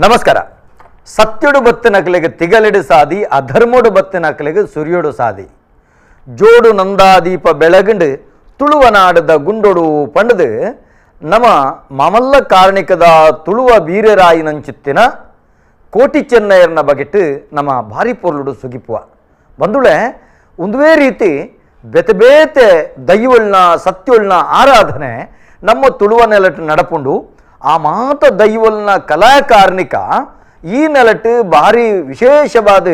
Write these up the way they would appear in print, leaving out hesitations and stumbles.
ನಮಸ್ಕಾರ. ಸತ್ಯಡು ಬತ್ತಿನಕಲೆಗೆ ತಿಗಲೆಡು ಸಾದಿ, ಅಧರ್ಮೋಡು ಬತ್ತಿನಕಲೆಗೆ ಸುರಿಯೋಡು ಸಾದಿ. ಜೋಡು ನಂದಾದೀಪ ಬೆಳಗಂಡು ತುಳುವನಾಡದ ಗುಂಡೊಡು ಪಂಡದು ನಮ್ಮ ಮಾಮಲ್ಲ ಕಾರ್ಣಿಕದ ತುಳುವ ಬೀರರಾಯಿನಂಚಿತ್ತಿನ ಕೋಟಿ ಚೆನ್ನಯ್ಯನ ಬಗೆಟ್ಟು ನಮ್ಮ ಭಾರಿ ಪೊರ್ಲುಡು ಸುಗಿಪುವ ಬಂದುಳೆ. ಒಂದುವೇ ರೀತಿ ಬೇತೆ ಬೇತೆ ದೈವಳ್ನ ಸತ್ಯೊಳ್ನ ಆರಾಧನೆ ನಮ್ಮ ತುಳುವ ನೆಲಟ್ಟು ನಡಪುಂಡು. ಆ ಮಾತ ದೈವಲ್ನ ಕಲಾಕಾರ್ಣಿಕ ಈ ನೆಲಟ್ಟು ಭಾರಿ ವಿಶೇಷವಾದ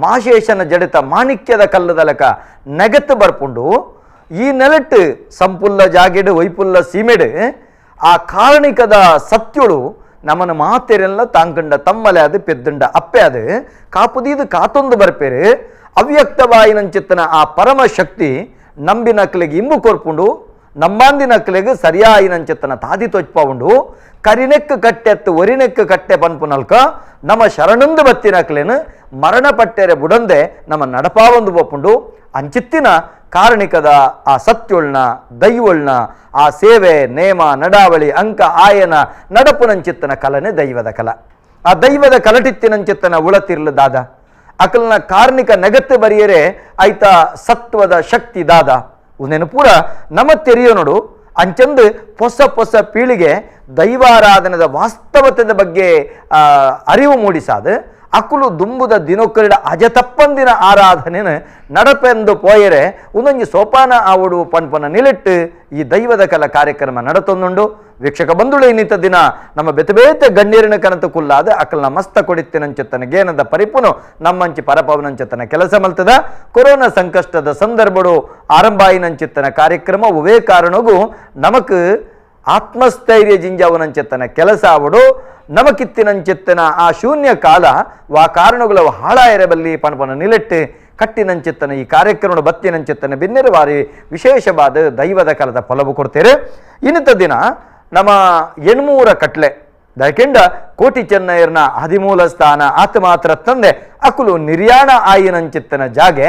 ಮಾಶೇಷನ ಜಡಿತ ಮಾಣಿಕ್ಯದ ಕಲ್ಲದಲಕ ನೆಗತ್ತು ಬರ್ಪುಂಡು. ಈ ನೆಲಟ್ಟು ಸಂಪುಲ್ಲ ಜಾಗೆಡು ವೈಪುಲ್ಲ ಸೀಮೆಡು ಆ ಕಾರಣಿಕದ ಸತ್ಯಳು ನಮ್ಮನ ಮಾತೆರೆಲ್ಲ ತಾಂಕಂಡ ತಮ್ಮಲೆ ಅದು ಪೆದ್ದುಂಡ ಅಪ್ಪೆ ಅದು ಕಾಪುದೀದು ಕಾತೊಂದು ಬರ್ಪೇರು. ಅವ್ಯಕ್ತವಾಯಿನಂಚಿತ್ತನ ಆ ಪರಮಶಕ್ತಿ ನಂಬಿನಕ್ಲಿಗೆ ಇಂಬು ಕೊರ್ಪುಂಡು, ನಂಬಾಂದಿನಕ್ಲೆಗ್ ಸರಿಯಾಯಿನಂಚಿತ್ತನ ತಾದಿ ತೊಚ್ಪ ಉಂಡು. ಕರಿನೆಕ್ಕು ಕಟ್ಟೆತ್ತು ಒರಿನೆಕ್ಕು ಕಟ್ಟೆ ಪನ್ಪುನಲ್ಕ ನಮ್ಮ ಶರಣಂದು ಬತ್ತಿನಕ್ಲೇನು ಮರಣ ಪಟ್ಟೆರೆ ಬುಡಂದೆ ನಮ್ಮ ನಡಪಾವೊಂದು ಬೊಪ್ಪುಂಡು. ಅಂಚಿತ್ತಿನ ಕಾರಣಿಕದ ಆ ಸತ್ಯೊಳ್ನ ದೈವೊಳ್ನ ಆ ಸೇವೆ ನೇಮ ನಡಾವಳಿ ಅಂಕ ಆಯನ ನಡಪುನಂಚಿತ್ತನ ಕಲನೆ ದೈವದ ಕಲ. ಆ ದೈವದ ಕಲಟಿತ್ತಿನಂಚಿತ್ತನ ಉಳತಿರ್ಲು ದಾದ ಅಕಲ್ನ ಕಾರ್ಣಿಕ ನೆಗತ್ತು ಬರಿಯರೆ ಐತ ಸತ್ವದ ಶಕ್ತಿ ದಾದ ಉಂದೇನು ಪೂರ ನಮ್ಮ ತೆರಿಯೋ ನೋಡು. ಅಂಚಂದು ಹೊಸ ಹೊಸ ಪೀಳಿಗೆ ದೈವಾರಾಧನದ ವಾಸ್ತವತೆದ ಬಗ್ಗೆ ಅರಿವು ಮೂಡಿಸಾದ ಅಕುಲು ದುಂಬುದ ದಿನೊಕ್ಕರಿಡ ಅಜತಪ್ಪಂದಿನ ಆರಾಧನೆನ ನಡಪೆಂದು ಪೋಯರೆ ಒಂದೊಂಜಿ ಸೋಪಾನ ಆವಡು ಪನ್ಪನ ನಿಲೆಟ್ಟು ಈ ದೈವದ ಕಲ ಕಾರ್ಯಕ್ರಮ ನಡತೊಂದುಂಡು. ವೀಕ್ಷಕ ಬಂಧುಳೆ, ಇನ್ನಿತ ದಿನ ನಮ್ಮ ಬೇತೆ ಬೇತೆ ಗಣ್ಯರಿನ ಕನತು ಕುಲ್ಲಾದ ಅಕಲ್ನ ಮಸ್ತ ಕೊಡಿತ್ತಿನಂಚೆತ್ತನ ಗೇನದ ಪರಿಪುನು ನಮ್ಮಂಚಿ ಪರಪವನಂಚೆತ್ತನ ಕೆಲಸ ಮಲ್ತದ. ಕೊರೋನಾ ಸಂಕಷ್ಟದ ಸಂದರ್ಭಡು ಆರಂಭಾಯಿನಂಚಿತ್ತನ ಕಾರ್ಯಕ್ರಮ ಉವೇ ಕಾರಣಗೂ ನಮಕ್ ಆತ್ಮಸ್ಥೈರ್ಯ ಜಿಂಜಾವನಂಚೆತ್ತನ ಕೆಲಸ ಆವಡು. ನಮಕಿತ್ತಿನಂಚಿತ್ತನ ಆ ಶೂನ್ಯ ಕಾಲ ವಾ ಕಾರಣಗಳ ಹಾಳಾಯರಬಲ್ಲಿ ಪಣಪನ ನಿಲೆಟ್ಟು ಕಟ್ಟಿನಂಚಿತ್ತನ ಈ ಕಾರ್ಯಕ್ರಮ ಬತ್ತಿನಂಚಿತ್ತನ ಬಿನ್ನೆರು ವಾರಿ ವಿಶೇಷವಾದ ದೈವದ ಕಾಲದ ಫಲವು ಕೊಡ್ತೇವೆ. ಇನ್ನಿತ ದಿನ ನಮ್ಮ ಎಣ್ಮೂರ ಕಟ್ಲೆ ದಯಕೆಂಡ ಕೋಟಿ ಚೆನ್ನಯ್ಯರ್ನ ಆದಿಮೂಲ ಸ್ಥಾನ ಆತ ಮಾತ್ರ ತಂದೆ ಅಕುಲು ನಿರ್ಯಾಣ ಆಯಿನಂಚಿತ್ತನ ಜಾಗೆ.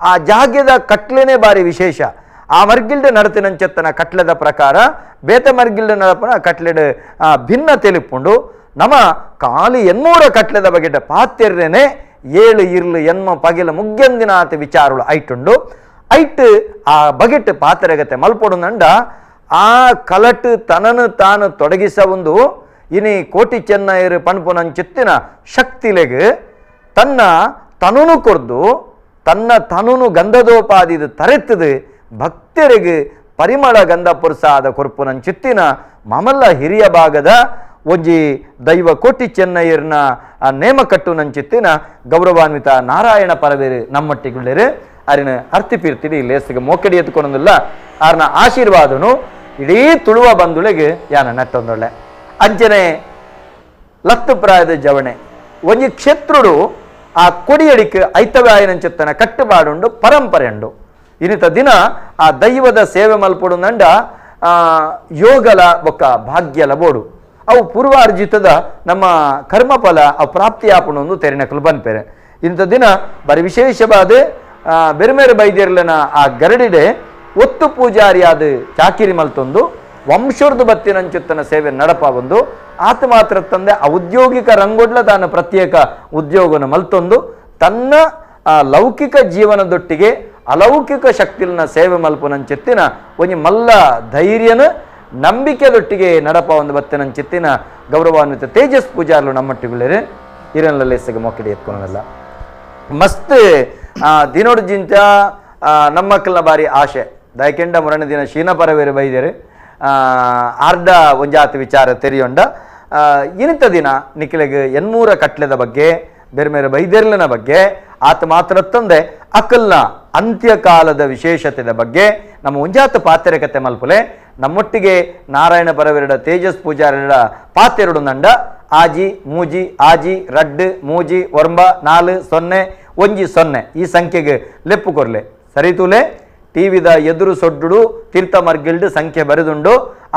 ಆ ಜಾಗೆದ ಕಟ್ಲೆನೇ ಬಾರಿ ವಿಶೇಷ. ಆ ಮರ್ಗಿಲ್ಡ ನಡತಿನಂಚೆತ್ತನ ಕಟ್ಲೆದ ಪ್ರಕಾರ ಬೇತೆ ಮರ್ಗಿಲ್ಡ ನಡಪನ ಕಟ್ಲೆಡ್ ಭಿನ್ನ ತೆಲಿಪುಂಡು. ನಮ್ಮ ಖಾಲಿ ಎನ್ಮೂರ ಕಟ್ಲೆದ ಬಗೆಟ ಪಾತೆರ್ರೇನೆ ಏಳು ಇರ್ಲು ಎನ್ಮ ಪಗಿಲ ಮುಗ್ಯಂದಿನ ಆತ ವಿಚಾರಗಳು ಐಟುಂಡು. ಐಟ್ ಆ ಬಗೆಟ್ ಪಾತೆರಗತೆ ಮಲ್ಪೊಡು ನಂಡ ಆ ಕಲಟು ತನನು ತಾನು ತೊಡಗಿಸ ಒಂದು ಇನಿ ಕೋಟಿ ಚೆನ್ನಯ್ಯರು ಪಣ್ಪುನಂಚಿತ್ತಿನ ಶಕ್ತಿಲೆಗ್ ತನ್ನ ತನುನು ಕೊರ್ದು ತನ್ನ ತನುನು ಗಂಧದೋಪಾದಿದು ತರೆತ್ತದು ಭಕ್ತರಿಗೆ ಪರಿಮಳ ಗಂಧ ಪುರುಸಾದ ಕೊರ್ಪುನಂಚಿತ್ತಿನ ಮಾಮಲ್ಲ ಹಿರಿಯ ಭಾಗದ ಒಂಜಿ ದೈವ ಕೋಟಿ ಚೆನ್ನಯ್ಯರ್ನ ನೇಮ ಕಟ್ಟುನಂಚಿತ್ತಿನ ಗೌರವಾನ್ವಿತ ನಾರಾಯಣ ಪರವೇರು ನಮ್ಮಟ್ಟಿಗುಳ್ಳೇರು ಅರಿನ ಅರ್ತಿ ಪಿರ್ತಿಡಿ ಲೇಸಿಗೆ ಮೋಕಡಿ ಎತ್ಕೊಂಡೊಂದಿಲ್ಲ. ಆರ್ನ ಆಶೀರ್ವಾದನು ಇಡೀ ತುಳುವ ಬಂದುಳೆಗೆ ಯಾನ ನಟ್ಟೊಂದೊಳ್ಳೆ. ಅಂಚನೆ ಲತ್ತು ಪ್ರಾಯದ ಜವಣೆ ಒಂಜಿ ಕ್ಷೇತ್ರುಡು ಆ ಕೊಡಿಯಡಿക്ക് ಐತವ್ಯಾಯನಂಚಿತ್ತನ ಕಟ್ಟುಪಾಡುಂಡು, ಪರಂಪರೆ ಉಂಡು. ಇನ್ನಿತ ದಿನ ಆ ದೈವದ ಸೇವೆ ಮಲ್ಪೊಡು ನಂಡ ಯೋಗಲ ಬೊಕ್ಕ ಭಾಗ್ಯಲ ಬೋಡು ಅವು ಪೂರ್ವಾರ್ಜಿತದ ನಮ್ಮ ಕರ್ಮಫಲ ಅವು ಪ್ರಾಪ್ತಿಯಾಪುಣೊಂದು ತೆರಿನಕಲು ಬನ್ಪೇರೆ. ಇಂಥ ದಿನ ಬರಿ ವಿಶೇಷವಾದ ಬೆರ್ಮೇರು ಬೈದಿರ್ಲನ ಆ ಗರಡಿಡೆ ಒತ್ತು ಪೂಜಾರಿಯಾದ ಚಾಕಿರಿ ಮಲ್ತೊಂದು ವಂಶೋರ್ದು ಬತ್ತಿನಂಚುತ್ತನ ಸೇವೆ ನಡಪ ಒಂದು. ಆತ ಮಾತ್ರ ತಂದೆ ಔದ್ಯೋಗಿಕ ರಂಗೊಡ್ಲ ತಾನು ಪ್ರತ್ಯೇಕ ಉದ್ಯೋಗನ ಮಲ್ತೊಂದು ತನ್ನ ಲೌಕಿಕ ಜೀವನದೊಟ್ಟಿಗೆ ಅಲೌಕಿಕ ಶಕ್ತಿಲನ ಸೇವೆ ಮಲ್ಪುನಂಚಿತ್ತಿನ ಒಂಜಿ ಮಲ್ಲ ಧೈರ್ಯನ ನಂಬಿಕೆದೊಟ್ಟಿಗೆ ನಡಪ ಒಂದು ಬತ್ತಿನಂಚಿತ್ತಿನ ಗೌರವಾನ್ವಿತ ತೇಜಸ್ ಪೂಜಾರ್ಲು ನಮ್ಮಟ್ಟಿಗುಳ್ಳೇರು ಹಿರನ್ಲಲ್ಲಿ ಮೊಕ್ಕಡಿ ಎತ್ಕೊಳಲ್ಲ. ಮಸ್ತ್ ದಿನೋಡು ಜಿಂತ ನಮ್ಮಕ್ಕಲ್ನ ಬಾರಿ ಆಶೆ ದಯಕೆಂಡ ಮುರಣ ದಿನ ಶೀನ ಪರವೇರು ಬೈದೇರು ಆರ್ಡ ಒಂಜಾತಿ ವಿಚಾರ ತೆರಿಯೊಂಡ. ಇನಿತ ದಿನ ನಿಖಿಲೆಗ್ ಎನ್ಮೂರ ಕಟ್ಲೆದ ಬಗ್ಗೆ ಬೇರೆ ಬೇರೆ ಬೈದೇರ್ಲನ ಬಗ್ಗೆ ಆತ ಮಾತ್ರ ತಂದೆ ಅಕಲ್ನ ಅಂತ್ಯಕಾಲದ ವಿಶೇಷತೆದ ಬಗ್ಗೆ ನಮ್ಮ ಒಂಜಾತ ಪಾತೆರೆ ಕತೆ ಮಲ್ಪುಲೆ. ನಮ್ಮೊಟ್ಟಿಗೆ ನಾರಾಯಣ ಪರವೆರಡ ತೇಜಸ್ ಪೂಜಾರಡ ಪಾತೆರಡು ನಂಡ ಆಜಿ ಮೂಜಿ ಆಜಿ ರಡ್ಡು ಮೂಜಿ ಒರ್ಂಬ 4 0 1 0 ಈ ಸಂಖ್ಯೆಗೆ ಲೆಪ್ಪು ಕೊರ್ಲೆ. ಸರಿತೂಲೆ ಟಿವಿದ ಎದುರು ಸೊಡ್ಡುಡು ತೀರ್ಥ ಮರ್ಗಿಲ್ಡು ಸಂಖ್ಯೆ ಬರೆದುಂಡು.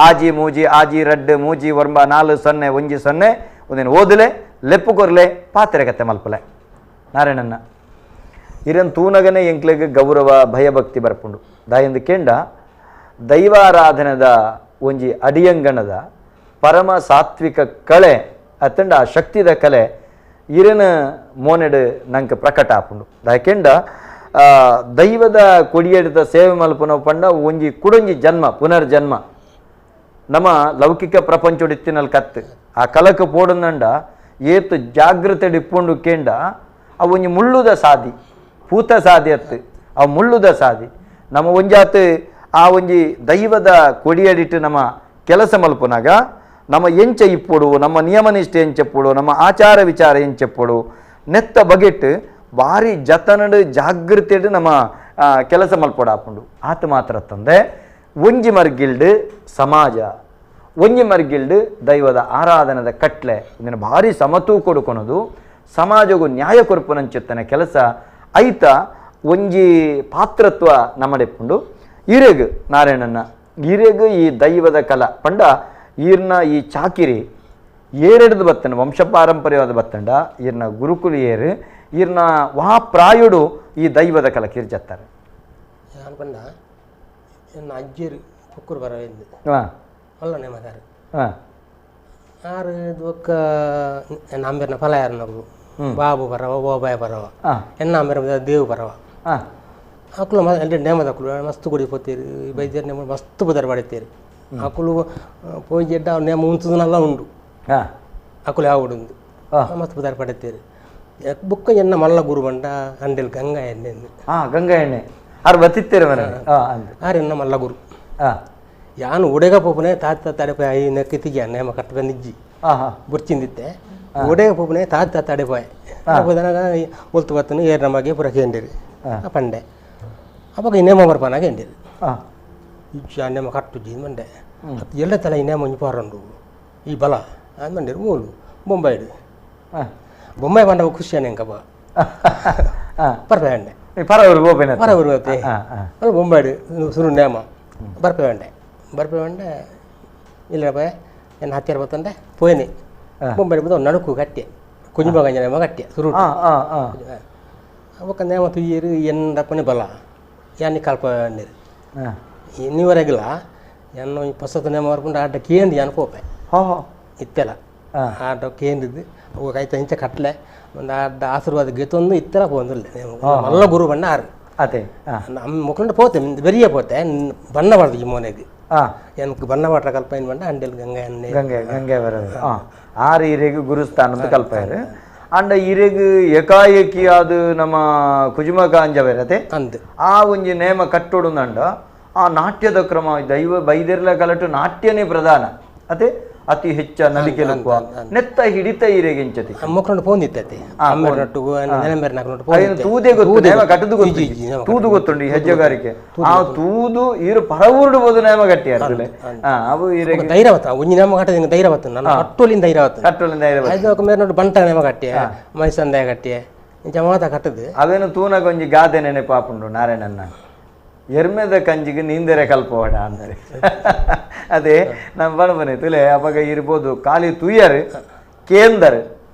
ಆಜಿ ಮೂಜಿ ಆಜಿ ರಡ್ಡು ಮೂಜಿ ಒರ್ಂಬ 4 0 1 0 ಒಂದೇನು ಓದಲೆ ಲೆಪ್ಪು ಕೊರ್ಲೆ ಪಾತ್ರೆ ಕತೆ ಮಲ್ಪಲೆ. ನಾರಾಯಣನ್ನ ಇರನ್ ತೂನಗನೆ ಎಂಕ್ಲೆಗ್ ಗೌರವ ಭಯಭಕ್ತಿ ಬರ್ಪುಂಡು. ದಾಯಂದು ಕೇಂಡ ದೈವಾರಾಧನೆದ ಒಂಜಿ ಅಡಿಯಂಗಣದ ಪರಮ ಸಾತ್ವಿಕ ಕಳೆ ಅತ್ತಂಡ ಆ ಶಕ್ತಿದ ಕಲೆ ಇರನ ಮೋನೆಡು ನಂಗೆ ಪ್ರಕಟ ಆಪುಂಡು. ದಾಕೆಂಡ ದೈವದ ಕೊಡಿಯಡಿದ ಸೇವೆ ಮಲ್ಪುನ ಪಂಡ ಒಂಜಿ ಕುಡೊಂಜಿ ಜನ್ಮ ಪುನರ್ಜನ್ಮ ನಮ್ಮ ಲೌಕಿಕ ಪ್ರಪಂಚೊಡಿತ್ತಿನಲ್ಲಿ ಕತ್ತು ಆ ಕಲಕ ಪೋಡುಂದಂಡ ಏತು ಜಾಗೃತೆ ಇಪ್ಪುಂಡು ಕೇಂಡ ಅವು ಒಂಜಿ ಮುಳ್ಳುದ ಸಾದಿ ಪೂತ ಸಾದಿ ಅತ್ತು ಆ ಮುಳ್ಳುದ ಸಾದಿ ನಮ್ಮ ಒಂಜಾತು ಆ ಒಂಜಿ ದೈವದ ಕೊಡಿಯಡಿಟ್ಟು ನಮ್ಮ ಕೆಲಸ ಮಲ್ಪುನಾಗ ನಮ್ಮ ಎಂಚ ಇಪ್ಪುಡು ನಮ್ಮ ನಿಯಮನಿಷ್ಠೆ ಎಂಚೆಪ್ಪುಡು ನಮ್ಮ ಆಚಾರ ವಿಚಾರ ಎಂಚೆಪ್ಪುಡು ನೆತ್ತ ಬಗೆಟ್ ಭಾರಿ ಜತನಡು ಜಾಗೃತೆಡು ನಮ್ಮ ಕೆಲಸ ಮಲ್ಪೊಡಾಪುಂಡು. ಆತ ಮಾತ್ರ ತಂದೆ ಒಂಜಿ ಮರ್ಗಿಲ್ಡು ಸಮಾಜ ಒಂಜಿ ಮರ್ಗಿಲ್ಡು ದೈವದ ಆರಾಧನದ ಕಟ್ಲೆ ಇದನ್ನು ಭಾರಿ ಸಮತೂ ಕೊಡುಕೊನದು ಸಮಾಜಗೂ ನ್ಯಾಯ ಕೊರ್ಪುನಂಚುತ್ತನ ಕೆಲಸ ಐತ ಒಂಜಿ ಪಾತ್ರತ್ವ ನಮ್ಮಡೆಪ್ಪುಂಡು. ಈರೆಗ್ ನಾರಾಯಣಣ್ಣ ಈರೆಗ್ ಈ ದೈವದ ಕಲ ಪಂಡ ಈರ್ನ ಈ ಚಾಕಿರಿ ಏರೆಡ್ದು ಬತ್ತಂಡ ವಂಶ ಪಾರಂಪರ್ಯವಾದ ಬತ್ತಂಡ ಈರ್ನ ಗುರುಕುಲು ಏರು ಈರ್ನ ವಾ ಪ್ರಾಯುಡು ಈ ದೈವದ ಕಲ ಕಿರ್ಜತ್ತಾರೆ. ಪಂಡ ಎನ್ನ ಅಜ್ಜಿಯರು ಪುಕ್ಕೂರು ಬರ ಅಲ್ಲ ನೇಮದಾರು ಆರು ಬೊಕ್ಕ ಎನ್ನ ಅಂಬೇರ್ನ ಫಲ ಯಾರನವು ಬಾಬು ಬರವ ಬೋಬಾಯ ಬರವ ಎನ್ನ ಅಂಬೇರ ದೇವು ಬರವ ಅಕುಲು ನೇಮದ ಅಕುಲು ಮಸ್ತ್ ಗುಡಿ ಪೋತೀರು ಬೈದ್ಯರ ನೇಮ ಮಸ್ತ್ ಬುದಾರ ಪಡಿತೀರು ಅಕುಲು ಪೋಯಿ ನೇಮ ಉಂತದನೆಲ್ಲ ಉಂಡು ಅಕುಲು ಯಾವ ಉಂಡು ಮಸ್ತ್ ಬುದಾರ ಪಡಿತೀರು ಬುಕ್ಕ ಎನ್ನ ಮಲ್ಲ ಗುರು ಬಂಡ ಅಂಡೆಲ್ ಗಂಗಾ ಎಣ್ಣೆ ಗಂಗಾ ಎಣ್ಣೆ ಆರು ಬತ್ತಿತ್ತೀರ ಮನೆ ಆರು ಎನ್ನ ಮಲ್ಲ ಗುರು ಯಾನು ಒಡೆಗ ಪೋಪನೆ ತಾತ ತಡೆಪಾಯ ನೆಕ್ಕಿತಿಗೆ ನೇಮ ಕಟ್ಟ ಬಂದಿಜ್ಜಿ ಬುರ್ಚಿಂದಿತ್ತೆ ಒಡೆಗ ಪೋಪನೆ ತಾತ ತಡೆಪಾಯ ಹೋದನಾಗ ಒಲ್ತು ಬತ್ತನು ಏರ್ ನಮಗೆ ಪುರ ಕೇಂದಿರಿ ಪಂಡೆ ಅವಾಗ ಈ ನೇಮ ಬರ್ಪನಾಗ ಎಂದಿರಿ ಇಜ್ಜಿ ಆ ನೇಮ ಕಟ್ಟುಜ್ಜಿ ಮಂಡೆ ಎಲ್ಲ ತಲೆ ಈ ನೇಮ ಒಂಜಿ ಪಾರಂಡು ಈ ಬಲ ಮಂಡಿರು ಓಲು ಬೊಂಬಾಯಿಡು ಬೊಂಬಾಯಿ ಬಂಡ ಖುಷಿಯಾನೆ ಎಂಕಪ್ಪ ಬರ್ಪೆ ಪರವರು ಗೋಪಿನ ಪರವರು ಅಲ್ಲ ಬೊಂಬಾಯಿಡು ಸುರು ನೇಮ ಬರ್ಪೆ ಬಂಡೆ ಬರ್ಪೆ ಬಂಡೆ ಇಲ್ಲ ಬಾಯ ಎನ್ನ ಹತ್ತಿರ ಬತ್ತಂಡೆ ಪೋಯ್ನಿ ಬೊಂಬಾಯಿ ಬಂದು ನಡುಕು ಗಟ್ಟಿ ಕುಂಜುಮಗಂಜ ನೇಮ ಗಟ್ಟಿ ಸುರು ಅವಕ್ಕ ನೇಮ ತುಯ್ಯರು ಎನ್ನಪ್ಪನೆ ಬಲ ಯಾನಿ ಕಲ್ಪ ನೀರು ಇನ್ನಿವರೆಗಿಲ್ಲ ಎನ್ನ ಪಸತ ನೇಮ ಬರ್ಕೊಂಡು ಆಟ ಕೇಂದ್ರ ಯಾನ್ ಪೋಪೆ ಇತ್ತೆಲ್ಲ ಆಟ ಕೇಂದ್ರದ್ದು ಅವು ಐತ ಇಂಚ ಕಟ್ಲೆ ಒಂದು ಆಟ ಆಶೀರ್ವಾದ ಗೆತ್ತೊಂದು ಇತ್ತೆಲ್ಲ ಪೋಂದಿಲ್ಲ ಮಲ್ಲ ಗುರು ಬಣ್ಣ ಆರು ಅದೇ ನಮ್ಮ ಮುಖಂಡ ಪೋತೆ ಬೆರಿಯ ಪೋತೆ ಬಣ್ಣ ಬಾರ್ದು ಈ ಮೋನೆಗೆ எனக்கு ಬಣ್ಣ ಬಾಟ್ರ ಕಲ್ಪ ಏನು ಬಂಡ ಅಂಡೆಲ್ ಗಂಗೆ ಎಣ್ಣೆ ಗಂಗೆ ಗಂಗೆ ಬರೋದು ಆರು ಹಿರಿಯಗೆ ಗುರುಸ್ಥಾನದ ಕಲ್ಪ ಅಂಡ ಇರೆಗ್ ಏಕಾಏಕಿ ಅದು ನಮ್ಮ ಕುಜುಮ ಕಾಂಜ ಬೇರತೆ ಅಂದ್ ಆ ಒಂಜಿ ನೇಮ ಕಟ್ಟೊಡುಂದಂಡ ಆ ನಾಟ್ಯದ ಕ್ರಮ ದೈವ ಬೈದಿರ್ಲ ಕಲಟು ನಾಟ್ಯನೇ ಪ್ರಧಾನ ಅದೇ ಅತಿ ಹೆಚ್ಚ ನಲಿಕೆಲುಕುವ ನೆತ್ತ ಹಿಡಿತ ಇರೆಗೆಂಚತಿ ಮೊಕ್ಕಂಡು ಪೋಂದಿತ್ತತೆ ತೂದೆ ಗೊತ್ತು ನೇಮ ಕಟ್ಟದು ಗೊತ್ತು ತೂದು ಗೊತ್ತುಂಡು ಈ ಹೆಜ್ಜೆಗಾರಿಕೆ ಆ ತೂದು ಇರು ಪರವೂರುಡು ಬೋದು ನೇಮ ಗಟ್ಟಿ ಅರ್ಲೆ ಅವು ಇರೆಗೆ ಧೈರ್ಯ ಬತ್ತ ಒಂಜಿ ನೇಮ ಕಟ್ಟದ ಧೈರ್ಯ ಬತ್ತ ನಾನು ಕಟ್ಟೋಲಿಂದ ಧೈರ್ಯ ಬತ್ತ ಕಟ್ಟೋಲಿಂದ ಧೈರ್ಯ ಬತ್ತ ಐದು ಮೇರೆ ನೋಡು ಬಂಟ ನೇಮ ಕಟ್ಟಿಯ ಮೈಸಂದಾಯ ಕಟ್ಟಿಯ ಜಮಾತ ಕಟ್ಟದು ಅವೇನು ತೂನಗ ಒಂಜಿ ಗಾದೆ ನೆನಪಾಪುಂಡು ನಾರಾಯಣನ್ನ ಎರ್ಮೆದ ಕಂಜಿಗೆ ನೀಂದರೆ ಕಲ್ಪೋಡ ಅಂದರೆ ಅದೇ ನಮ್ಮ ಬಣಬನೆ ತುಲೆ ಅವಾಗ ಇರ್ಬೋದು ಖಾಲಿ ತುಯ್ಯರು ಕೇಂದರ್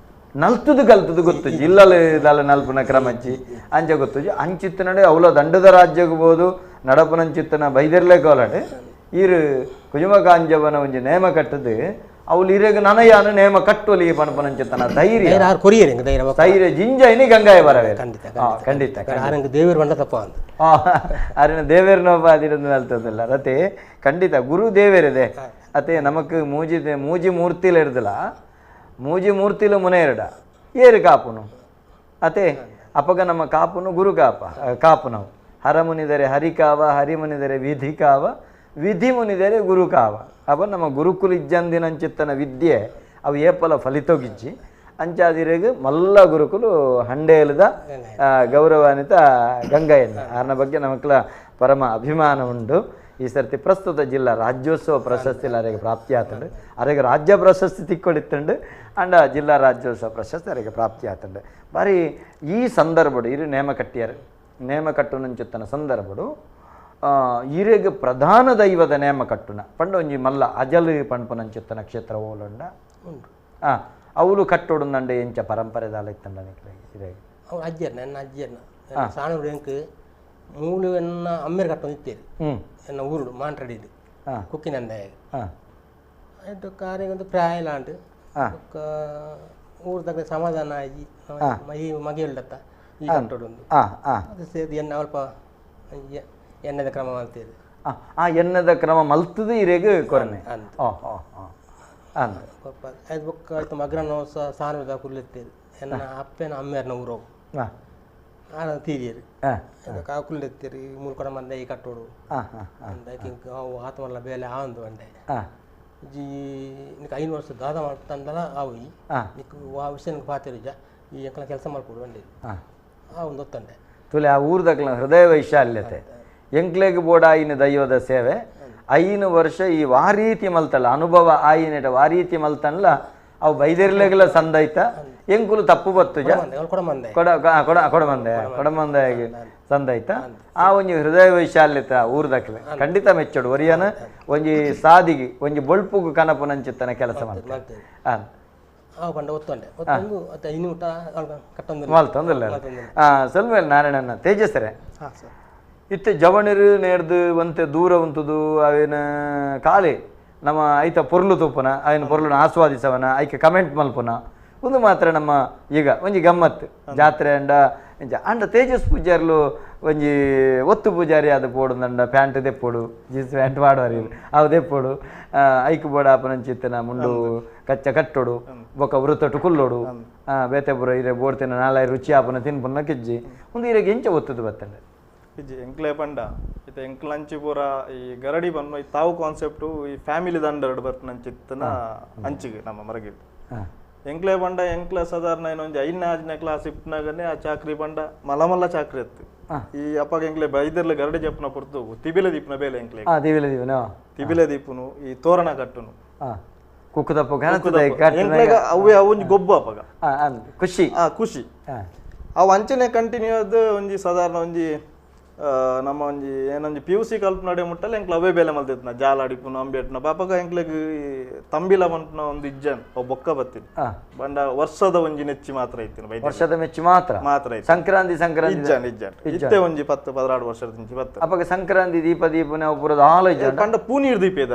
ನಲ್ತುದು ಕಲ್ತುದು ಗೊತ್ತು ಜಿಲ್ಲಲು ಇದಲ್ಲ ನಲ್ಪುನ ಕ್ರಮಚ್ಚಿ ಅಂಚ ಗೊತ್ತು ಅಂಚಿತ್ತ ನಡೆ ಅವಲ ದಂಡದ ರಾಜ್ಯಕ್ಕೆ ನಡಪನಂಚಿತ್ತನ ಬೈದಿರ್ಲೇ ಕೋಲಾಡೆ ಈರು ಕುಜುಮ ಕಾಂಜವನ ಒಂಜಿ ನೇಮ ಕಟ್ಟದು ಅವಳು ಇರೆಗ್ ನನಯಾನು ನೇಮ ಕಟ್ಟೊಲಿ ಪಣಪನಂಚಿತ್ತನ ಧೈರ್ಯ ಧೈರ್ಯ ಧೈರ್ಯ ಜಿಂಜ ಇನಿ ಗಂಗಾಯ ಬರವೇ ಖಂಡಿತ ಖಂಡಿತ ದೇವರು ಬಂಡ ತಪ್ಪ ಅಂತ ಅರಿನ ದೇವೇರ್ನೊಬ್ಬ ಅದಿರೊಂದು ನಲ್ತದಲ್ಲ ರತೆ ಖಂಡಿತ ಗುರು ದೇವೇರಿದೆ ಅತೆ ನಮಕ್ ಮೂಜಿ ಮೂಜಿ ಮೂರ್ತಿಲ ಇರ್ದಲ ಮೂಜಿ ಮೂರ್ತಿಲು ಮುನೇರಡ ಏರು ಕಾಪುನು ಅತೆ ಅಪಗ ನಮ್ಮ ಕಾಪುನು ಗುರು ಕಾಪ ಕಾಪು ನಾವು ಹರ ಮುನಿದರೆ ಹರಿಕಾವ ಹರಿ ಮುನಿದರೆ ವಿಧಿ ಕಾವ ವಿಧಿ ಮುನಿದರೆ ಗುರು ಕಾವ ಅವ ನಮ್ಮ ಗುರುಕುಲ ಇಜ್ಜಂದಿನಂಚಿತ್ತನ ವಿದ್ಯೆ ಅವು ಏಪಲ ಫಲಿತೋಗಿಜ್ಜಿ ಅಂಚಾದಿರೆಗ್ ಮಲ್ಲ ಗುರುಕುಲು ಹಂಡೇಲದ ಗೌರವಾನ್ವಿತ ಗಂಗಯ್ಯನ ಆರ್ನ ಬಗ್ಗೆ ನಮಕ್ಲ ಪರಮ ಅಭಿಮಾನ ಉಂಟು. ಈ ಸರ್ತಿ ಪ್ರಸ್ತುತ ಜಿಲ್ಲಾ ರಾಜ್ಯೋತ್ಸವ ಪ್ರಶಸ್ತಿ ಅರೆಗೆ ಪ್ರಾಪ್ತಿ ಆತಂಡು ಅರೆಗೆ ರಾಜ್ಯ ಪ್ರಶಸ್ತಿ ತಿಕ್ಕೊಡಿತ್ತಂಡು ಅಂಡ ಜಿಲ್ಲಾ ರಾಜ್ಯೋತ್ಸವ ಪ್ರಶಸ್ತಿ ಅರೆಗೆ ಪ್ರಾಪ್ತಿ ಆತಂಡು. ಬಾರಿ ಈ ಸಂದರ್ಭಡು ಇರು ನೇಮ ಕಟ್ಟಿಯರು ನೇಮ ಕಟ್ಟುನಂಚುತ್ತನ ಸಂದರ್ಭಡು ಇರೆಗ್ ಪ್ರಧಾನ ದೈವದ ನೇಮ ಕಟ್ಟುನ ಪಂಡ ಒಂಜಿ ಮಲ್ಲ ಅಜಲ್ ಪಣ್ಪುನಂಚುತ್ತನ ಕ್ಷೇತ್ರ ಓಲುಂಡ ಅವಳು ಕಟ್ಟೋಡುಂದಂಡೆ ಎಂಚ ಪರಂಪರೆ ದಾಲ ಇತ್ತಂಡ ಇರೆಗ್ ಅವ್ರು ಅಜ್ಜಿಯರ್ನ ಎನ್ನ ಅಜ್ಜಿಯರ್ನ ಸಾಣೂರು ಎಂಕ್ ಮೂಲು ಎನ್ನ ಅಮ್ಮೇರು ಕಟ್ಟೊಂದು ಇತ್ತೇರು ಎನ್ನ ಊರುಡು ಮಾಂಟ್ರಡಿದು ಕುಕ್ಕಿನಂದಾಯ ಆಯ್ತು ಕಾರಿಗೆ ಒಂದು ಪ್ರಾಯ ಲಾಂಡು ಬೊಕ್ಕ ಊರ್ದಾಗ ಸಮಾಧಾನ ಆಗಿ ಈ ಮಗೆ ಉಳ್ಳತ್ತ ಈ ಕಟ್ಟೋಡು ಅದು ಸೇರಿ ಎಣ್ಣೆ ಅಲ್ಪ ಎಣ್ಣೆದ ಕ್ರಮ ಮಲ್ತೇವೆ. ಆ ಎಣ್ಣೆದ ಕ್ರಮ ಮಲ್ತದ ಇರೆಗ್ ಕೊರನೆ ಅದು ಬೊಕ್ಕ ಆಯ್ತು ಮಗ್ರನ ಸಾನದ ಕುಲ್ಲೆತ್ತೇವೆ ಎನ್ನ ಅಪ್ಪನ ಅಮ್ಮೇರ್ನ ಊರು ಆನ ತೀರಿಯರು ಕುಲ್ಲೆತ್ತೀರಿ ಮೂಲ್ಕೊಡ ಮಂದೆ ಈ ಕಟ್ಟೋಡು ಅವು ಆತ್ಮಲ್ಲ ಬೇಲೆ ಆಂದು ಅಂಡೆ ಜಿ ನಿಕ್ 5 ವರ್ಷ ದಾದ ಮಾಡ್ತಂದಲ ಅವು ನಿಕ್ ಆ ವಿಷಯ ಪಾತಿರುಜ ಈ ಎಂಕಲ ಕೆಲಸ ಮಾಡ್ಕೊಡು ಅಂಡೆ ಆ ಒಂದು ಒತ್ತಂಡೆ ತುಲೆ ಆ ಊರ್ದಕ್ಲ ಹೃದಯ ವೈಶಾಲ್ಯತೆ ಎಂಕ್ಲೆಗ್ ಬೋಡ ಆಯಿನ ದೈವದ ಸೇವೆ 5 ವರ್ಷ ಈ ವಾರೀತಿ ಮಲ್ತಲ್ಲ ಅನುಭವ ಆಯಿನೆಟ ವಾರೀತಿ ಮಲ್ತನ್ಲ ಅವು ಬೈದಿರ್ಲೆಗ್ಲ ಸಂದೈತ ಎಂಕುಲು ತಪ್ಪು ಬತ್ತು ಜ ಕೊಡ ಕೊಡ ಕೊಡಮಂದೆ ಕೊಡಮಂದೆ ಸಂದೈತ ಆ ಒಂಜಿ ಹೃದಯ ವೈಶಾಲ್ಯತೆ ಊರ್ದಕ್ಲೆ ಖಂಡಿತ ಮೆಚ್ಚೋಡು ಒರಿಯನ ಒಂಜಿ ಸಾದಿಗೆ ಒಂಜಿ ಬೊಳ್ಪುಗು ಕನಪುನಂಚಿತ್ತನ ಕೆಲಸ ಮಾಡ್ತಾರೆ. ಮಲ್ತೊಂದಿಲ್ಲ ಸೊಲ್ಮೇಲೆ ನಾರಾಯಣನ ತೇಜಸ್ಸರೇ ಇತ್ತೆ ಜವಣಿರು ನೇರ್ದು ಒಂತೆ ದೂರ ಉಂಟುದು ಅವೇನ ಕಾಲಿ ನಮ್ಮ ಐತ ಪೊರ್ಲು ತೂಪುನ ಅವಿನ ಪೊರ್ಲುನ ಆಸ್ವಾದಿಸವನ ಐಕೆ ಕಮೆಂಟ್ ಮಲ್ಪುನ ಒಂದು ಮಾತ್ರ ನಮ್ಮ ಈಗ ಒಂಜಿ ಗಮ್ಮತ್ತು ಜಾತ್ರೆ ಅಂಡ ಅಂಡ ತೇಜಸ್ ಪೂಜಾರ್ಲು ಒಂಜಿ ಒತ್ತು ಪೂಜಾರಿ ಅದು ಪೋಡುಂದಂಡ ಪ್ಯಾಂಟ್ ದೆಪ್ಪೋಡು ಜೀನ್ಸ್ ಪ್ಯಾಂಟ್ ಮಾಡುವಾರಿ ಅವು ದೆಪ್ಪೋಡು ಐಕು ಬೋಡ ಆಪನಂಚಿತ್ತನ ಮುಂಡು ಕಚ್ಚ ಕಟ್ಟೋಡು ಬೊಕ್ಕ ವೃತ್ತಟು ಕುಲ್ಲೋಡು ಬೇತೆ ಪುರ ಇರೆ ಬೋಡ್ತಿನ ನಾಳೆ ರುಚಿ ಆಪನ ತಿನ್ಪುನ ಕಿಜ್ಜಿ ಒಂದು ಇರೆಗೆ ಎಂಚ ಒತ್ತುದು ಬತ್ತಂಡೆ ಇಜ್ಜಿ ಎಂಕ್ಲೆ ಪಂಡ ಇತ್ತೆ ಎಂಕ್ಲಂಚಿ ಪೂರ ಈ ಗರಡಿ ಬನ್ನು ಈ ತಾವು ಕಾನ್ಸೆಪ್ಟು ಈ ಫ್ಯಾಮಿಲಿ ದಂಡರ್ಡ್ ಬರ್ಪುನಂಚಿತ್ತನ ಅಂಚಿಗೆ ನಮ್ಮ ಮರಗಿಡ್ ಎಂಕ್ಲೆ ಪಂಡ ಎಂಕ್ಲೆ ಸಾಧಾರಣ ಏನೊಂಜಿ 5ನೇ 6ನೇ ಕ್ಲಾಸ್ ಇಪ್ಪನಾಗನೆ ಆ ಚಾಕ್ರಿ ಪಂಡ ಮಲ ಮಲ್ಲ ಚಾಕ್ರಿ ಇತ್ತು ಈ ಅಪ್ಪಾಗ ಎಂಕ್ಲೆ ಬೈದರ್ಲೆ ಗರಡಿ ಜಪ್ಪನ ಪೊರ್ತು ತಿಬಿಲೆ ದೀಪನ ಬೇಲೆ ಎಂಕ್ಲೆ ತಿಬಿಲೆ ದೀಪನು ಈ ತೋರಣ ಕಟ್ಟುನು ಎಂಕ್ಲೆಗ ಅವೇ ಅವೊಂಜಿ ಗೊಬ್ಬು ಅಪ್ಪಗ ಖುಷಿ ಖುಷಿ ಅವು ಅಂಚನೆ ಕಂಟಿನ್ಯೂ ಅದು ಒಂಜಿ ಸಾಧಾರಣ ಒಂಜಿ ನಮ್ಮ ಒಂಜಿ ಏನೊಂಜಿ P U C ಕಲ್ಪನಡೆ ಮುಟ್ಟಲ್ಲ ಎಂಕ್ಲ ಅವೇ ಬೇಲೆ ಮಲ್ತಿತ್ನ ಜಾಲ ಅಡಿಪುನು ಅಂಬೇಟ್ನ ಪಾಪಗ ಎಂಕ್ಲೆಗ್ ತಂಬಿಲ ಪನ್ಪುನ ಒಂದು ಇಜ್ಜನ್ ಅವು ಬೊಕ್ಕ ಬತ್ತಿನ ಬಂಡ ವರ್ಷದ ಒಂಜಿ ನೆಚ್ಚಿ ಮಾತ್ರ ಇತ್ತಿನ ವರ್ಷದ ಮೆಚ್ಚಿ ಮಾತ್ರ ಮಾತ್ರ ಇತ್ತು ಸಂಕ್ರಾಂತಿ ಸಂಕ್ರಾಂತಿ ಇಜ್ಜನ್ ಇಜ್ಜನ್ ಇತ್ತೆ ಒಂಜಿ 10 16 ವರ್ಷದ ಇಂಚಿ ಬತ್ತ ಅಪಗ ಸಂಕ್ರಾಂತಿ ದೀಪ ದೀಪನೆ ಅವು ಪೂರದ ಆಲ ಇಜ್ಜನ್ ಕಂಡ ಪೂನೀರ್ ದೀಪ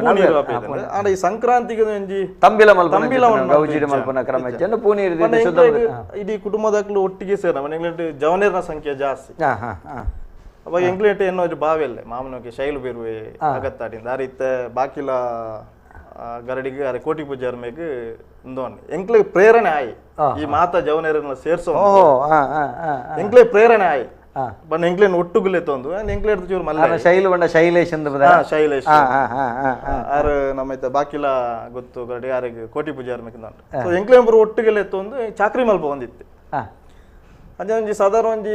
ಪೂನೀರ್ ಆಂಡ ಈ ಸಂಕ್ರಾಂತಿಗೆ ಒಂಜಿ ತಂಬಿಲ ಮಲ್ಪನ ತಂಬಿಲ ಗೌಜಿಡಿ ಮಲ್ಪನ ಕ್ರಮ ಇಜ್ಜನ್ ಪೂನೀರ್ ದೀಪ ಶುದ್ಧ ಇಡೀ ಕುಟುಂಬದಕ್ಲು ಒಟ್ಟಿಗೆ ಸೇರ ಮನೆಗಳಲ್ಲಿ ಜವನೇರ್ನ ಸಂಖ್ಯೆ ಜಾಸ್ತಿ. ಅವಾಗ ಎಂಕ್ಲೇಟ್ ಏನೋ ಬಾವೆಲ್ಲೆ ಮಾಮನೋಕೆ ಶೈಲು ಬೇರುವೆ ಅಗತ್ತಾಡಿಂದ ಆ ರೀತಿ ಬಾಕಿಲ ಗರಡಿಗೆ ಅರೆ ಕೋಟಿ ಪೂಜಾರ ಮೇಗ್ ಇಂದೋನ್ ಎಂಕ್ಲೆ ಪ್ರೇರಣೆ ಆಯಿ ಈ ಮಾತಾ ಜವನೇರನ್ನ ಸೇರ್ಸೋ ಎಂಕ್ಲೆ ಪ್ರೇರಣೆ ಆಯಿ ಬಣ್ಣ ಎಂಕ್ಲೇನ್ ಒಟ್ಟುಗುಲೆ ತೊಂದು ಎಂಕ್ಲೇಟ್ ಚೂರು ಮಲ್ಲ ಶೈಲು ಬಣ್ಣ ಶೈಲೇಶ್ ಅಂತ ಶೈಲೇಶ್ ಆರು ನಮ್ಮ ಬಾಕಿಲ ಗೊತ್ತು ಗರಡಿ ಆರಿಗೆ ಕೋಟಿ ಪೂಜಾರ ಮೇಗ್ ಸೊ ಎಂಕ್ಲೆ ಒಟ್ಟುಗೆಲೆ ತೊಂದು ಚಾಕ್ರಿ ಮಲ್ಪ ಒಂದಿತ್ತು. ಅಂಚೆ ಒಂಜಿ ಸಾಧಾರಣ ಒಂಜಿ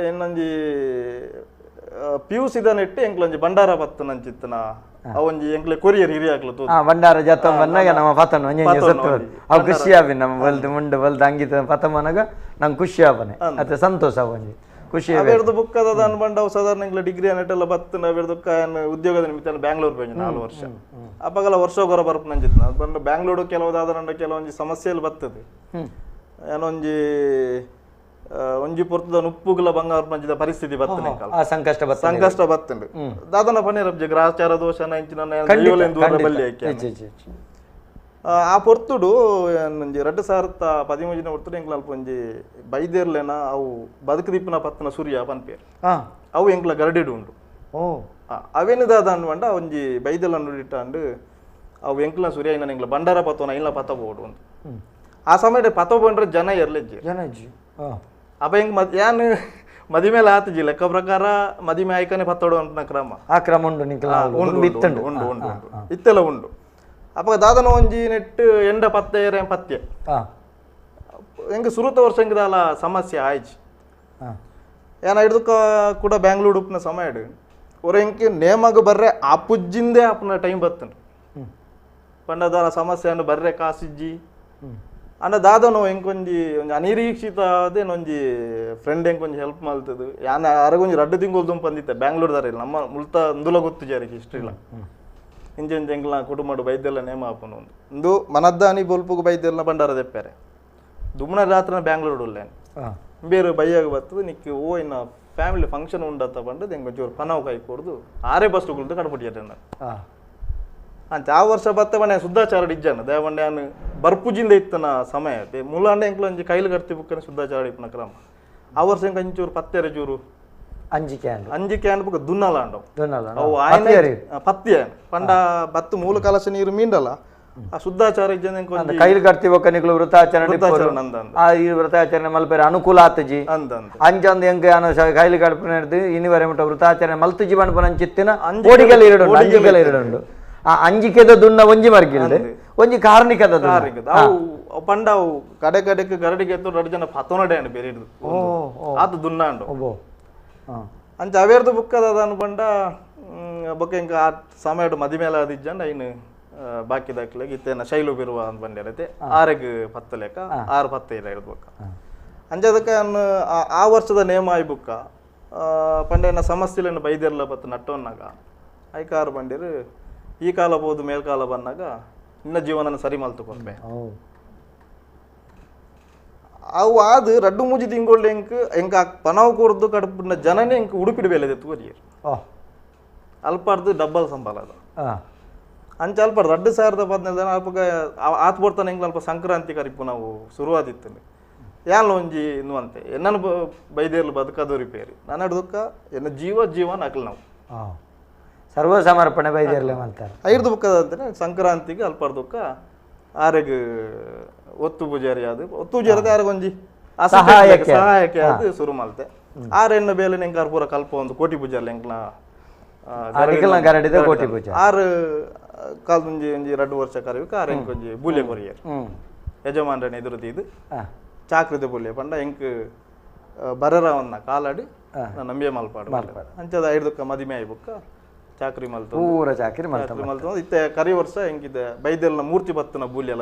ಏನೊಂಜಿ ಪಿ ಯು ಸಿದ ನೆಟ್ಟು ಎಂಕ್ಲೊಂಜಿ ಭಂಡಾರ ಪತ್ತನಂಚಿತ್ತನ ಅವೊಂಜಿ ಎಂಕ್ಲೆ ಕೊರಿಯರ್ ಹಿರಿಯಾಕ್ಲು ತೂ ಭಂಡಾರ ಜಾತ ಬಂದಾಗ ನಮ್ಮ ಪತನ ಒಂಜಿ ಅವು ಖುಷಿ ಆಪಿ ನಮ್ಮ ಬಲ್ದು ಮುಂಡು ಬಲ್ದು ಅಂಗಿತ ಪತಮನಗ ನಂಗೆ ಖುಷಿ ಆಪನೆ ಅತ್ತೆ ಸಂತೋಷ ಒಂಜಿ ಖುಷಿ ಅವೆರ್ದು ಬುಕ್ಕದ ಅನ್ಬಂಡ ಅವು ಸಾಧಾರಣ ಎಂಕ್ಲೆ ಡಿಗ್ರಿ ಅನ್ನೆಟ್ಟೆಲ್ಲ ಬತ್ತನ ಅವೆರ್ದು ಉದ್ಯೋಗದ ನಿಮಿತ್ತ ಬ್ಯಾಂಗ್ಳೂರ್ ಪೋಂಜಿ 4 ವರ್ಷ ಅಪ್ಪಗಲ ವರ್ಷ ಗೊರ ಬರ್ಪನಂಚಿತ್ತನ ಅದು ಬಂದು ಬ್ಯಾಂಗ್ಳೂರು ಕೆಲವುದಾದ ಕೆಲವೊಂಜಿ ಸಮಸ್ಯೆಯಲ್ಲಿ ಬರ್ತದೆ ಏನೊಂಜಿ ಒಂಜಿ ಪೊರ್ತದ ಉಪ್ಪುಗುಲ ಬಂಗಾರ ಪಂಚಿದ ಪರಿಸ್ಥಿತಿ ಬರ್ತನೆ ಸಂಕಷ್ಟ ಸಂಕಷ್ಟ ಬರ್ತಂಡು ದಾದನ ಪನೇರಬ್ಜೆ ಗ್ರಹಚಾರ ದೋಷನ ಇಂಚಿನ ಬಲ್ಲಿ ಆ ಪೊರ್ತುಡು ಒಂಜಿ 2013 ಪೊರ್ತುಡು ಎಂಕ್ಲ ಅಲ್ಪ ಒಂಜಿ ಬೈದೇರ್ಲೆನ ಅವು ಬದುಕು ದಿಪ್ಪನ ಪತ್ತನ ಸೂರ್ಯ ಪನ್ಪೇರು ಅವು ಎಂಕ್ಲ ಗರಡಿಡು ಉಂಡು ಅವೇನು ದಾದ ಅನ್ವಂಡ ಒಂಜಿ ಬೈದೆಲ್ಲ ನುಡಿಟ್ಟಾಂಡು ಅವು ಎಂಕ್ಲ ಸೂರ್ಯ ಇನ್ನ ಎಂಕ್ಲ ಬಂಡಾರ ಪತ್ತವನ ಇಲ್ಲ ಪತ್ತ ಬೋಡು ಅಂತ ಆ ಸಮಯ ಪತ್ತ ಬಂಡ್ರೆ ಜನ ಎರ್ಲೆಜ್ಜಿ ಜನ ಇಜ್ಜಿ ಅಪ್ಪ ಹೆಂಗ್ ಮದ್ ಯಾನ್ ಮದಿ ಮೇಲೆ ಆತಜಿ ಲೆಕ್ಕ ಪ್ರಕಾರ ಮದಿಮೆ ಆಯ್ಕನೆ ಪತ್ತೋಡು ಅಂತ ಕ್ರಮ ಆ ಕ್ರಮ ಉಂಡು ಉಂಡು ಉಂಡು ಉಂಡು ಇತ್ತೆಲ್ಲ ಉಂಡು ಅಪ್ಪ ದಾದನ ಒಂಜಿ ನೆಟ್ಟು ಎಂಡ ಪತ್ತೆ ಪತ್ಯ ಹೆಂಗೆ ಸುರುತ ವರ್ಷ ಹೆಂಗದಾಲ ಸಮಸ್ಯೆ ಆಯ್ತು ಏನ ಹಿಡ್ದಕ್ಕ ಕೂಡ ಬ್ಯಾಂಗ್ಳೂರು ಉಪ್ಪಿನ ಸಮಯ ಇಡು ಒರ ಹೆಂಗೆ ನೇಮಗ ಬರ್ರೆ ಆ ಪುಜ್ಜಿಂದೇ ಅಪ್ಪನ ಟೈಮ್ ಬತ್ತಂಡು ಪಂಡದಾಲ ಸಮಸ್ಯೆ ಅನ್ನು ಬರ್ರೆ ಕಾಸಿಜ್ಜಿ ಅಂಡ ದಾದನು ಎಂಕೊಂಜಿ ಒಂಜಿ ಅನಿರೀಕ್ಷಿತ ಒಂಜಿ ಫ್ರೆಂಡ್ ಎಂಕೊಂಜಿ ಹೆಲ್ಪ್ ಮಲ್ತದು ಯಾನ ಅರಗೊಂಜಿ ರಡ್ಡು ತಿಂಗಳು ದುಂಪು ಅಂದಿತ್ತೆ ಬ್ಯಾಂಗ್ಳೂರ್ ದಾರ ಇಲ್ಲ ನಮ್ಮ ಮುಲ್ತ ಅಂದುಲ ಗೊತ್ತು ಜಾರಿಗೆ ಹಿಸ್ಟ್ರಿ ಇಲ್ಲ ಇಂಜೆ ಇಂಜೆ ಎಂಕ್ಲ ಕುಟುಂಬ ಬೈದೆಲ್ಲ ನೇಮ ಆಪನು ಒಂದು ಇಂದು ಮನದ್ದಾನಿ ಬೊಲ್ಪುಗು ಬೈದೆಲ್ಲ ಬಂಡಾರ ದೆಪ್ಪಾರೆ ದುಮ್ನ ರಾತ್ರಿ ಬ್ಯಾಂಗ್ಳೂರ್ ಉಲ್ಲೇನು ಬೇರೆ ಬೈಯಾಗ ಬರ್ತದೆ ನಿಕ್ ಓ ಇನ್ನ ಫ್ಯಾಮಿಲಿ ಫಂಕ್ಷನ್ ಉಂಡತ್ತ ಬಂಡದು ಎಂಕೊಂಚೂರು ಪನವು ಕೈ ಕೊಡ್ದು ಆರೇ ಬಸ್ ಕುಳಿತು ಕಡಪಟ್ಟಿಯಾರೆ ನಾನು ಅಂಚ ಆ ವರ್ಷ ಬತ್ತೆ ಬಣ್ಣ ಶುದ್ಧಾಚಾರ ಇಜ್ಜಾನ ದೇವಂಡೆ ಯಾನು ಬರ್ಪುಜಿಂದ ಇತ್ತನ ಸಮಯ ಮುಲಾಂಡೆ ಎಂಕ್ಲ ಒಂಜಿ ಕೈಲು ಕಟ್ತಿ ಬುಕ್ಕನೆ ಶುದ್ಧಾಚಾರ ಇಪ್ಪನ ಕ್ರಮ ಆ ವರ್ಷ ಎಂಕ್ ಅಂಚೂರು ಪತ್ತೆರೆ ಚೂರು ಅಂಜಿಕೆ ಅಂಜಿಕೆ ಅಂಡ್ ಬುಕ್ಕ ದುನ್ನಲ ಅಂಡವು ಅವು ಆಯ್ನ ಪತ್ತಿ ಪಂಡ ಬತ್ತು ಮೂಲ ಕಲಶ ನೀರು ಮೀಂಡಲ್ಲ ಆ ಶುದ್ಧಾಚಾರ ಇಜ್ಜಾನ ಎಂಕ್ ಕೈಲು ಕಟ್ತಿ ಬೊಕ್ಕ ನಿಕ್ಲು ವ್ರತಾಚರಣೆ ಆ ಈ ವ್ರತಾಚರಣೆ ಮಲ್ಪೆರೆ ಅನುಕೂಲ ಆತಜಿ ಅಂಚಂದು ಎಂಕ್ ಯಾನು ಕೈಲು ಕಡ್ಪುನ ಇನಿವರೆ ಮುಟ್ಟ ವ್ರತಾಚರಣೆ ಮಲ್ತುಜಿ ಪನ್ಪುನ ಅಂಚಿತ್ತಿನ ಓಡಿಗೆಲ್ಲ ಇರಡುಂಡು ಅಂಜಿಕೆಲ್ಲ ಇರಡುಂಡು ಆ ಅಂಜಿಕೆದ ದುನ್ನ ಒಂಜಿ ಮರ್ಗಿಲ್ದೆ ಒಂಜಿ ಕಾರ್ಣಿಕದ ಅವು ಪಂಡ ಅವು ಕಡೆ ಕಡೆಕ್ ಗರಡಿಗೆ ಎತ್ತು ರಡ್ಡು ಜನ ಪತೊನಡೆ ಅಂಡ್ ಬೇರೆ ಆತ ದುನ್ನ ಅಂಡು ಅಂಚ ಅವೇರ್ದು ಬುಕ್ಕದ ಅದಾನು ಪಂಡ ಬೊಕ್ಕ ಎಂಕ್ ಆ ಸಮಯಡ್ ಮದಿಮೇಲ ಅದಿಜ್ಜಂಡ ಐನು ಬಾಕಿ ದಾಖಲೆಗೆ ಇತ್ತೇನ ಶೈಲು ಬಿರುವ ಅಂತ ಬಂದಿರತ್ತೆ ಆರೆಗ್ ಪತ್ತು ಲೆಕ್ಕ ಆರು ಪತ್ತು ಇಲ್ಲ ಹಿಡ್ದು ಬೊಕ್ಕ ಅಂಚ ಅದಕ್ಕೆ ಆ ವರ್ಷದ ನೇಮ ಆಯಿ ಬುಕ್ಕ ಪಂಡ ಎನ್ನ ಸಮಸ್ಯೆలను ಬೈದಿರಲ ಬತ್ತು ನಟ್ಟೊನ್ನಾಗ ಐಕಾರು ಬಂದಿರು ಈ ಕಾಲ ಬೋದು ಮೇಲ್ಕಾಲ ಬಂದಾಗ ನಿನ್ನ ಜೀವನ ಸರಿ ಮಲ್ತುಕೊರ್ಪೆ ಅವು ಆದು ರಡ್ಡು ಮೂಜಿ ತಿಂಗಳು ಎಂಕ್ ಎಂಕ ಪನವು ಕೊರ್ದು ಕಡುಪುನ ಜನನೇ ಎಂಕ್ ಉಡುಪಿಡು ಬೇಲೆ ತೋರಿಯರು ಅಲ್ಪಾರ್ದು ಡಬ್ಬಲ್ ಸಂಬಳ ಅದು ಅಂಚ ಅಲ್ಪ 2015 ಜನ ಅಲ್ಪ ಆತ್ ಬರ್ತಾನೆ ಎಂಕ್ ಅಲ್ಪ ಸಂಕ್ರಾಂತಿ ಕರಿಪು ನಾವು ಶುರುವಾದಿತ್ತು ಯಾನ್ ಒಂಜಿ ಅಂತೆ ಎನ್ನನು ಬೈದೇರ್ಲು ಬದುಕದೋರಿ ಪೇರಿ ನನ್ನ ದುಃಖ ಎನ್ನ ಜೀವ ಜೀವನ ಅಕ್ಲು ನಾವು ಸರ್ವ ಸಮರ್ಪಣೆ ಬೈದೇರ್ಲೆ ಮಾಡ್ತಾರೆ ಐರ್ದು ಬುಕ್ಕದ ಅಂತಾನೆ ಸಂಕ್ರಾಂತಿಗೆ ಅಲ್ಪಾರ್ದುಕ್ಕ ಆರೆಗ್ ಒತ್ತು ಪೂಜಾರಿ ಅದು ಒತ್ತು ಪೂಜಾರಿ ಆರೆಗ್ ಒಂಜಿ ಸಹಾಯಕ್ಕೆ ಅದು ಶುರು ಮಲ್ತೆ ಆರೆನ್ನ ಬೇಲೆ ಎಂಕ ಪೂರ ಕಲ್ಪ ಒಂದು ಕೋಟಿ ಪೂಜಾರಿ ಎಂಕ್ಲ ಕೋಟಿ ಪೂಜೆ ಆರು ಕಾಲ್ ಒಂಜಿ ಒಂಜಿ 2 ವರ್ಷ ಕರಿವಿಕ ಆರು ಎಂಕ್ ಒಂಜಿ ಬೂಲ್ಯ ಕೊರಿಯರ್ ಯಜಮಾನ್ರನ್ನ ಎದುರು ಇದು ಚಾಕ್ರದ ಬೂಲ್ಯ ಪಂಡ ಎಂಕ್ ಬರರವನ್ನ ಕಾಲಾಡಿ ನಂಬಿಯ ಮಲ್ಪಾಡು ಅಂಚದ ಐರ್ದುಕ್ಕ ಮದಿಮೆ ಆಯಿ ಬುಕ್ಕ ಚಾಕ್ರಿ ಮಲ್ತು ಪೂರ ಚಾಕ್ರಿ ಮಲ್ತು ಇತ್ತೆ ಕರಿ ವರ್ಷ ಹೆಂಗಿದೆ ಬೈದೆರ್ನ ಮೂರ್ತಿ ಬತ್ತನ ಬೂಲ್ಯ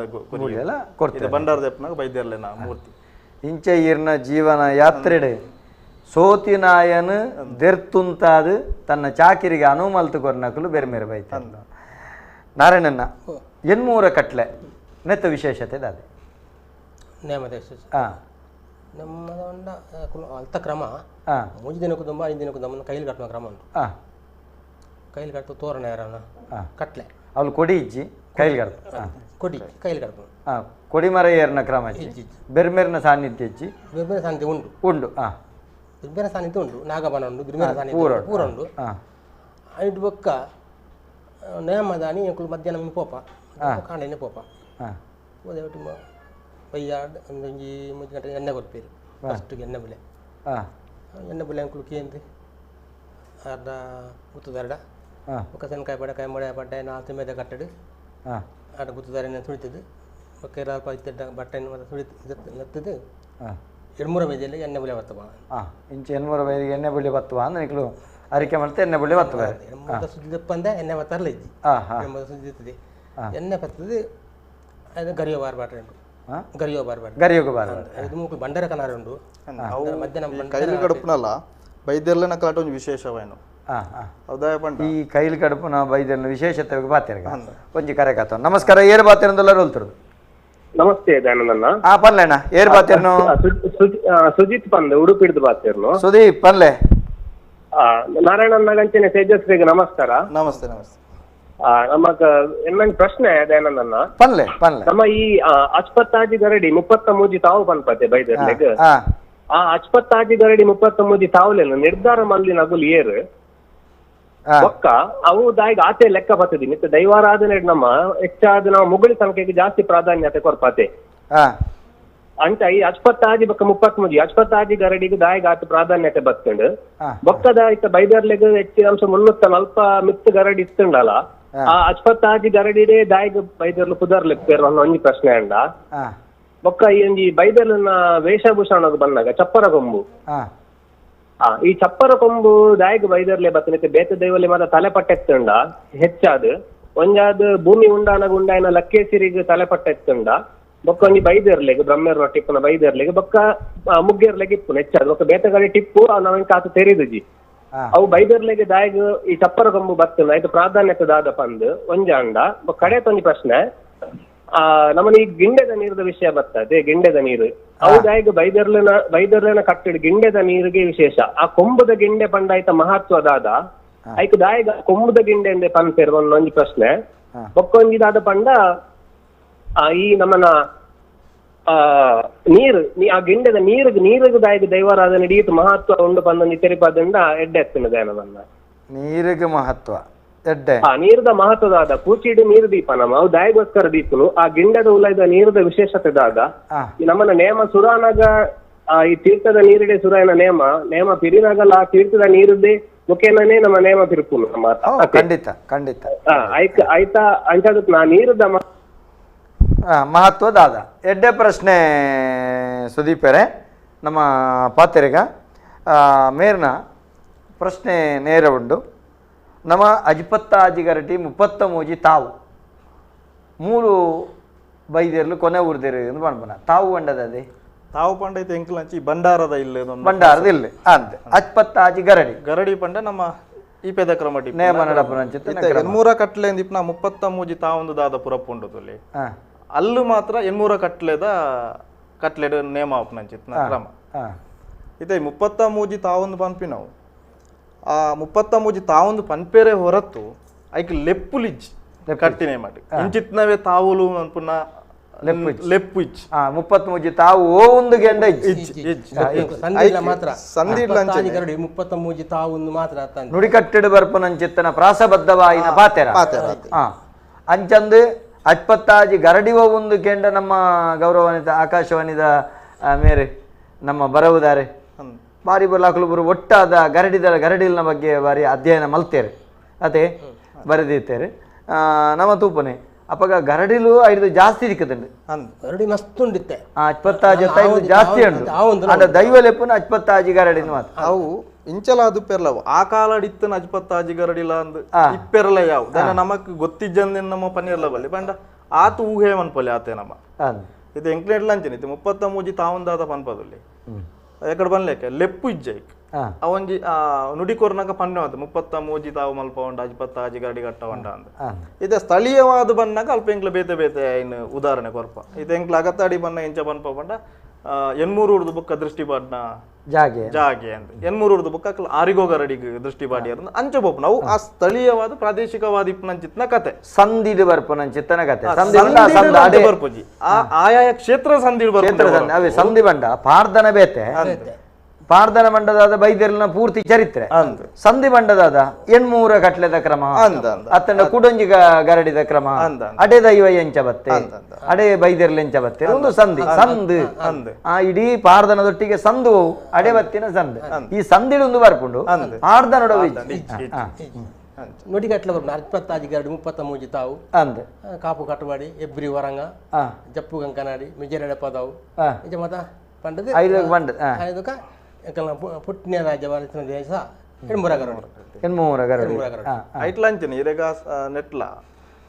ಎಲ್ಲ ಕೊಡ್ತಾರೆ ಬಂಡಾರ ದೆಪ್ಪನಾಗ ಬೈದೆರ್ಲೆನ ಮೂರ್ತಿ ಇಂಚೆ ಈರ್ನ ಜೀವನ ಯಾತ್ರೆಡೆ ಸೋತಿನಾಯನ್ ದೆರ್ತುಂತಾದು ತನ್ನ ಚಾಕಿರಿಗೆ ಅನುವು ಮಲ್ತು ಕೊರ್ನಕಲು ಬೇರೆ ಬೇರೆ ಬೈತ ನಾರಾಯಣನ್ನ ಎನ್ಮೂರ ಕಟ್ಲೆ ನೆತ್ತ ವಿಶೇಷತೆ ದಾದೆ ನಮ್ಮ ಅಲ್ತ ಕ್ರಮ ಮೂಜಿ ದಿನಕ್ಕೂ ತುಂಬ 5 ದಿನಕ್ಕೂ ತುಂಬ ಕೈಲಿ ಕಟ್ಟುವ ಕ್ರಮ ಉಂಟು. ಕೈಲಿ ಕಟ್ಟು ತೋರಣ ಯಾರನ್ನ ಕಟ್ಲೆ ಅವಳು ಕೊಡಿ ಇಜ್ಜಿ ಕೈಲಿ ಕಡ್ದು ಕೊಡಿ ಕೈಲಿ ಕಡ್ದು ಕೊಡಿಮರ ಏರ್ನ ಕ್ರಮ ಇಜ್ಜಿ ಬೆರ್ಮೆರ್ನ ಸಾನ್ನಿಧ್ಯ ಇಜ್ಜಿ ಬಿರ್ಬೇರೆ ಸಾನ್ನಿಧ್ಯ ಉಂಟು ಉಂಡು ಬಿರ್ಬೇರೆ ಸಾನ್ನಿಧ್ಯ ಉಂಟು ನಾಗಬನ ಉಂಡು ಬಿರ್ಬೇರೆ ಸಾನ್ನಿಧ್ಯ ಪೂರ ಉಂಡು. ಐದು ಬೊಕ್ಕ ನೇಮದಾನಿ ಎಂಕುಲು ಮಧ್ಯಾಹ್ನ ಪೋಪ ಕಾಂಡೆನೆ ಪೋಪ ಹೋದೆ ಪಯ್ಯ ಒಂಜಿ 3 ಗಂಟೆ ಎಣ್ಣೆ ಕೊರ್ಪೇರು ಫಸ್ಟಿಗೆ ಎಣ್ಣೆ ಬುಲೆ ಎಣ್ಣೆ ಬುಲೆ ಅಂಕುಲು ಕೇಂದು ಅರ್ಧ ಗುತ್ತುದಾರಡ ಬೊಕ್ಕ ಸೆನ್ಕಾಯಿ ಪಡ ಕಾಯಿ ಮೊಡೆ ಬಡ್ಡೆ ನಾಲ್ಕು ಮೇದ ಕಟ್ಟಡು ಆಡ ಗುತ್ತುದಾರನ ತುಳಿತದ್ದು ಬೊಕ್ಕ ಅಲ್ಪ ಇತ್ತ ಬಟ್ಟೆಯನ್ನು ಮತ್ತೆ ತುಳಿ ನತ್ತದು ಎಣ್ಮೂರ ಬೈದಿಯಲ್ಲಿ ಎಣ್ಣೆ ಬುಲೆ ಬತ್ತವ ಇಂಚು ಎಣ್ಮೂರ ಬೈದಿಗೆ ಎಣ್ಣೆ ಬುಳ್ಳಿ ಬತ್ತುವ ಅಂದ್ರೆ ನಿಕ್ಲು ಅರಿಕೆ ಮಾಡ್ತೆ ಎಣ್ಣೆ ಬುಳ್ಳಿ ಬತ್ತುವ ಎಣ್ಮೂರ ಸುದ್ದಿ ದಪ್ಪಂದೆ ಎಣ್ಣೆ ಬತ್ತರ್ಲ ಇಜ್ಜಿ ಎಣ್ಮೂರ ಸುದ್ದಿ ಇರ್ತದೆ ಎಣ್ಣೆ ಬತ್ತದು ಅದು ಗರಿಯೋ ಬಾರ್ ಬಾಟ್ರೆ ಉಂಟು ಗರಿಯೋ ಬಾರ್ ಬಾಟ್ರೆ ಗರಿಯೋಗ ಬಾರ್ ಇದು ಮೂಕು ಬಂಡರ ಕನಾರ ಉಂಟು ಮಧ್ಯಾಹ್ನ ಕೈಲಿ ಕಡುಪುನಲ್ಲ ಬೈದೆರ್ಲೆನ ಕಲಾಟ ಒಂಜಿ ವಿಶೇಷವೇನು ಈ ಕೈಲಿ ಕಡುಪುನ ಬೈದೆರ್ನ ವಿಶೇಷತೆ ಬಾತಿರ್ಗ ಒಂಜಿ ಕರೆ ಕಾತ. ನಮಸ್ಕಾರ, ಏರ್ ಬಾತಿರಂದೆಲ್ಲ ರೋಲ್ತರು. ನಮಸ್ತೆ ದಯಾನಂದಣ್ಣ. ಪನ್ಲೆಣ್ಣ ಏರ್ ಬಾತಿರ್ನು? ಸುಜಿತ್ ಪಂದ್ ಉಡುಪಿಡ್ದು ಬಾತಿರ್ನು. ಸುದೀಪ್ ಪನ್ಲೆ. ನಾರಾಯಣಣ್ಣ ಗಂಚಿನ ತೇಜಸ್ವಿಗೆ ನಮಸ್ಕಾರ. ನಮಸ್ತೆ ನಮಸ್ತೆ. ನಮಗ ಇನ್ನೊಂದು ಪ್ರಶ್ನೆ ದಯಾನಂದಣ್ಣ. ಪನ್ಲೆ ಪನ್ಲೆ. ನಮ್ಮ ಈ ಅಚ್ಪತ್ತಾಜಿ ಗರಡಿ 33 ತಾವು ಪನ್ಪತೆ ಬೈದರ್ಲೆಗ್ ಆ ಅಚ್ಪತ್ತಾಜಿ ಗರಡಿ 33 ತಾವುಲೆನ ನಿರ್ಧಾರ ಮಲ್ಲಿನ ಅಗುಲ್ ಏರು ಬೊಕ್ಕ ಅವು ದಾಯಿಗೆ ಆತೆ ಲೆಕ್ಕ ಬರ್ತದೆ ಮಿತ್ತ ದೈವಾರಾಧನೆ ನಮ್ಮ ಹೆಚ್ಚಾದ ನಾವು ಮುಗುಳಿ ಸಂಖ್ಯೆಗೆ ಜಾಸ್ತಿ ಪ್ರಾಧಾನ್ಯತೆ ಕೊರ್ಪಾತೆ ಅಂತ ಈ ಅಚ್ಪತ್ತಾಜಿ ಬೊಕ್ಕ 33 ಅಚ್ಪತ್ತಾಜಿ ಗರಡಿಗೆ ದಾಯಿಗೆ ಆತ ಪ್ರಾಧಾನ್ಯತೆ ಬರ್ತಂಡು ಬೊಕ್ಕದ ಇತ್ತ ಬೈದರ್ಲೆಗ್ ಹೆಚ್ಚಿನ ಅಂಶ 340 ಮಿತ್ತ ಗರಡಿ ಇತ್ತುಂಡಲ್ಲ ಆ ಅಚ್ಪತ್ತಾಜಿ ಗರಡಿಡೆ ದಾಯಿಗೆ ಬೈದರ್ಲು ಪುದರ್ಲೆಗ್ ಪೇರ್ ಒಂಜಿ ಪ್ರಶ್ನೆ ಅಂಡ. ಬೊಕ್ಕ ಈ ಒಂಜಿ ಬೈದರ್ನ ವೇಷಭೂಷಣಕ್ಕೆ ಬಂದಾಗ ಚಪ್ಪರ ಕೊಂಬು ಈ ಚಪ್ಪರ ಕೊಂಬು ದಾಯಿಗೆ ಬೈದರ್ಲೆ ಬತ್ತನಕ್ಕೆ ಬೇತ ದೈವಲೆ ಮಾತ್ರ ತಲೆ ಪಟ್ಟೆತ್ತುಂಡ ಹೆಚ್ಚಾದ ಒಂಜಾದ ಭೂಮಿ ಉಂಡಾನಗ ಉಂಡಾಯನ ಲಕ್ಕೇಸಿರಿಗೆ ತಲೆ ಪಟ್ಟೆತ್ತುಂಡ ಬೊಕ್ಕ ಒಂಜಿ ಬೈದರ್ಲೆಗ್ ಬ್ರಹ್ಮೇರ್ನ ಟಿಪ್ಪುನ ಬೈದರ್ಲೆಗ್ ಬೊಕ್ಕ ಮುಗ್ಗೇರ್ಲೆಗ್ ಇಪ್ಪುನ ಹೆಚ್ಚಾದ ಬೊಕ್ಕ ಬೇತಗಡೆ ಟಿಪ್ಪು ನಾವೇನ್ ಕಾತು ತೆರಿದುಜಿ ಅವು ಬೈದರ್ಲೆಗ್ ದಾಯಿಗ್ ಈ ಚಪ್ಪರ ಕೊಂಬು ಬತ್ತುಂಡ ಆಯ್ತು ಪ್ರಾಧಾನ್ಯತೆ ದಾದ ಪಂದ್ ಒಂಜಾಂಡ. ಕಡೆ ಒಂಜಿ ಪ್ರಶ್ನೆ, ನಮ್ಮನೆ ಈ ಗಿಂಡೆದ ನೀರದ ವಿಷಯ ಬರ್ತದೆ. ಗಿಂಡೆದ ನೀರು ಅವು ದಾಯಿಗ್ ಬೈದರ್ಲನ ಕಟ್ಟಿಡ್ ಗಿಂಡೆದ ನೀರಿಗೆ ವಿಶೇಷ. ಆ ಕೊಂಬುದ ಗಿಂಡೆ ಪಂಡಾಯ್ತ ಮಹತ್ವದಾದ ಐಕ್ ದಾಯಿಗ ಕೊಂಬುದ ಗಿಂಡೆ ಎಂದೆ ಪನ್ಪೇರ್ ಒಂಜಿ ಪ್ರಶ್ನೆ. ಬೊಕ್ಕೊಂಜಿದಾದ ಪಂಡ ಈ ನಮ್ಮನ ನೀರು ಆ ಗಿಂಡದ ನೀರಿಗೆ ನೀರಿಗೆ ದಾಯಕ ದೈವಾರಾಧನೆ ಈತ ಮಹತ್ವ ಉಂಡು ಪಂದೊಂಜಿ ತೆರಿಪಾದಿಂದ ಎಡ್ಡೆ ಎತ್ತಿನ ದಯನ ನೀರಿಗೆ ಮಹತ್ವ ಎಡ್ಡೆ ಆ ನೀರದ ಮಹತ್ವದಾದ ಕೂಚಿಡು ನೀರು ದೀಪ ನಮ್ಮ ಅವು ದಾಯಗೋಸ್ಕರ ದೀಪನು ಆ ಗಿಂಡದ ಉಲೈದ ನೀರದ ವಿಶೇಷತೆ ದಾದ ನಮ್ಮನ ನೇಮ ಸುರಾನಾಗ ಈ ತೀರ್ಥದ ನೀರಿಡೆ ಸುರಾಯನ ನೇಮ ನೇಮ ಪಿರಿನಾಗಲ್ಲ ಆ ತೀರ್ಥದ ನೀರದ್ದೇ ಮುಖೇನನೇ ನಮ್ಮ ನೇಮ ತಿರುಪುನು ನಮ್ಮ ಖಂಡಿತ ಖಂಡಿತ ಆಯ್ತಾ ಅಂಚದಕ್ಕೆ ನಾ ನೀರದ ಮಹತ್ವದಾದ ಎಡ್ಡೆ ಪ್ರಶ್ನೆ ಸುದೀಪರೇ ನಮ್ಮ ಪಾತ್ರೆಗ ಮೇರ್ನ ಪ್ರಶ್ನೆ ನೇರ ಉಂಡು. ನಮ್ಮ ಅಜ್ಪತ್ತಾಜಿ ಗರಟಿ 33 ತಾವು ಮೂರು ಬೈದೇರ್ಲು ಕೊನೆ ಊರ್ದೇರು ಎಂದು ಪಣ್ಪನ ತಾವು ಪಂಡದ ಅದೇ ತಾವು ಪಂಡ ಐತೆ ಎಂಕಲಂಚಿ ಭಂಡಾರದ ಇಲ್ಲ ಭಂಡಾರದ ಇಲ್ಲ ಅಂತ ಅಜ್ಪತ್ತಾಜಿ ಗರಡಿ ಗರಡಿ ಪಂಡ ನಮ್ಮ ಈ ಪೇದ ಕ್ರಮ ನೇಮ ನಡಪುನಂಚಿತ್ತ ಎನ್ಮೂರ ಕಟ್ಲೆ ಅಂದಿಪ್ನ 33 ತಾವೊಂದು ದಾದ ಪುರಪ್ಪು ಉಂಡು ತುಲಿ ಅಲ್ಲು ಮಾತ್ರ ಎನ್ಮೂರ ಕಟ್ಲೆದ ಕಟ್ಲೆಡ್ ನೇಮ ಆಪುನಂಚಿತ್ನ ಕ್ರಮ ಇತ್ತೆ 33 ತಾವೊಂದು ಪನ್ಪಿ ನಾವು ಆ 33 ತಾವೊಂದು ಪನ್ಪೇರೆ ಹೊರತು ಐಕ್ ಲೆಪ್ಪುಲಿಜ್ಜಿ ಕಟ್ಟಿನೇ ಮಾಡಿ ಇಂಚಿತ್ನವೇ ತಾವುಲು ಅನ್ಪುನ ಲೆಪ್ಪು ಇಜ್ಜಿ 33 ತಾವು ಒಂದು ಗೆಂಡ ಮಾತ್ರ 33 ತಾವು ಮಾತ್ರ ನುಡಿಕಟ್ಟಿಡು ಬರ್ಪುನಂಚಿತ್ತನ ಪ್ರಾಸಬದ್ಧವಾಯಿನ ಪಾತೆರ ಅಂಚಂದು ಅಜ್ಪತ್ತಾಜಿ ಗರಡಿವ ಒಂದು ಕೆಂಡ ನಮ್ಮ ಗೌರವಾನ್ವಿತ ಆಕಾಶವಾಣಿದ ಮೇರೆ ನಮ್ಮ ಬರವುದಾರೆ ಬಾರಿ ಬಲಾಕಲು ಬರು ಒಟ್ಟಾದ ಗರಡಿದ ಗರಡಿಲ್ನ ಬಗ್ಗೆ ಬಾರಿ ಅಧ್ಯಯನ ಮಲ್ತೇರೆ ಅದೇ ಬರೆದಿತ್ತೇರೆ ನಮ್ಮ ತೂಪನೆ ಅಪ್ಪಗ ಗರಡಿಲು ಐದು ಜಾಸ್ತಿ ದಿಕ್ಕದುಂಡು ಗರಡಿ ಮಸ್ತ್ ಉಂಡಿತ್ತೆ ಅಜ್ಪತ್ತಾಜಿ ಜಾಸ್ತಿ ಉಂಡು ಅಂಡ ದೈವ ಲೆಪ್ಪುನ ಅಜ್ಪತ್ತಾಜಿ ಗರಡಿನ ಮಾತ್ರ ಅವು ಇಂಚಲ ಅದು ಪೆರ್ಲವು ಆ ಕಾಲಡಿತ್ತನ ಅಜ್ಪತ್ತಾಜಿ ಗರಡಿಲ ಅಂದ್ ಇಪ್ಪೆರಲ ಯಾವು ದಾನ ನಮಕ್ ಗೊತ್ತಿಜ್ಜಂದಿನ ನಮ್ಮ ಪನ್ನೀರ್ಲ ಬಲ್ಲಿ ಪಂಡ ಆತು ಊಹೆ ಮನ್ಪೊಲಿ ಆತೆ ನಮ್ಮ ಇದು ಎಂಕ್ಲೇಟ್ಲ ಅಂಚನೆ ಇದು 33 ತಾವಂದಾದ ಪನ್ಪದಲ್ಲಿ ಎಕಡೆ ಬನ್ಲೇಕೆ ಲೆಪ್ಪು ಇಜ್ಜೈಕ್ ಅವೊಂಜಿ ನುಡಿ ಕೊರ್ನಾಗ ಪನ್ನೆ 33 ತಾವು ಮಲ್ಪ ಉಂಡ ಅಜ್ಪತ್ತಾಜಿ ಗರಡಿ ಕಟ್ಟ ಉಂಡ ಅಂದ ಇದೆ ಸ್ಥಳೀಯವಾದ ಬನ್ನಾಗ ಅಲ್ಪ ಎಂಕ್ಲ ಬೇತೆ ಬೇತೆ ಇನ್ನು ಉದಾಹರಣೆ ಕೊರ್ಪ ಇದು ಎಂಕ್ಲ ಅಗತ್ತಾಡಿ ಬನ್ನ ಇಂಚ ಪನ್ಪ ಪಂಡ ಎನ್ಮೂರು ಬುಕ್ಕ ದೃಷ್ಟಿ ಬಾಡ್ನ ಜಾಗೆ ಜಾಗೆ ಅಂತ ಎನ್ಮೂರು ಬುಕ್ಕ ಆರಿಗೋ ಗರಡಿಗೆ ದೃಷ್ಟಿ ಬಾಡಿ ಅಂಚ ಬೋಪ್ ನಾವು ಆ ಸ್ಥಳೀಯವಾದ ಪ್ರಾದೇಶಿಕವಾದ ಇಪ್ಪನಂಚಿತ್ನ ಕತೆ ಸಂಧಿಡು ಬರ್ಪುನಂಚಿತ್ತನ ಕತೆ ಬರ್ಪುಜಿ ಆ ಆಯಾಯ ಕ್ಷೇತ್ರ ಸಂಧಿ ಬರ್ಪು ಸಂಧಿ ಬಂಡ ಪಾರ್ದನ ಬೇತೆ ಪಾರ್ದನ ಮಂಡದಾದ ಬೈದೆರ್ಲಿನ ಪೂರ್ತಿ ಚರಿತ್ರೆ ಸಂಧಿ ಬಂಡದಾದ ಎಣ್ಮೂರ ಕಟ್ಲೆದ ಕ್ರಮ ಅತ್ತಂಡ ಕುಡೊಂಜಿ ಗರಡಿದ ಕ್ರಮ ಅಡೆ ದೈವ ಎಂಚ ಬತ್ತೆ ಅಡೆ ಬೈದೆರ್ಲ ಎಂಚ ಬತ್ತೆ ಒಂದು ಸಂಧಿ ಸಂದ್ ಆ ಇಡೀ ಪಾರ್ದನದೊಟ್ಟಿಗೆ ಸಂದು ಅಡೆ ಬತ್ತಿನ ಸಂದ್ ಈ ಸಂಧಿಡೊಂದು ಬರ್ಪುಂಡು ಪಾರ್ದನೊಡ ನುಡಿಗಟ್ಲೆ ಬರ್ಪುಂಡು ಅಜ್ಪತ್ತಾಜಿ ಗರಡಿ 33 ತಾವು ಅಂದ್ ಕಾಪು ಕಟ್ಟುವಾಡಿ ಎಬ್ರಿ ವರಂಗ ಜಪ್ಪು ಕಂಕನಾಡಿ ಮಿಜರಡ ಪದವು ಇಂಚ ಮತ ಪಂಡದ ಐದಕ್ಕ ಪುಟ್ಟಿನ ರಾಜ್ಯ ದೇಶ ಎಣ್ಮೂರ ಗರಡಿ ಐಟ್ಲಂಚನೆ ಇರೆಗ ನೆಟ್ಲ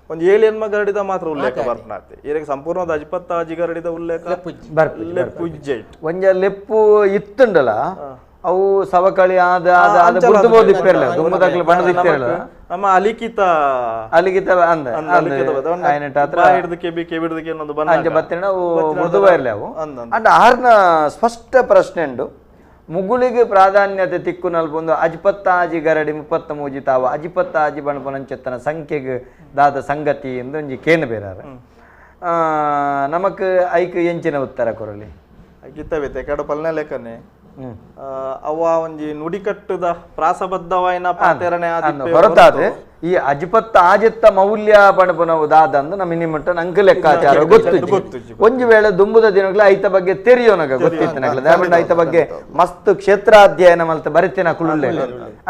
ಒಂದು ಏಳು ಎನ್ಮ ಗರಡಿದ ಮಾತ್ರ ಉಲ್ಲೇಖ ಬರ್ಪುನಾತೆ ಇರೆಗ ಸಂಪೂರ್ಣವಾದ ಅಜ್ಪತ್ತಾಜಿ ಗರಡಿದ ಉಲ್ಲೇಖ ಲೆಪ್ಪುಜ್ಜೈಟ್ ಒಂಜ ಲೆಪ್ಪು ಇತ್ತುಂಡಲ ಅವು ಸವಕಳಿ ಆದ ಆದ ಬುದ್ಧಬೋದು ಇಪ್ಪಿರಲ್ಲ ದುಮ್ಮದಾಗ್ಲು ಬಣ್ಣದ ಇಪ್ಪಿರಲ್ಲ ನಮ್ಮ ಅಲಿಖಿತ ಅಲಿಖಿತ ಅಂದ ಅಂಚ ಬತ್ತಿನ ಅವು ಮೃದುವ ಇರಲಿ ಅವು ಅಂಡ್ ಆರ್ನ ಸ್ಪಷ್ಟ ಪ್ರಶ್ನೆ ಉಂಡು ಮುಗುಳಿಗೆ ಪ್ರಾಧಾನ್ಯತೆ ತಿಕ್ಕು ನಲ್ಪೊಂದು ಅಜ್ಪತ್ತಾಜಿ ಗರಡಿ 33 ತಾವು ಅಜಿಪತ್ತಾಜಿ ಬಣಪನಂಚೆತ್ತನ ಸಂಖ್ಯೆಗೆ ದಾದ ಸಂಗತಿ ಎಂದು ಒಂಜಿ ಕೇನು ಬೇರಾರ ನಮಕ್ ಐಕ್ ಎಂಚಿನ ಉತ್ತರ ಕೊರಲಿ ಗಿತ್ತಬೇತೆ ಕಡ ಪಲ್ನೆ ಲೇಖನೆ ಅವ ಒಂಜಿ ನುಡಿಕಟ್ಟುದ ಪ್ರಾಸಬದ್ಧವಾಯಿನ ಪಾತೆರಣೆ ಹೊರತಾದ ಈ ಅಜಿಪತ್ತ ಆಜಿತ್ತ ಮೌಲ್ಯ ಪಣಪುನವು ದಾದಂದು ನಮ್ಮ ನಿಮ್ಮಟ್ಟ ನಂಗೆ ಲೆಕ್ಕಾಚಾರ ಗೊತ್ತು. ಒಂಜಿ ವೇಳೆ ದುಂಬುದ ದಿನಗಳ ಐತ ಬಗ್ಗೆ ತೆರಿಯೋನಗ ಗೊತ್ತಿತ್ತು ನಗಲ ದಾಪಂಡ ಐತ ಬಗ್ಗೆ ಮಸ್ತ್ ಕ್ಷೇತ್ರಾಧ್ಯಯನ ಮಲ್ತ ಬರಿತಿನ ಕುಳುಳ್ಳೆ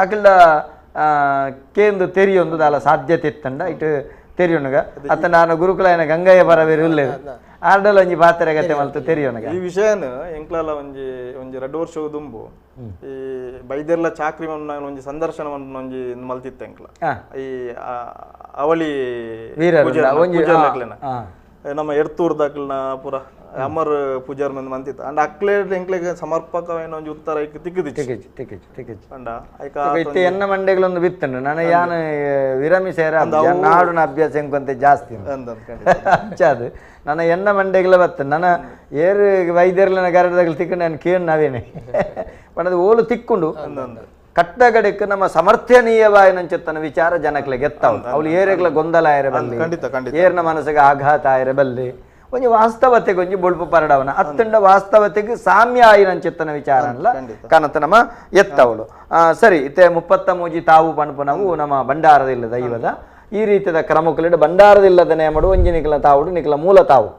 ಅಕಲ್ಡ ಕೇಂದ್ರ ತೆರಿಯೊಂದು ದಾಲ ಸಾಧ್ಯತೆ ಇತ್ತಂಡ ಇಟ್ಟು ತೆರಿಯೋನಗ ಅತ್ತ ನಾನು ಗುರುಕುಲಾಯನ ಗಂಗಯ್ಯ ಬರವೇರು ಉಲ್ಲೆ ಆರ್ಡಲ್ ಒಂಜಿ ಪಾತ್ರೆ ಗತೆ ಮಲ್ತ ತೆರಿಯೋನಗ ಈ ವಿಷಯನ ಎಂಕ್ಲಲ ಒಂಜಿ ಒಂಜಿ 2 ವರ್ಷ ದುಂಬು ಈ ಬೈದೆರ್ಲ ಚಾಕ್ರಿ ಒಂಜಿ ಸಂದರ್ಶನ ಒಂಜಿ ಮಲ್ತಿತ್ತ ಎಂಕ್ಲ ಈ ಅವಳಿ ನಮ್ಮ ಎಡ್ತೂರ್ದಾಕ್ಲನ ಪೂರ ಅಮರ್ ಪೂಜಾರ್ ಮಂದಿ ಮಂತಿತ್ತು ಅಂಡ್ ಅಕ್ಲೆ ಎಂಕ್ಲೆಗ್ ಸಮರ್ಪಕವಾಯಿನ ಒಂಜಿ ಉತ್ತರ ಐಕ್ ತಿಕ್ಕಿದಿಚ್ಚಿ ತಿಕ್ಕಿಚ್ಚಿ ತಿಕ್ಕಿಚ್ಚಿ ಅಂಡ ಐಕ ಇತ್ತೆ ಎನ್ನ ಮಂಡೆಗಳೊಂದು ಬಿತ್ತಂಡು ನಾನು ಯಾನು ವಿರಮಿಸೇರ ನಾಡುನ ಅಭ್ಯಾಸ ಎಂಕೊಂತೆ ಜಾಸ್ತಿ ಅಂಚಾದು ನನ್ನ ಎನ್ನ ಮಂಡೆಗಳ ಬತ್ತ ನನ್ನ ಏರು ವೈದ್ಯರ್ಲನ ಗರಡದಾಗಲು ತಿಕ್ಕೊಂಡು ನಾನು ಕೇಳು ನಾವೇನೆ ಪಂಡದು ಓಲು ತಿಕ್ಕೊಂಡು ಕಟ್ಟಗಡೆಕ್ ನಮ್ಮ ಸಮರ್ಥನೀಯವಾಯಿನಂಚಿತ್ತನ ವಿಚಾರ ಜನಕ್ಲೆಗೆ ಎತ್ತಾವು ಅವಳು ಏರೆಗ್ಲ ಗೊಂದಲ ಆಯರೆ ಬಲ್ಲಿ ಏರ್ನ ಮನಸ್ಸಿಗೆ ಆಘಾತ ಆಯರೆ ಬಲ್ಲಿ ಒಂಜಿ ವಾಸ್ತವತೆಗೆ ಒಂಜಿ ಬೊಳ್ಪು ಪರಡವನ ಅತ್ತಂಡ ವಾಸ್ತವತೆಗೆ ಸಾಮ್ಯ ಆಯಿನಂಚಿತ್ತನ ವಿಚಾರ ಅಲ್ಲ ಕನತ ನಮ್ಮ ಎತ್ತವಳು. ಸರಿ ಇತ್ತೆ 33 ತಾವು ಪಣಪು ನಾವು ನಮ್ಮ ಭಂಡಾರದಿಲ್ಲ ದೈವದ ಈ ರೀತಿಯ ಕ್ರಮಕ್ಕಲಿಡು ಭಂಡಾರದಿಲ್ಲದ ನೇಮಡು ಒಂಜಿ ನಿಕಲ ತಾವುಡು ನಿಕಲ ಮೂಲ ತಾವು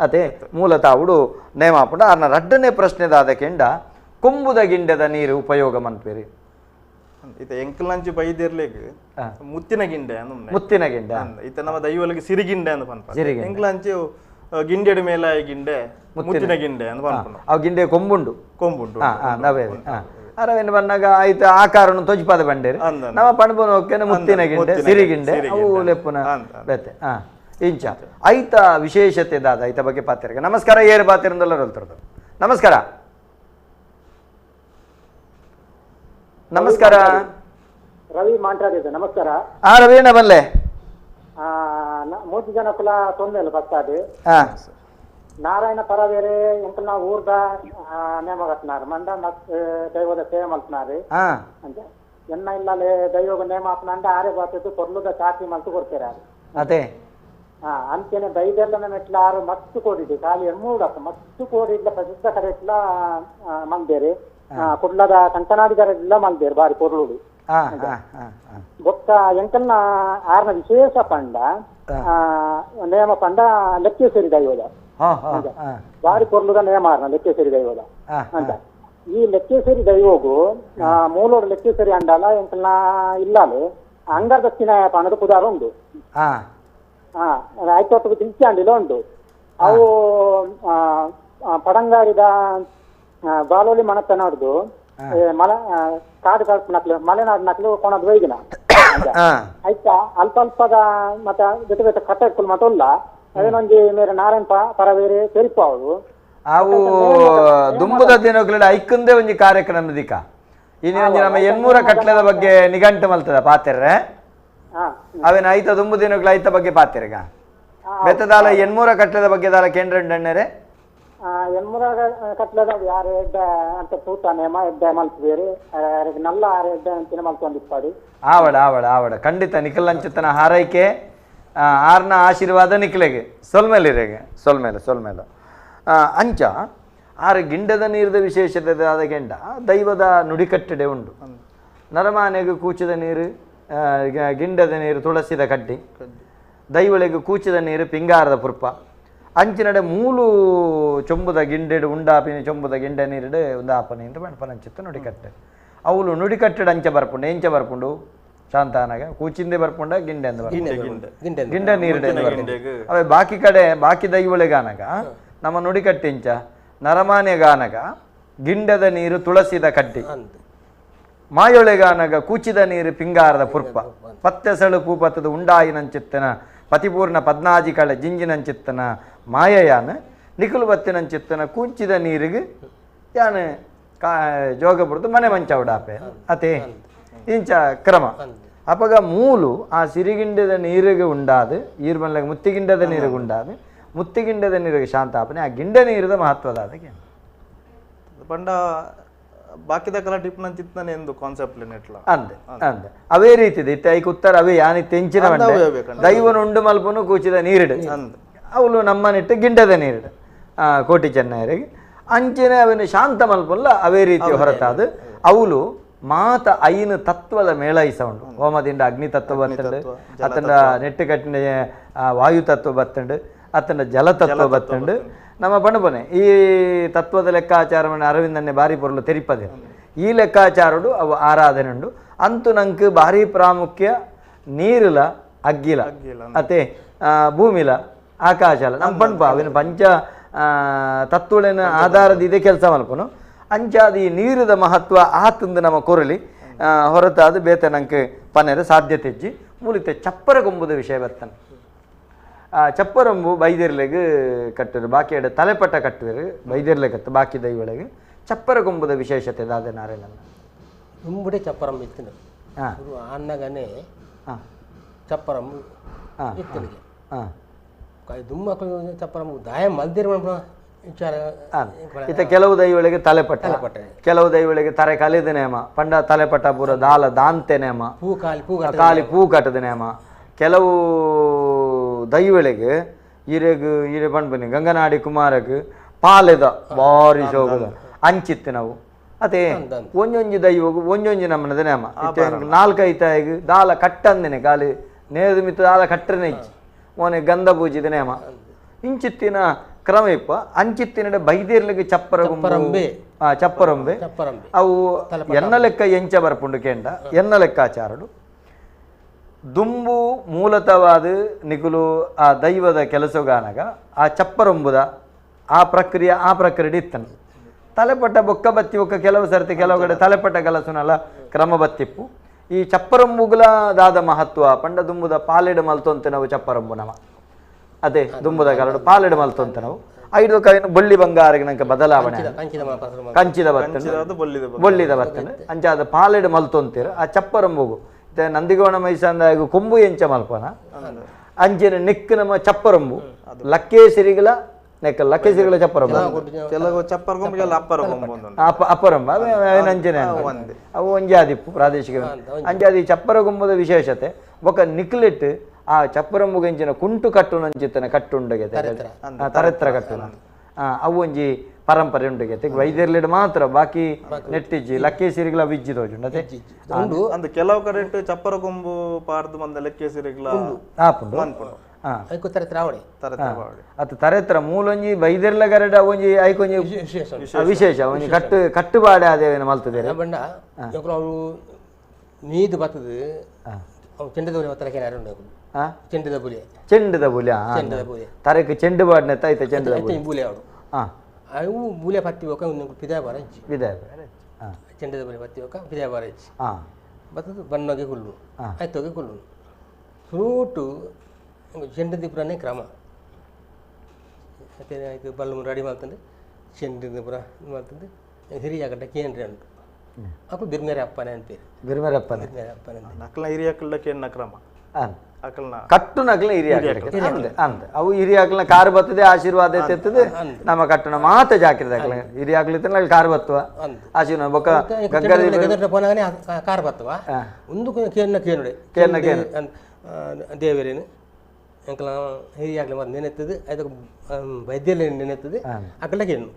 ಅದೇ ಮೂಲ ತಾವುಡು ನೇಮ ಹಾಪುಂಡು. ಆರ್ನ ರಡ್ಡನೇ ಪ್ರಶ್ನೆದಾದ ಕೆಂಡ ಕೊಂಬುದ ಗಿಂಡದ ನೀರು ಉಪಯೋಗ ಮನ್ಪೇರಿ. ಇತ್ತೆ ಎಂಕಲ್ನಂಚಿ ಬೈದಿರ್ಲಿಗ್ ಮುತ್ತಿನ ಗಿಂಡೆ ಮುತ್ತಿನ ಗಿಂಡೆ ಇತ್ತೆ ನಮ್ಮ ದೈವಲಿಗೆ ಸಿರಿಗಿಂಡೆ ಅಂತ ಪನ್ಪ ಎಂಕಲ್ನಂಚಿ ಗಿಂಡೆಡ್ ಮೇಲೆ ಗಿಂಡೆ ಮುತ್ತಿನ ಗಿಂಡೆ ಅಂತ ಪನ್ಪುಂಡು. ಅವು ಗಿಂಡೆ ಕೊಂಬುಂಡು ಕೊಂಬುಂಡು ನವೇ ಅರವಿಂದ ಬಂದಾಗ ಆಯ್ತು ಆಕಾರನು ತೊಜ್ಪಾದ ಬಂಡೇರಿ ನಮ್ಮ ಪಣಪುನ ಹೋಗ್ತೇನೆ ಮುತ್ತಿನ ಗಿಂಡೆ ಸಿರಿಗಿಂಡೆ ಅವು ಲೆಪ್ಪುನ ಬೆತ್ತೆ ಇಂಚ ಐತ ವಿಶೇಷತೆ ದಾದ ಐತ ಬಗ್ಗೆ ಪಾತಿರ್ಗ. ನಮಸ್ಕಾರ ಏರು ಪಾತಿರಂದಲ್ಲ ಹೇಳ್ತಿರೋದು. ನಮಸ್ಕಾರ ನಮಸ್ಕಾರ ರವಿ ಮಾತಾಡಿದ್ದು. ನಮಸ್ಕಾರ. ರವಿ ಅಣ್ಣ ಬಲ್ಲೆ ಮೂರ್ತಿ ಜನ ಕುಲ ತೊಂದರೆ ಇಲ್ಲ ಬಸ್ತಾದೆ ನಾರಾಯಣ ಪರವೇರೆ ಎಂಕಲ್ನ ಊರ್ದ ನೇಮ ಕಟ್ನಾರು ಮಂಡ ಮತ್ ದೈವದ ಸೇವೆ ಮಲ್ಪನಾರು ಅಂತ ಎನ್ನ ಇಲ್ಲಲೆ ದೈವಗ ನೇಮ ಆಪನಂಡ ಆರೆ ಬಾತದ್ದು ಕೊರ್ಲುದ ಚಾಟಿ ಮಲ್ತು ಕೊಡ್ತಾರೆ ಅದೇ ಅಂಚೆನೆ ಬೈದೆಲ್ಲ ಮೆಟ್ಲ ಆರು ಮಸ್ತ್ ಕೋಡಿದ್ದು ಖಾಲಿ ಎಮ್ಮೂಡಪ್ಪ ಮಸ್ತ್ ಕೋಡಿಡ್ಲ ಪ್ರಸಿದ್ಧ ಕಡೆ ಇಟ್ಲ ಮಲ್ದೇರಿ ಕುಡ್ಲದ ಕಂಕನಾಡಿದರೆಲ್ಲ ಮಲ್ದೇರು ಬಾರಿ ಕೊರ್ಲುಡು ಬೊಕ್ಕ ಎಂಕಲ್ನ ಆರ್ನ ವಿಶೇಷ ಪಂಡ ನೇಮ ಪಂಡ ಲೆಕ್ಕೇಶ್ವರಿ ದೈವದ ಬಾರಿ ಕೊರ್ಲುದ ನೇಮ ಆರ್ನ ಲೆಕ್ಕೇಶ್ವರಿ ದೈವದ ಅಂತ ಈ ಲೆಕ್ಕೇಶ್ವರಿ ದೈವಗು ಮೂಲೋಡು ಲೆಕ್ಕೇಶ್ವರಿ ಅಂಡಲ ಎಂಕಲ್ನ ಇಲ್ಲಾಲು ಅಂಗರ್ದಕ್ಷಿಣ ಪಣದ ಪುದಾರ ಉಂಡು ಆಯ್ತೊಟ್ಟಿಗೆ ತಿಂಚಾಂಡಿಲ ಉಂಡು ಅವು ಪಡಂಗಾರಿದ ಬಾಲೋಲಿ ಮಣತನಾಡ್ದು ಮಲೆ ಕಾಡು ಕಾಡು ನಕ್ಲು ಮಲೆನಾಡು ನಕ್ಲು ಕೊಣದ್ ವೈಗಿನ ಆಯ್ತಾ ಅಲ್ಪ ಅಲ್ಪದ ಮತ್ತೆ ಜೊತೆ ಜೊತೆ ಕಟ್ಟೆ ಮತ್ತೊಲ್ಲ ಅದೇನೊಂಜಿ ಮೇರೆ ನಾರಾಯಣ ಪರವೇರೆ ತೆರಿಪಾವು ಅವು ದುಂಬುದ ದಿನಗಳ ಐಕಂದೇ ಒಂಜಿ ಕಾರ್ಯಕ್ರಮ ದಿಕ್ಕ ಇನ್ನು ಒಂಜಿ ನಮ್ಮ ಎನ್ಮೂರ ಕಟ್ಲೆದ ಬಗ್ಗೆ ನಿಘಂಟು ಮಲ್ತದ ಪಾತೆರ್ರೆ ಅವೇನ ಐತ ದುಂಬು ದಿನಗಳ ಐತ ಬಗ್ಗೆ ಪಾತೆರ್ಗ ಬೆತ್ತದಾಲ ಎನ್ಮೂರ ಕಟ್ಲೆದ ಬಗ್ಗೆ ದಾಲ ಕೇಂದ್ರ ಎನ್ಮೂರ ಕಟ್ಲೆದ ಯಾರು ಎಡ್ಡೆ ಅಂತ ತೂತ ನೇಮ ಎಡ್ಡೆ ಮಲ್ಪುವೇರು ನಲ್ಲ ಆರು ಎಡ್ಡೆ ಅಂಚಿನ ಮಲ್ತೊಂದಿಪ್ಪಾಡು. ಆವಡ ಆವಡ ಆವಡ ಖಂಡಿತ ನಿಖಲಂಚಿತನ ಹಾರೈಕೆ ಆರ್ನ ಆಶೀರ್ವಾದ ನಿಖಲೆಗೆ ಸೊಲ್ಮೇಲೆ ಇರೇಗೆ ಸೊಲ್ಮೇಲೆ ಸೊಲ್ಮೇಲೆ ಅಂಚ ಆರು ಗಿಂಡದ ನೀರದ ವಿಶೇಷತೆ ಆದ ಗೆಂಡ ದೈವದ ನುಡಿಕಟ್ಟಡೆ ಉಂಡು. ನರಮಾನೆಗೆ ಕೂಚಿದ ನೀರು ಗಿಂಡದ ನೀರು ತುಳಸಿದ ಕಡ್ಡಿ, ದೈವಳಿಗೆ ಕೂಚಿದ ನೀರು ಪಿಂಗಾರದ ಪುರ್ಪ, ಅಂಚಿನಡೆ ಮೂಲು ಚೊಂಬುದ ಗಿಂಡೆಡು ಉಂಡಾಪಿನ ಚೊಂಬುದ ಗಿಂಡೆ ನೀರಿಡು ಉಂದಾಪನೆ ಅಂತ ಪಣಪನಂಚಿತ್ತು ನುಡಿಕಟ್ಟೆ. ಅವಳು ನುಡಿಕಟ್ಟೆಡು ಅಂಚೆ ಬರ್ಪುಂಡು ಎಂಚೆ ಬರ್ಪುಂಡು ಶಾಂತಾನಾಗ ಕೂಚಿಂದೆ ಬರ್ಪುಂಡ ಗಿಂಡೆ ಅಂದ ಗಿಂಡೆ ನೀರಿಡೆ ಅವೇ ಬಾಕಿ ಕಡೆ ಬಾಕಿ ದೈವಳಿಗಾನಗ ನಮ್ಮ ನುಡಿಕಟ್ಟೆಂಚ ನರಮಾನೆಗಾನಗ ಗಿಂಡದ ನೀರು ತುಳಸಿದ ಕಡ್ಡಿ, ಮಾಯೊಳೆಗಾನಗ ಕೂಚಿದ ನೀರು ಪಿಂಗಾರದ ಪುರ್ಪ, ಪತ್ತೆಸಳು ಪೂಪತ್ತದ ಉಂಡಾಯಿನಂಚಿತ್ತನ ಪತಿಪೂರ್ಣ ಪದ್ನಾಜಿ ಕಳೆ ಜಿಂಜಿನಂಚಿತ್ತನ ಮಾಯಯಾನ ನಿಖಲು ಬತ್ತಿನಂಚಿತ್ತನ ಕೂಚಿದ ನೀರಿಗೆ ಯಾನು ಕಾ ಜೋಗ ಬುಡ್ದು ಮನೆ ಮಂಚ ಉಡಾಪೆ ಅತೆ ಇಂಚ ಕ್ರಮ. ಅಪಗ ಮೂಲು ಆ ಸಿರಿಗಿಂಡದ ನೀರಿಗೆ ಉಂಡಾದು ಈರ್ಮಲ್ಲಾಗ ಮುತ್ತಿಗಿಂಡದ ನೀರಿಗೆ ಉಂಡಾದು ಮುತ್ತಿಗಿಂಡದ ನೀರಿಗೆ ಶಾಂತಾಪನೆ ಆ ಗಿಂಡ ನೀರದ ಮಹತ್ವದ ಅದಕ್ಕೆ ಪಂಡ ಬಾಕಿದ ಕಲ ಟಿಪ್ನ ಎಂದು ಕಾನ್ಸೆಪ್ಟ್ ನೆಟ್ಲ ಅಂದೆ ಅಂದೆ ಅವೇ ರೀತಿ ಇತ್ತೆ ಐಕ್ ಉತ್ತರ ಅವೇ ಯಾನಿ ತೆಂಚಿನ ದೈವನ ಉಂಡು ಮಲ್ಪನು ಕೂಚಿದ ನೀರಿಡು ಅವಳು ನಮ್ಮ ನೆಟ್ಟು ಗಿಂಡದ ನೀರಿಡು ಕೋಟಿ ಚೆನ್ನಯರಿಗೆ ಅಂಚನೆ ಅವನು ಶಾಂತ ಮಲ್ಪಲ್ಲ ಅವೇ ರೀತಿ ಹೊರತಾದ ಅವಳು ಮಾತ ಐನು ತತ್ವದ ಮೇಳೈಸ ಉಂಡು. ಹೋಮದಿಂದ ಅಗ್ನಿ ತತ್ವ ಬತ್ತಂಡು, ಅತಂಡ ನೆಟ್ಟು ಕಟ್ಟಿನ ವಾಯು ತತ್ವ ಬತ್ತಂಡು, ಅತಂಡ ಜಲತತ್ವ ಬತ್ತಂಡು. ನಮ್ಮ ಬಣ್ಣಬನೆ ಈ ತತ್ವದ ಲೆಕ್ಕಾಚಾರವನ್ನು ಅರವಿಂದನ್ನೇ ಭಾರಿ ಪೊರ್ಲು ತೆರಿಪದೆ ಈ ಲೆಕ್ಕಾಚಾರಡು ಅವು ಆರಾಧನೆ ಉಂಡು. ಅಂತೂ ನಂಗೆ ಭಾರಿ ಪ್ರಾಮುಖ್ಯ ನೀರುಲ ಅಗ್ಗಿಲ ಅತೆ ಭೂಮಿಲ ಆಕಾಶಲ ನಮ್ಮ ಪಣಪ ಅವಿನ ಪಂಚ ತತ್ವಳಿನ ಆಧಾರದ ಇದೇ ಕೆಲಸ ಮಲ್ಪನು. ಅಂಚಾದ ಈ ನೀರದ ಮಹತ್ವ ಆತಂದು ನಮ್ಮ ಕೊರಲಿ ಹೊರತಾದ ಬೇತ ನಂಗೆ ಪನ್ನೆರ ಸಾಧ್ಯತೆ ಇಜ್ಜಿ. ಮೂಲಿತೆ ಚಪ್ಪರ ಕೊಂಬುದ ವಿಷಯ ಬರ್ತಾನೆ. ಚಪ್ಪರಂಬು ಬೈದಿರ್ಲೆಗ್ ಕಟ್ಟುವರು, ಬಾಕಿ ಎಡೆ ತಲೆಪಟ್ಟ ಕಟ್ಟುವರು ಬೈದಿರ್ಲೆ ಕತ್ತು ಬಾಕಿ ದೈವಳಿಗೆ. ಚಪ್ಪರ ಕೊಂಬುದ ವಿಶೇಷತೆ ದಾದ ನಾರಾಯಣ ದುಂಬುಡೆ ಚಪ್ಪರಂಬು ಇತ್ತು ಅನ್ನಗನೆ ಚಪ್ಪರಂಬು ಇತ್ತನಿಗೆ ದುಮ್ಮಕ್ಕಳು ಚಪ್ಪರಂಬು ದಾಯ ಮಲ್ದಿರ ಇತ್ತ ಕೆಲವು ದೈವಗಳಿಗೆ ತಲೆಪಟ್ಟ, ಕೆಲವು ದೈವಗಳಿಗೆ ತರೆ ಕಲಿದ ನೇಮ, ಪಂಡ ತಲೆಪಟ್ಟ ಪೂರ ದಾಲ ದಾಂತೆ ನೇಮ, ಕಾಲಿ ಪೂ ಕಟ್ಟದ ನೇಮ. ಕೆಲವು ದೈವಗಳಿಗೆ ಈರೆಗ್ ಈರೆ ಪಂಡ್ಬನಿ ಗಂಗನಾಡಿ ಕುಮಾರಗ್ ಪಾಲೆದ ಭಾರಿ ಶೋಕದ ಅಂಚಿತ್ತು ನಾವು. ಅದೇ ಒಂಜೊಂಜಿ ದೈವಗು ಒಂಜೊಂಜಿ ನಮ್ಮನದ ನೇಮ. ನಾಲ್ಕೈತಾಯಿಗ್ ದಾಲ ಕಟ್ಟಂದಿನಿ ಕಾಲಿ ನೇದ ಮಿತ್ತು ದಾಲ ಕಟ್ಟನೆ ಇಚ್ಚಿ ಮೋನೆ ಗಂಧ ಪೂಜಿದ ನೇಮ. ಇಂಚಿತ್ತಿನ ಕ್ರಮ ಇಪ್ಪ ಅಂಚಿತ್ತಿನ ಬೈದೇರ್ಲಿಗೆ ಚಪ್ಪರಗೊಂಬೆ, ಚಪ್ಪರೊಂಬೆ ಅವು ಎನ್ನ ಲೆಕ್ಕ ಎಂಚ ಬರ್ಪುಂಡು ಕೇಂಡ ಎನ್ನ ಲೆಕ್ಕಾಚಾರಡು ದುಂಬು ಮೂಲತವಾದ ನಿಕುಲು ಆ ದೈವದ ಕೆಲಸಗಾನಗ ಆ ಚಪ್ಪರೊಂಬುದ ಆ ಪ್ರಕ್ರಿಯೆ ಆ ಪ್ರಕ್ರಿಯೆ ಇತ್ತನು. ತಲೆಪಟ್ಟ ಬೊಕ್ಕ ಬತ್ತಿ ಬೊಕ್ಕ ಕೆಲವು ಸರ್ತಿ ಕೆಲವು ಕಡೆ ತಲೆಪಟ್ಟ ಕಲಸುನಲ್ಲ ಕ್ರಮ ಬತ್ತಿಪ್ಪು. ಈ ಚಪ್ಪರಂಬುಗುಲ ದಾದ ಮಹತ್ವ ಪಂಡ ದುಂಬುದ ಪಾಲೆಡು ಮಲ್ತೊಂತೆ ನಾವು ಚಪ್ಪರಂಬು ನಮ ಅದೇ ದುಂಬುದ ಕಾಲಡು ಪಾಲೆಡು ಮಲ್ತೊಂತೆ ನಾವು ಐದು ಕಾಯಿನ ಬೊಳ್ಳಿ ಬಂಗಾರಗೆ ನಂಗೆ ಬದಲಾವಣೆ ಕಂಚಿದ ಬತ್ತನೆ ಬೊಳ್ಳಿದ ಬತ್ತನೆ ಅಂಚಾದ ಪಾಲೆಡು ಮಲ್ತೊಂತೀರ ಆ ಚಪ್ಪರಂಬುಗು. ನಂದಿಗೋಣ ಮೈಸಂದಾಯಗು ಕೊಂಬು ಎಂಚ ಮಲ್ಪನ ಅಂಚಿನ ನೆಕ್ ನಮ್ಮ ಚಪ್ಪರಂಬು ಲಕ್ಕೇಸಿರಿಗಳ ನೆಕ್ಕ ಲಕ್ಕೇಸಿರಿಗಳ ಚಪ್ಪರಂಬು ಅಪ್ಪರಂಬ ಅಂಚನೆ ಅವು ಒಂಜಾದಿಪ್ಪು ಪ್ರಾದೇಶಿಕ ಅಂಚಾದಿ ಚಪ್ಪರಗೊಂಬದ ವಿಶೇಷತೆ. ಬೊಕ್ಕ ನಿಕ್ಲೆಟ್ ಆ ಚಪ್ಪರಂಬುಗೆಂಚಿನ ಕುಂಟು ಕಟ್ಟುನಂಚಿತ್ತನ ಕಟ್ಟುಂಡಗೆ ತರೆತ್ರ ಕಟ್ಟುನ ಅವು ಒಂಜಿ ಪರಂಪರೆ ಉಂಡುಗೆ ವೈದ್ಯರ್ಲಿಡ್ ಮಾತ್ರ ಬಾಕಿ ನೆಟ್ಟಿಜ್ಜಿ ಲಕ್ಕೇಸಿರಿಗಳ ವಿಜ್ಜಿ ತೋಜುಂಡು. ಅದೇ ಉಂಡು ಅಂದ್ ಕೆಲವು ಕಡೆ ಚಪ್ಪರ ಕೊಂಬು ಪಾರ್ದು ಬಂದ ಲಕ್ಕೇಸಿರಿಗಳ ಆಪುಂಡು. ಅತ್ತ ತರೆತ್ರ ಮೂಲೊಂಜಿ ಬೈದೆರ್ಲ ಗರಡ ಒಂಜಿ ಐಕೊಂಜಿ ವಿಶೇಷ ಒಂಜಿ ಕಟ್ಟು ಕಟ್ಟುಪಾಡೆ ಅದೇವೇನು ಮಲ್ತದೆ ಬಂಡ ನೀದು ಬರ್ತದೆ ಚೆಂಡದ ಉಂಡು. ಚೆಂಡದ ಬುಲಿ ಚೆಂಡದ ಬುಲಿ ತರಕ್ಕೆ ಚೆಂಡು ಬಾಡ್ನೆ ಐತೆ ಚೆಂಡದ ಬುಲಿ ಅವಳು ಅವು ಬುಲೆ ಪತ್ತಿ ಹೋಗ ಪಿದಾಯ ಬಾರ ಪಿದಾಯ ಚೆಂಡದ ಬುಲೆ ಪತ್ತಿ ಹೋಗ ಪಿದಾಯ ಬಾರ ಹೆಚ್ಚು ಬರ್ತದೆ ಬಣ್ಣಗೆ ಕುಲ್ಲು ಆಯ್ತೋಗಿ ಕುಲ್ಲು ಫ್ರೂಟು ಚೆಂಡದ ಪುರಾನೇ ಕ್ರಮ ಮತ್ತೆ ಆಯ್ತು ಬಲ್ಲು ರೆಡಿ ಮಾಡ್ತಂದ್ರೆ ಚೆಂಡದ ಪುರ ಮಾಡ್ತಂದ್ರೆ ಹಿರಿಯ ಗಡ್ಡ ಕೇಂದ್ರ ಉಂಟು ಅಪ್ಪ ಬಿರ್ಮೇರೆ ಅಪ್ಪನೇ ಅಂತೀರಿ ಬಿರ್ಮೇರೆ ಅಪ್ಪನೇ ಬಿರ್ಮೇರೆ ಅಪ್ಪನೇ ನಕ್ಲ ಹಿರಿಯಕ್ಕಳ್ಳ ಕೇಂದ್ರ ಕ್ರಮ ಕಟ್ಟುನಕ್ಲ ಹಿರಿಯ ಅಂದ ಅವು ಹಿರಿಯಾಕ್ಲ ಕಾರು ಬರ್ತದೆ ಆಶೀರ್ವಾದ ಎತ್ತದೆ ನಮ್ಮ ಕಟ್ಟುನ ಮಾತ ಜಾಕಿರ್ದಾಕ್ಲ ಹಿರಿಯಾಕ್ಲ ಕಾರು ಬತ್ತುವ ಆಶೀರ್ವಾದ ಬೊಕ್ಕ ಕಾರು ಬತ್ತುವ ಒಂದು ಕೇನ ಕೇನುಡೆ ಕೇನ ಕೇನು ದೇವರೇನು ಎಂಕಲ ಹಿರಿಯಾಕ್ಲ ಮತ್ತೆ ನೆನೆತ್ತದು ಅದಕ್ಕೆ ವೈದ್ಯಲೆ ನೆನೆತ್ತದು ಅಕ್ಕಲ ಕೇನು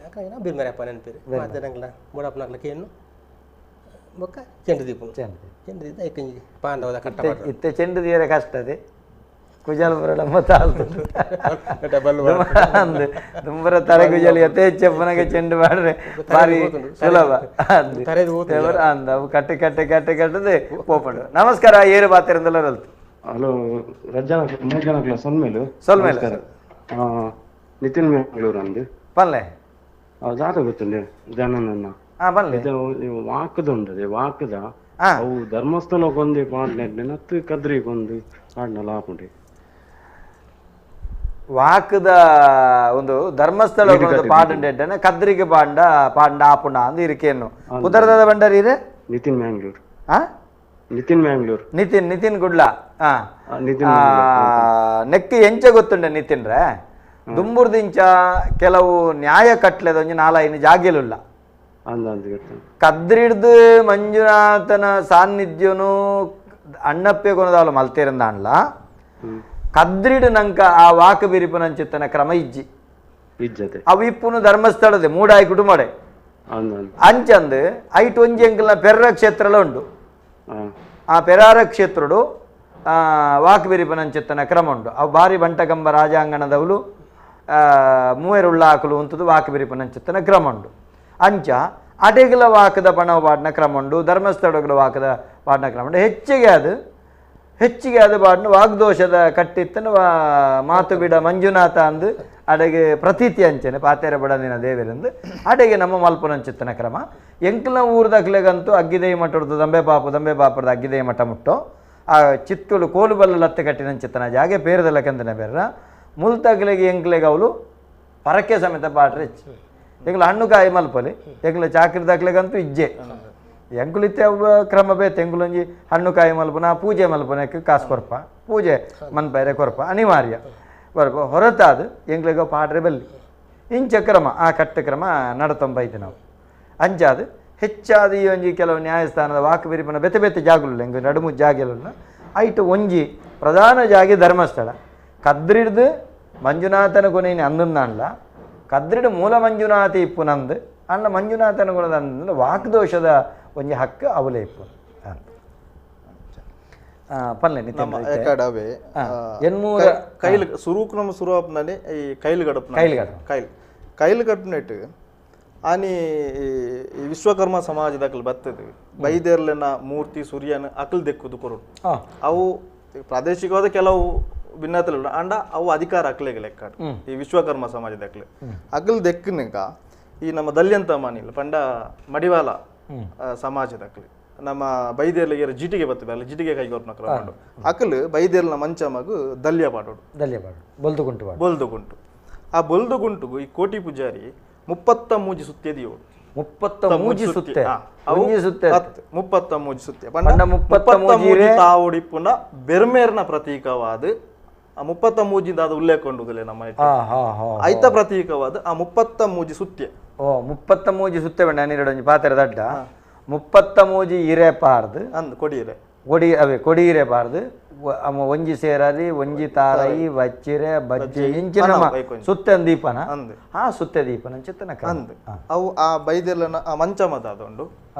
ಯಾಕಂದ್ರೆ ಬಿರ್ಮೇರೆ ಅಪ್ಪ ನೆನಪಿರಿ ಮತ್ತೆ ನಂಗ್ಲ ಬೋಡಪ್ಪನಕ್ಲ ಕೇನು ಬೊಕ್ಕ ಚೆಂಡು ದೀಪ ಚೆಂಡು ದೀಪ ಐಕಂಜಿ ಪಾಂಡವದ ಕಟ್ಟ ಇತ್ತೆ ಚೆಂಡು ತೀರ ಕಷ್ಟ ಅದೇ ಕುಜಲ್ ಬರೋಣ ಅಂದು ತುಂಬರ ತಲೆ ಕುಜಲ್ ಯಥೇಚ್ಛಪ್ಪನಾಗೆ ಚೆಂಡು ಮಾಡ್ರೆ ಭಾರಿ ಸುಲಭ ಅಂದ ಅವು ಕಟ್ಟೆ ಕಟ್ಟೆ ಕಟ್ಟೆ ಕಟ್ಟದೆ ಪೋಪಂಡು. ನಮಸ್ಕಾರ, ಏರು ಬಾತಿರಂದಲ್ಲ ಹಲೋ ರಜ್ಜನ ಮೂರು ಸೊಲ್ಮೇಲು ಸೊಲ್ಮೇಲು ನಿತಿನ್ ಬೆಂಗಳೂರು ಅಂದು ಪಲ್ಲೆ ದಾತ ಗೊತ್ತುಂಡೆ ಜನನನ್ನ ವಾಕದ ಉಂಡದೆ ವಾಕದ ಅವು ಧರ್ಮಸ್ಥಳ ಕೊಂದು ಪಾಡ್ನೆ ನತ್ತು ಕದ್ರಿ ಕೊಂದು ಪಾಡ್ನಲ ಆಪುಂಡೆ ವಾಕದ ಒಂದು ಧರ್ಮಸ್ಥಳ ಪಾಡುಂಡೆ ಕದ್ರಿಗೆ ಪಾಂಡ ಪಾಂಡ ಆಪುಂಡ ಅಂದು ಇರಿಕೇನು ಉದರದ ಬಂಡರಿ ನಿತಿನ್ ಮ್ಯಾಂಗ್ಳೂರ್. ನಿತಿನ್ ಮ್ಯಾಂಗ್ಳೂರ್ ನಿತಿನ್ ನಿತಿನ್ ಗುಡ್ಲ. ನೆಕ್ ಎಂಚ ಗೊತ್ತುಂಡೆ ನಿತಿನ್ ರೇ ದುಂಬುರ್ದಿಂಚ ಕೆಲವು ನ್ಯಾಯ ಕಟ್ಲೆದ ಒಂಜಿ ನಾಲೈನು ಜಾಗೆಲುಲ್ಲ ಕದ್ರಿಡ್ದು ಮಂಜುನಾಥನ ಸಾನ್ನಿಧ್ಯನು ಅಣ್ಣಪ್ಪೆ ಕೊನದಾವಲು ಮಲ್ತೇರಂದಾನ್ಲ ಕದ್ರಿಡು ನಂಕ ಆ ವಾಕ ಬಿರಿಪುನಂಚಿತ್ತನ ಕ್ರಮ ಇಜ್ಜಿ ಅವು ಇಪ್ಪುನು ಧರ್ಮಸ್ಥಳದೆ ಮೂಡಾಯಿ ಕುಟುಂಬಡೆ ಅಂಚಂದು ಐಟ್ ಒಂಜಿ ಎಂಕಲ್ನ ಪೆರ್ರ ಕ್ಷೇತ್ರಲ ಉಂಡು. ಆ ಪೆರಾರ ಕ್ಷೇತ್ರಡು ವಾಕ್ ಬಿರಿಪುನಂಚಿತ್ತನ ಕ್ರಮ ಉಂಡು. ಅವು ಭಾರಿ ಬಂಟಕಂಬ ರಾಜಾಂಗಣದವಳು ಮೂವೆರುಳ್ಳ ಹಾಕಲು ಉಂತದು ವಾಕ್ ಬಿರಿಪುನಂಚಿತ್ತನ ಕ್ರಮ ಉಂಡು. ಅಂಚ ಅಡೆಗಲ ವಾಕದ ಪಣವ ಪಾಡ್ನ ಕ್ರಮ ಉಂಡು, ಧರ್ಮಸ್ಥಳಗಳ ವಾಕದ ಪಾಡ್ನ ಕ್ರಮ ಉಂಡು. ಹೆಚ್ಚಿಗೆ ಅದು ಪಾಡ್ನ ವಾಗ್ದೋಷದ ಕಟ್ಟಿತ್ತನ ಮಾತು ಬಿಡ ಮಂಜುನಾಥ ಅಂದು ಅಡೆಗೆ ಪ್ರತೀತಿ ಅಂಚನೆ ಪಾತೇರ ಬಡದಿನ ದೇವರೆಂದು ಅಡೆಗೆ ನಮ್ಮ ಮಲ್ಪನಂಚಿತ್ತನ ಕ್ರಮ. ಎಂಕ್ಲ ಊರ್ದಕ್ಲೆಗಂತೂ ಅಗ್ಗಿದೇಯಿ ಮಠದ್ದು ದಂಬೆ ಪಾಪು ದಂಬೆ ಪಾಪದ ಅಗ್ಗಿದೇಯಿ ಮಠ ಮುಟ್ಟೋ ಆ ಚಿತ್ತುಳು ಕೋಲುಬಲ್ಲ ಲತ್ತೆ ಕಟ್ಟಿನಂಚಿತ್ತನ ಜಾಗೆ ಪೇರದಲ್ಲ ಕಂದನ ಬೇರ ಮುಲ್ತಗ್ಲೆಗೆ ಎಂಕ್ಲೆಗೆ ಅವಳು ಪರಕೆ ಸಮೇತ ಪಾಟ್ರೆ ಹೆಚ್ಚು ಎಂಕ್ಲ ಹಣ್ಣುಕಾಯಿ ಮಲ್ಪಲಿ ಎಂಕ್ಲ ಚಾಕ್ರಿ ದಾಕ್ಲೆಗಂತೂ ಇಜ್ಜೆ ಎಂಕುಲಿತ್ತೆ ಕ್ರಮ ಬೇತೆ ಎಂಕುಲೊಂಜಿ ಹಣ್ಣುಕಾಯಿ ಮಲ್ಪನ ಪೂಜೆ ಮಲ್ಪನಕ್ಕೆ ಕಾಸು ಕೊರ್ಪ ಪೂಜೆ ಮನ್ಪೈರೆ ಕೊರ್ಪ ಅನಿವಾರ್ಯ ಕೊರ್ಪ ಹೊರತಾದು ಎಂಕ್ಲೆಗ ಪಾಟ್ರೆ ಬಲ್ಲಿ. ಇಂಚ ಕ್ರಮ ಆ ಕಟ್ಟು ಕ್ರಮ ನಡತೊಂಬೈತೆ ನಾವು. ಅಂಚಾದ ಹೆಚ್ಚಾದ ಈ ಒಂಜಿ ಕೆಲವು ನ್ಯಾಯಸ್ಥಾನದ ವಾಕ್ ಬಿರಿಪನ ಬೇತೆ ಬೇತೆ ಜಾಗಲು ಎಂಗ್ ನಡುಮು ಜಾಗೆಲುಲ್ಲ ಐಟ್ ಒಂಜಿ ಪ್ರಧಾನ ಜಾಗೆ ಧರ್ಮಸ್ಥಳ. ಕದ್ರಿಡ್ದು ಮಂಜುನಾಥನ ಕೊನೆಯಿನ ಅಂದನ್ಲ ಕದ್ರಿಡ್ ಮೂಲ ಮಂಜುನಾಥ ಇಪ್ಪು ನಂದು ಅಣ್ಣ ಮಂಜುನಾಥನ ಗುಣದ ಅಂದ ವಾಕ್ದೋಷದ ಒಂಜಿ ಹಕ್ಕು ಅವಲೇ ಇಪ್ಪು ಪಲ್ಲೆ ಎಕಡವೆ ಎನ್ಮೂರ ಕೈಲ್ ಸುರುಕು ನಮ್ಮ ಸುರು ಆಪ್ನಲ್ಲಿ ಈ ಕೈಲ್ ಗಡಪ್ ಕೈಲ್ ಗಡಪ್ ಕೈಲ್ ಕೈಲ್ ಗಡಪ್ನೆಟ್ ಆನಿ ಈ ವಿಶ್ವಕರ್ಮ ಸಮಾಜದ ಅಕಲ್ ಬರ್ತದೆ ಬೈದೇರ್ಲೆನ ಮೂರ್ತಿ ಸೂರ್ಯನ ಅಕಲ್ ದೆಕ್ಕುದು ಕೊರಡು. ಅವು ಪ್ರಾದೇಶಿಕವಾದ ಕೆಲವು ಭಿನ್ನತೆ ಅಂಡ ಅವು ಅಧಿಕಾರ ಅಕ್ಲೆಗೆ ಲೆಕ್ಕ ಈ ವಿಶ್ವಕರ್ಮ ಸಮಾಜದ ಅಕ್ಲೆ ಅಕಲ್ ದೆಕ್ಕನಕ ಈ ನಮ್ಮ ದಲ್ಯಂತ ಮಾನಿಲ್ಲ ಪಂಡ ಮಡಿವಾಲ ಸಮಾಜದ ಅಕ್ಲೆ ನಮ್ಮ ಬೈದೇರ್ಲಿಗೆ ಜಿಟಿಗೆ ಬರ್ತದೆ ಅಲ್ಲ ಜಿಟಿಗೆ ಕೈಗೊರ್ನ ಕ್ರಮ ಅಕಲ್ ಬೈದೇರ್ನ ಮಂಚ ಮಗು ದಲ್ಯ ಪಾಡೋಡು ದಲ್ಯ ಪಾಡೋಡು ಬೊಲ್ದು ಗುಂಟು ಬೊಲ್ದು ಗುಂಟು. ಆ ಬೊಲ್ದು ಗುಂಟುಗು ಈ ಕೋಟಿ ಪೂಜಾರಿ 33 ಸುತ್ತೆದಿಯೋಡು 33 ಸುತ್ತೆ ಸುತ್ತೆ 33 ಸುತ್ತೆ ಪಂಡ 33 ತಾವೋಡಿಪ್ಪುನ ಬೆರ್ಮೇರ್ನ ಪ್ರತೀಕವಾದ ಆ 33 ದಾದ ಉಲ್ಲೇಖ ಉಂಡುದಿಲ್ಲ ನಮ್ಮ ಐತ ಪ್ರತೀಕವಾದ ಆ 33 ಸುತ್ತೆ. ಓ 33 ಸುತ್ತೆ ಬಂಡ ಹನ್ನೆರಡು ಪಾತ್ರೆ ದಡ್ಡ 33 ಇರೆ ಪಾರ್ದು ಅಂದ್ ಕೊಡಿಯಿರೆ ಕೊಡಿ ಅವೇ ಕೊಡಿಯಿರೆ ಪಾರ್ದು ಒಂಜಿ ಸೇರಾರಿ ಒಂಜಿ ತಾರೈ ವಚ್ಚಿರೆ ಬಜ್ಜೆ ಇಂಚಿನ ಸುತ್ತೆ ದೀಪನ ಆ ಸುತ್ತೆ ದೀಪನ ಚಿತ್ತನ ಅಂದ್ ಅವು ಆ ಬೈದೆಲ್ಲನ ಆ ಮಂಚಮದ ಅದೊಂಡು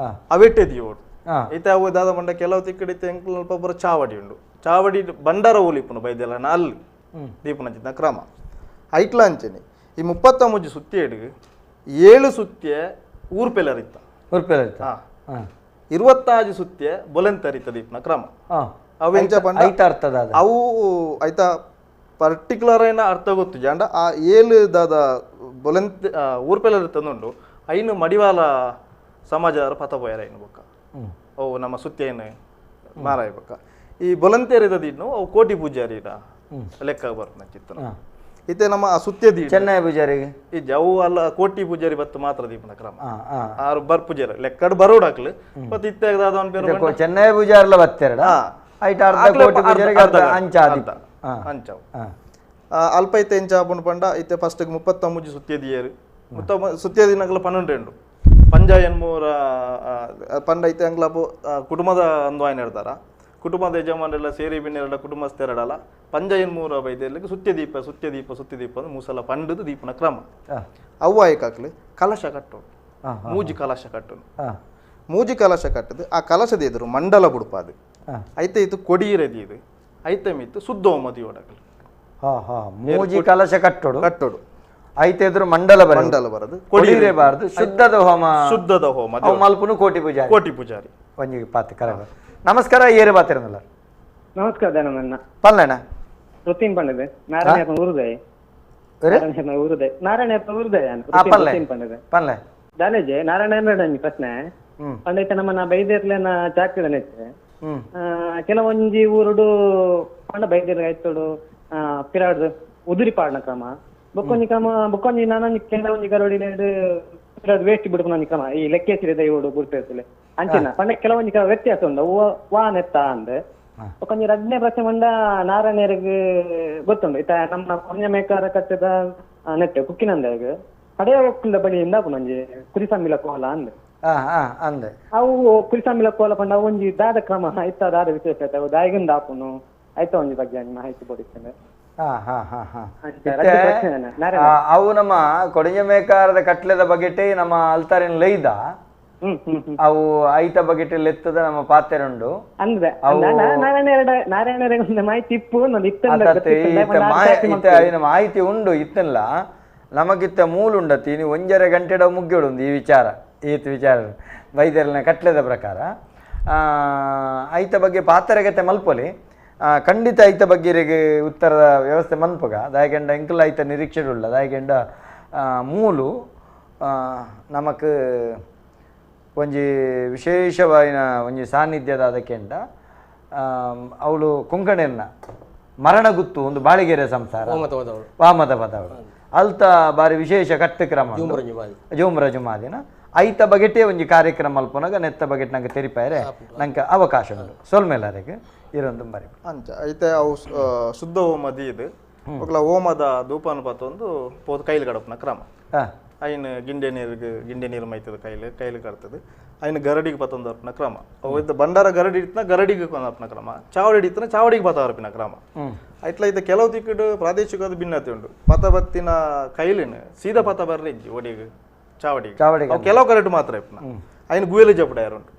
ಅವೆಟ್ಟೆ ದಿಯೋಡು ಇತ್ತೆ ಅವು ದಾದ ಮಂಡ ಕೆಲವು ತಿಕ್ಕಡಿತ್ತೆ ಎಂಕ್ಲ ಪೂರ ಚಾವಡಿ ಉಂಡು ಚಾವಡಿ ಬಂಡಾರ ಓಲಿಪುನ ಬೈದೆಲ್ಲನ ಅಲ್ಲಿ ದೀಪನ ಚಿತ್ತ ಕ್ರಮ ಐಟ್ಲ ಅಂಚನೆ ಈ 33 ಸುತ್ತೆ 7 ಸುತ್ತೆ ಊರ್ಪೆಲರಿತ್ತ ಊರ್ಪೆಲರಿತ್ತ 25 ಸುತ್ತೆ ಬೊಲೆಂತರಿತ ದೀಪನ ಕ್ರಮ. ಅವು ಎಂಚ ಪಂಡ ಅವು ಐತ ಪರ್ಟಿಕ್ಯುಲರ್ ಏನ ಅರ್ಥ ಗೊತ್ತು ಜಾಂಡ ಆ 7 ದಾದ ಬೊಲೆಂತ ಊರ್ಪೆಲರಿತ್ತಂದುಂಡು ಐನು ಮಡಿವಾಲ ಸಮಾಜದ ಪಥ ಪೋಯರ ಐನು ಬೊಕ್ಕ ಅವು ನಮ್ಮ ಸುತ್ತೆ ಏನು ಮಾರಾಯ ಬೊಕ್ಕ ಈ ಬೊಲಂತೇರಿದ ದಿನ್ನು ಅವು ಕೋಟಿ ಪೂಜಾರಿ ಲೆಕ್ಕ ಬರ್ತದೆ ಚಿತ್ತನ ಇತ್ತೆ ನಮ್ಮ ಸುತ್ತೆ ದೀಪ ಚೆನ್ನೈ ಪೂಜಾರಿಗೆ ಇಜ್ಜಿ ಅವು ಅಲ್ಲ ಕೋಟಿ ಪೂಜಾರಿ ಬತ್ತು ಮಾತ್ರ ದೀಪನ ಕ್ರಮ ಆರು ಬರ್ ಪೂಜಾರಿ ಲೆಕ್ಕಡ್ ಬರೋಡಾಕ್ಲು ಮತ್ತೆ ಇತ್ತೆ ಚೆನ್ನೈ ಪೂಜಾರ್ಲ ಬತ್ತೆರಡ ಐಟ ಅರ್ಧ ಕೋಟಿ ಪೂಜಾರಿಗೆ ಅರ್ಧ ಅಂಚ ಅಂಚವು ಅಲ್ಪ ಇತ್ತೆ ಎಂಚ ಆಪುಂಡು ಪಂಡ ಇತ್ತೆ ಫಸ್ಟ್ 33 ಸುತ್ತೆ ದಿಯರು ಸುತ್ತೆ ದಿನಗಳ 12 ಪಂಜ ಎನ್ಮೂರ ಪಂಡ ಇತ್ತೆ ಅಂಗ್ಲ ಕುಟುಂಬದ ಅಂದು ಆಯ್ನ ಇರ್ತಾರ ಕುಟುಂಬದ ಯಜಮಾನರೆಲ್ಲ ಸೇರಿ ಬಿನ್ನೆರಡ ಕುಟುಂಬಸ್ಥೆರಡಲ್ಲ ಪಂಜ ಎನ್ಮೂರ ಬೈದೆರ್ಲಿಗೆ ಸುತ್ತೆ ದೀಪ ಸುತ್ತೆ ದೀಪ ಸುತ್ತೆ ದೀಪ ಅಂದ್ರೆ ಮೂಸಲ ಪಂಡದು ದೀಪನ ಕ್ರಮ. ಅವ್ವ ಆಯ್ಕಾಕ್ಲಿ ಕಲಶ ಕಟ್ಟೋಡು ಮೂಜಿ ಕಲಶ ಕಟ್ಟೋನು ಮೂಜಿ ಕಲಶ ಕಟ್ಟದು ಆ ಕಲಶದ ಎದುರು ಮಂಡಲ ಬುಡ್ಪಾದು ಐತೆ ಇತ್ತು ಕೊಡಿಯಿರದಿ ಇದು ಐತೆ ಮಿತ್ತು ಸುದ್ದೋಮ ದಿಯೋಡಕಲು ಮೂಜಿ ಕಲಶ ಕಟ್ಟೋಡು ಕಟ್ಟೋಡು ಐತೆ ಎದುರು ಮಂಡಲ ಮಂಡಲ ಬರದು ಕೊಡಿಯಿರಬಾರದು ಶುದ್ಧದ ಹೋಮ ಶುದ್ಧದ ಹೋಮ ಮಲ್ಪುನು ಕೋಟಿ ಪೂಜಾರಿ ಕೋಟಿ ಪೂಜಾರಿ ಒಂಜಿ ಪಾತ್ ಕರ. ನಮಸ್ಕಾರ ಏರು ಬಾತಿರನಲ್ಲ. ನಮಸ್ಕಾರ ದನಮನ್ನ ಪಲ್ಲಣ್ಣ ರುತಿನ್ ಪಂಡದೆ ನಾರಾಯಣಪ್ಪ ಊರುದಯ ನಾರಾಯಣಪ್ಪ ಊರುದಯ ನಾರಾಯಣಪ್ಪ ಊರುದಯ ರುತಿನ್ ಪಂಡದೆ ಪಲ್ಲೆ ದಾಲೇಜೆ ನಾರಾಯಣ ಪ್ರಶ್ನೆ ಪಂಡೈತ ನಮ್ಮನ್ನ ಬೈದೇರ್ಲೆನ ಚಾಕ್ರಿದನೆತ್ತೆ ಕೆಲವೊಂಜಿ ಊರುಡು ಪಂಡ ಬೈದೇರ್ ಆಯ್ತೋಡು ಪಿರಾಡ್ ಉದುರಿ ಪಾಡನ ಕ್ರಮ ಬೊಕ್ಕೊಂಜಿ ಕ್ರಮ ಬೊಕ್ಕೊಂಜಿ ನಾನೊಂಜಿ ಕೆಲವೊಂಜಿ ಗರೋಡಿ ಪಿರಾಡ್ ವೇಸ್ಟ್ ಬಿಡ್ಪುನ ಕ್ರಮ ಈ ಲೆಕ್ಕೇಸಿರಿ ದೈವೋಡು ಬುಡ್ಪೇರ್ತಲೆ ಅಂಚಿನ ಪಂಡ ಕೆಲವೊಂಜಿ ಕ್ರಮ ವ್ಯತ್ಯಾಸ ಉಂಡು ವಾನೆತ್ತ ಅಂದ್ ಬೊಕ್ಕೊಂಜಿ ರಡ್ನೇ ಪ್ರಶ್ನೆ ಪಂಡ ನಾರಾಯಣರಿಗೆ ಗೊತ್ತುಂಡು ಇತ್ತ ನಮ್ಮ ಕೊನೆಯ ಮೇಕಾರ ಕಟ್ಟದ ನೆಟ್ಟೆ ಕುಕ್ಕಿನಂದಾಗ ಕಡೆಯ ಒಕ್ಕಲ ಬಳಿಯಿಂದ ಒಂಜಿ ಕುರಿಸಂಬಿಲ ಕೋಲ ಅಂದ್ ಅಂದೆ ಅವು ಕುರಿಸಂಬಿಲ ಕೋಲ ಪಂಡ ಒಂಜಿ ದಾದ ಕ್ರಮ ಇತ್ತ ದಾದ ವಿಶೇಷತೆ ಅವು ದಾಯಿಗಿಂದ ಆಪುನು ಆಯ್ತ ಒಂಜಿ ಬಗ್ಗೆ ಮಾಹಿತಿ ಕೊಡಿಸ್ತೇನೆ. ಅವು ನಮ್ಮ ಕೊಡಿಂಜ ಮೇಕಾರದ ಕಟ್ಲೆದ ಬಗೆಟೆ ನಮ್ಮ ಅಲ್ತಾರಿನ ಲೈದ ಅವು ಐತ ಬಗೆಟೆ ಲೆತ್ತದ ನಮ್ಮ ಪಾತೆರುಂಡು ಅಂದ್ರೆ ಮಾಹಿತಿ ಮಾಹಿತಿ ಉಂಡು ಇತ್ತಲ್ಲ ನಮಗಿತ್ತ ಮೂಲುಂಡತಿ ನೀವು 1.5 ಗಂಟೆಡ ಮುಗ್ಯೋಡು ಈ ವಿಚಾರ ಈತ ವಿಚಾರ ವೈದ್ಯರನ್ನ ಕಟ್ಲೆದ ಪ್ರಕಾರ ಐತ ಬಗ್ಗೆ ಪಾತೆರಗತೆ ಮಲ್ಪೊಲಿ ಖಂಡಿತ ಐತ ಬಗ್ಗೆ ಉತ್ತರದ ವ್ಯವಸ್ಥೆ ಮನ್ಪುಗ ದಾಯಕೆಂಡ ಎಂಕಲ್ ಐತ ನಿರೀಕ್ಷೆಡುಳ್ಳ ದಾಯಕೆಂಡ ಮೂಲು ನಮಕ್ ಒಂಜಿ ವಿಶೇಷವಾಯಿನ ಒಂಜಿ ಸಾನ್ನಿಧ್ಯದ ಅದಕ್ಕೆಂಡ ಅವಳು ಕೊಂಕಣೆನ್ನ ಮರಣಗುತ್ತು ಒಂದು ಬಾಳಿಗೆರೆ ಸಂಸಾರ ವಾಮದ ಪದವಳು ಅಲ್ತ ಬಾರಿ ವಿಶೇಷ ಕಟ್ಟುಕ್ರಮ ಜೋಮ್ರ ಜುಮಾದಿನ ಐತ ಬಗೆಟೇ ಒಂಜಿ ಕಾರ್ಯಕ್ರಮ ಅಲ್ಪನಾಗ ನೆತ್ತ ಬಗೆಟ್ ನಂಗೆ ತೆರಿಪಾಯರೆ ನಂಗೆ ಅವಕಾಶ ಉಂಟು ಸೊಲ್ಮೇಲಾರಿಗೆ ಇರೊಂದು ಬಾರಿ ಅಂಚ ಐತೆ ಅವು ಶುದ್ಧ ಹೋಮ ದೀದು ಹೋಮದ ಧೂಪಾನುಪಾತ ಒಂದು ಪೋದು ಕೈಲಿ ಗಡಪನ ಕ್ರಮ. ಐನ್ ಗಿಂಡೆ ನೀರಿಗೆ ಗಿಂಡೆ ನೀರು ಮೈತದ ಕೈಲು ಕೈಲು ಕರ್ತದೆ ಐನ್ ಗರಡಿಗೆ ಪತ್ತೊಂದು ಅರ್ಪಣ ಕ್ರಮ ಅವು ಬಂಡಾರ ಗರಡಿ ಇಡ್ತನ ಗರಡಿಗೆ ಕೊಂದು ಕ್ರಮ ಚಾವಡಿ ಇಡ್ತನ ಚಾವಡಿಗೆ ಪತ್ತ ಅರ್ಪಿನ ಕ್ರಮ ಐತ್ಲ ಇತ್ತ ಕೆಲವು ತಿಕ್ಕಡು ಪ್ರಾದೇಶಿಕವಾದ ಭಿನ್ನತೆ ಉಂಟು ಪತ ಬತ್ತಿನ ಕೈಲಿನ ಸೀದಾ ಪತ ಬರ್ರೆ ಇಜ್ಜಿ ಒಡಿಗೆ ಚಾವಡಿಗೆ ಚಾವಡಿಗೆ ಕೆಲವು ಕರೆಕ್ಟ್ ಮಾತ್ರ ಇಪ್ಪನ ಐನ್ ಗುಯಲು ಜಪಡ ಯಾರು ಉಂಟು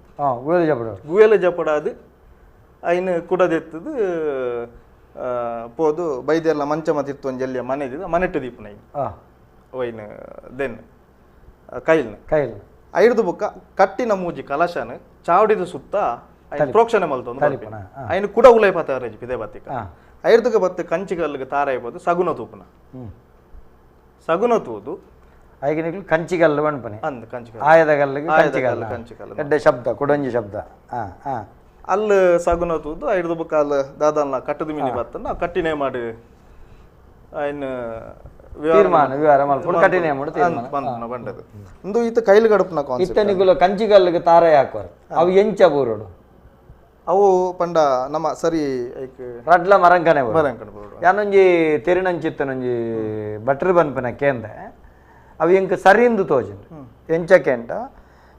ಗುಯಲು ಜಪಡ ಗುಯಲು ಜಪಡ ಅದು ಐನ್ ಕುಡದೆತ್ತದು ಪೋದು ಬೈದೆಲ್ಲ ಮಂಚ ಮತ್ತಿತ್ತು ಒಂಜಿ ಎಲ್ಲಿಯ ಮನೆ ಇದ್ದಿದ್ದು ಮನೆಟ್ಟು ದೀಪನ ಒಯ್ನ then ಕೈಲ್ನ ಕೈಲ್ ಐರ್ದು ಬುಕ್ಕ ಕಟ್ಟಿನ ಮೂಜಿ ಕಲಶನ ಚಾವಡಿದ ಸುತ್ತ ಐನ್ ಪ್ರೋಕ್ಷಣೆ ಮಲ್ತೊಂದು ಐನ್ ಕುಡ ಉಲೈ ಪತ ರಜಿ ಪಿದೆ ಬತ್ತಿಕ ಐರ್ದುಗ ಬತ್ತು ಕಂಚಿಗಲ್ಲಿಗೆ ತಾರ ಇಬೋದು ಸಗುನ ತೂಪುನ ಸಗುನ ತೂದು ಐಗಿನ ಕಂಚಿಗಲ್ಲು ಪನ್ಪನೆ ಅಂದ್ ಕಂಚಿಗಲ್ಲು ಆಯದ ಗಲ್ಲಿಗೆ ಕಂಚಿಗಲ್ಲು ಕಂಚಿಗಲ್ಲು ಎಡ್ಡೆ ಶಬ್ದ ಕುಡೊಂಜಿ ಶಬ್ದ ಅಲ್ಲಿ ಸಗುನ ತೂದು ಐರ್ದು ಬುಕ್ಕ ಅಲ್ಲಿ ದಾದನ್ನ ಕಟ್ಟದ ಮೀನಿ ಬತ್ತನ ಕಟ್ಟಿನೇ ಮಾಡಿ ಐನ್ ತೀರ್ಮಾನ ವಿವರ ಮಲ್ಪುಡು ಕಠಿಣ ಮಾಡು ತೀರ್ಮಾನ ಬಂಡದು ಇಂದು ಈತ ಕೈಲು ಗಡಪನ ಕಾನ್ಸೆಪ್ಟ್ ಇತ್ತ ನಿಗುಲ ಕಂಚಿಗಲ್ಲಿಗೆ ತಾರ ಹಾಕುವರು ಅವು ಎಂಚ ಬೂರುಡು ಅವು ಪಂಡ ನಮ್ಮ ಸರಿ ಐಕ್ ರಡ್ಲ ಮರಂಕನೆ ಮರಂಕನೆ ಬೂರುಡು ಯಾನೊಂಜಿ ತೆರಿನಂಚಿತ್ತನೊಂಜಿ ಬಟ್ರ್ ಬನ್ಪನ ಕೇಂದ್ರ ಅವು ಎಂಕ್ ಸರಿಂದು ತೋಜುಂಡು ಎಂಚ ಕೇಂಡ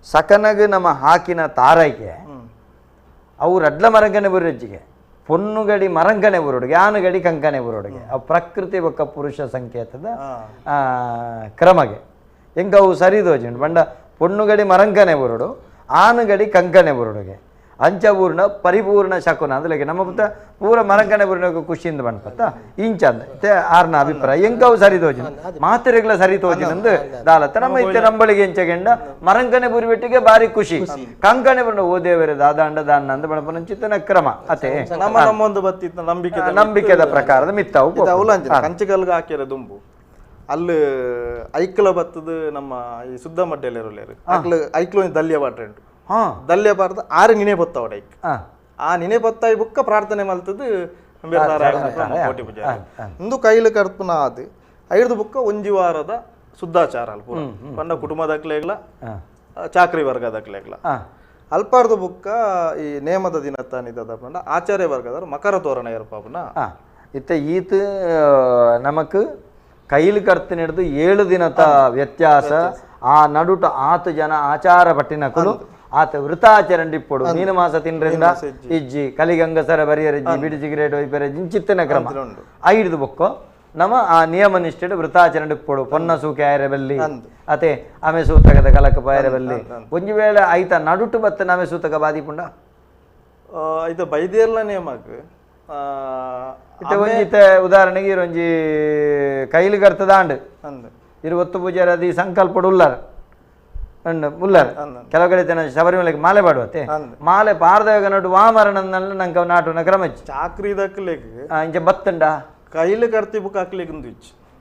ಸಕನಗ್ ನಮ್ಮ ಹಾಕಿನ ತಾರೈಕೆ ಅವು ರಡ್ಲ ಮರಂಕನೆ ಬುರಜ್ಜಿಗೆ ಪೊನ್ನುಗಡಿ ಮರಂಕನೆ ಬುರುಡುಗೆ ಆನುಗಡಿ ಕಂಕನೆ ಬುರುಡುಗೆ ಅವು ಪ್ರಕೃತಿ ಬೊಕ್ಕ ಪುರುಷ ಸಂಕೇತದ ಕ್ರಮಗೆ ಎಂಕ ಅವು ಸರಿ ತೋಜುಂಡು ಪಂಡ ಪೊನ್ನುಗಡಿ ಮರಂಕನೆ ಬುರುಡು ಆನುಗಡಿ ಕಂಕನೆ ಬುರುಡುಗೆ ಅಂಚಪೂರ್ಣ ಪರಿಪೂರ್ಣ ಶಕುನ ಅಂದ್ರೆ ನಮ್ಮ ಪುತ್ತ ಪೂರ ಮರಂಕನೆ ಬುರುಡ ಖುಷಿಯಿಂದ ಬಣ್ಪತ್ತ ಇಂಚ ಅಂದ ಆರ್ನ ಅಭಿಪ್ರಾಯ ಎಂಕವು ಸರಿ ತೋಜಿನ ಮಾತೆರೆಗಳ ಸರಿ ತೋಜಿನಂದು ದಾಲತ್ತ ನಮ್ಮ ಇತ್ತೆ ನಂಬಳಿಗೆ ಎಂಚಗೆಂಡ ಮರಂಕನೆ ಬುರಿಬೆಟ್ಟಿಗೆ ಬಾರಿ ಖುಷಿ ಕಂಕಣೆ ಬುರುಡ ಓ ದೇವರೇ ದಾದಾಂಡ ದಾನ್ನ ಅಂದ ಬಣಪನ ಕ್ರಮ ಅತೆ ನಮ್ಮ ನಮ್ಮೊಂದು ಬತ್ತಿತ್ತ ನಂಬಿಕೆ ನಂಬಿಕೆದ ಪ್ರಕಾರದ ಮಿತ್ತವು ಕಂಚಿಗಲ್ಗೆ ಹಾಕಿರ ದುಂಬು ಅಲ್ಲಿ ಐಕ್ಲ ಬತ್ತದ ನಮ್ಮ ಈ ಸುದ್ದ ಮಡ್ಡೆಯಲ್ಲಿ ಐಕ್ಲ ಐಕ್ಲ ದಲ್ಯ ಬಾಟ್ರೆ ಉಂಟು ದಲ್ಯ ಬಾರ್ದು ಆರು ನಿನೆ ಬತ್ತವಡ ಐಕ್ ಆ ನಿನೆ ಬತ್ತಾಯಿ ಬುಕ್ಕ ಪ್ರಾರ್ಥನೆ ಮಲ್ತದ್ದು ಕೋಟಿ ಪೂಜೆ ಇಂದು ಕೈಲು ಕರ್ಪುನ ಅದು ಐದು ಬುಕ್ಕ ಒಂಜಿ ವಾರದ ಶುದ್ಧಾಚಾರ ಅಲ್ಪ ಪೂರ ಪಂಡ ಕುಟುಂಬದಕ್ಲೆಗ್ಲ ಚಾಕ್ರಿ ವರ್ಗದಕ್ಲೆಗ್ಲ ಅಲ್ಪಾರ್ದು ಬುಕ್ಕ ಈ ನೇಮದ ದಿನ ತಾನಿದ್ದ ಪಂಡ ಆಚಾರ್ಯ ವರ್ಗದವರು ಮಕರ ತೋರಣ ಏರ್ಪಾಪುನ ಇತ್ತ ಈತ ನಮಕ್ ಕೈಲು ಕರ್ತಿನ ಹಿಡಿದು 7 ದಿನದ ವ್ಯತ್ಯಾಸ ಆ ನಡುಟ ಆತು ಜನ ಆಚಾರ ಪಟ್ಟಿನಕುಲು ಆತ ವೃತಾಚರಣೆ ಇಪ್ಪೊಡು ಮೀನು ಮಾಸ ತಿನ್ರಿಂದ ಇಜ್ಜಿ ಕಲಿಗಂಗಸರ ಬರಿಯರಜ್ಜಿ ಬಿಡಿ ಸಿಗರೇಟ್ ಒಯ್ಪೆರಜ್ಜಿ ಇಂಚಿತ್ತಿನ ಕ್ರಮ ಐದು ಬೊಕ್ಕೊ ನಮ್ಮ ಆ ನಿಯಮ ನಿಷ್ಠೆ ವೃತಾಚರಣೆ ಇಪ್ಪೊಡು ಪೊನ್ನ ಸೂಕೆ ಆಯರೆ ಬಲ್ಲಿ ಅತೆ ಆಮೆ ಸೂತಕದ ಕಲಕ ಪಾಯರೆ ಬಲ್ಲಿ ಒಂಜಿ ವೇಳೆ ಐತ ನಡುಟು ಬತ್ತ ನಮೆ ಸೂತಕ ಬಾದಿಪುಂಡ ಇದು ಬೈದೇರ್ಲ ನೇಮಕ್ ಇತ್ತೆ ಒಂಜಿತ್ತೆ ಉದಾಹರಣೆಗೆ ಇರೊಂಜಿ ಕೈಲು ಕರ್ತದಾಂಡ್ ಇರು ಒತ್ತು ಪೂಜಾರಿ ಅದು ಈ ಸಂಕಲ್ಪಡು ಉಲ್ಲಾರ ಉಲ್ಲಾರ ಕೆಲವು ಕಡೆ ತನ್ನ ಶಬರಿಮಲೆಗೆ ಮಾಲೆ ಪಾಡುವತ್ತೆ ಮಾಲೆ ಪಾರದಾಗ ನಡು ವಾಮರಣ ನಂಗೆ ನಾಟುನ ಕ್ರಮ ಚಾಕ್ರಿ ದಕ್ಲೆಗ್ ಇಂಚ ಬತ್ತಂಡ ಕೈಲು ಕರ್ತಿ ಬುಕ್ ಹಾಕ್ಲಿಕ್ಕೆ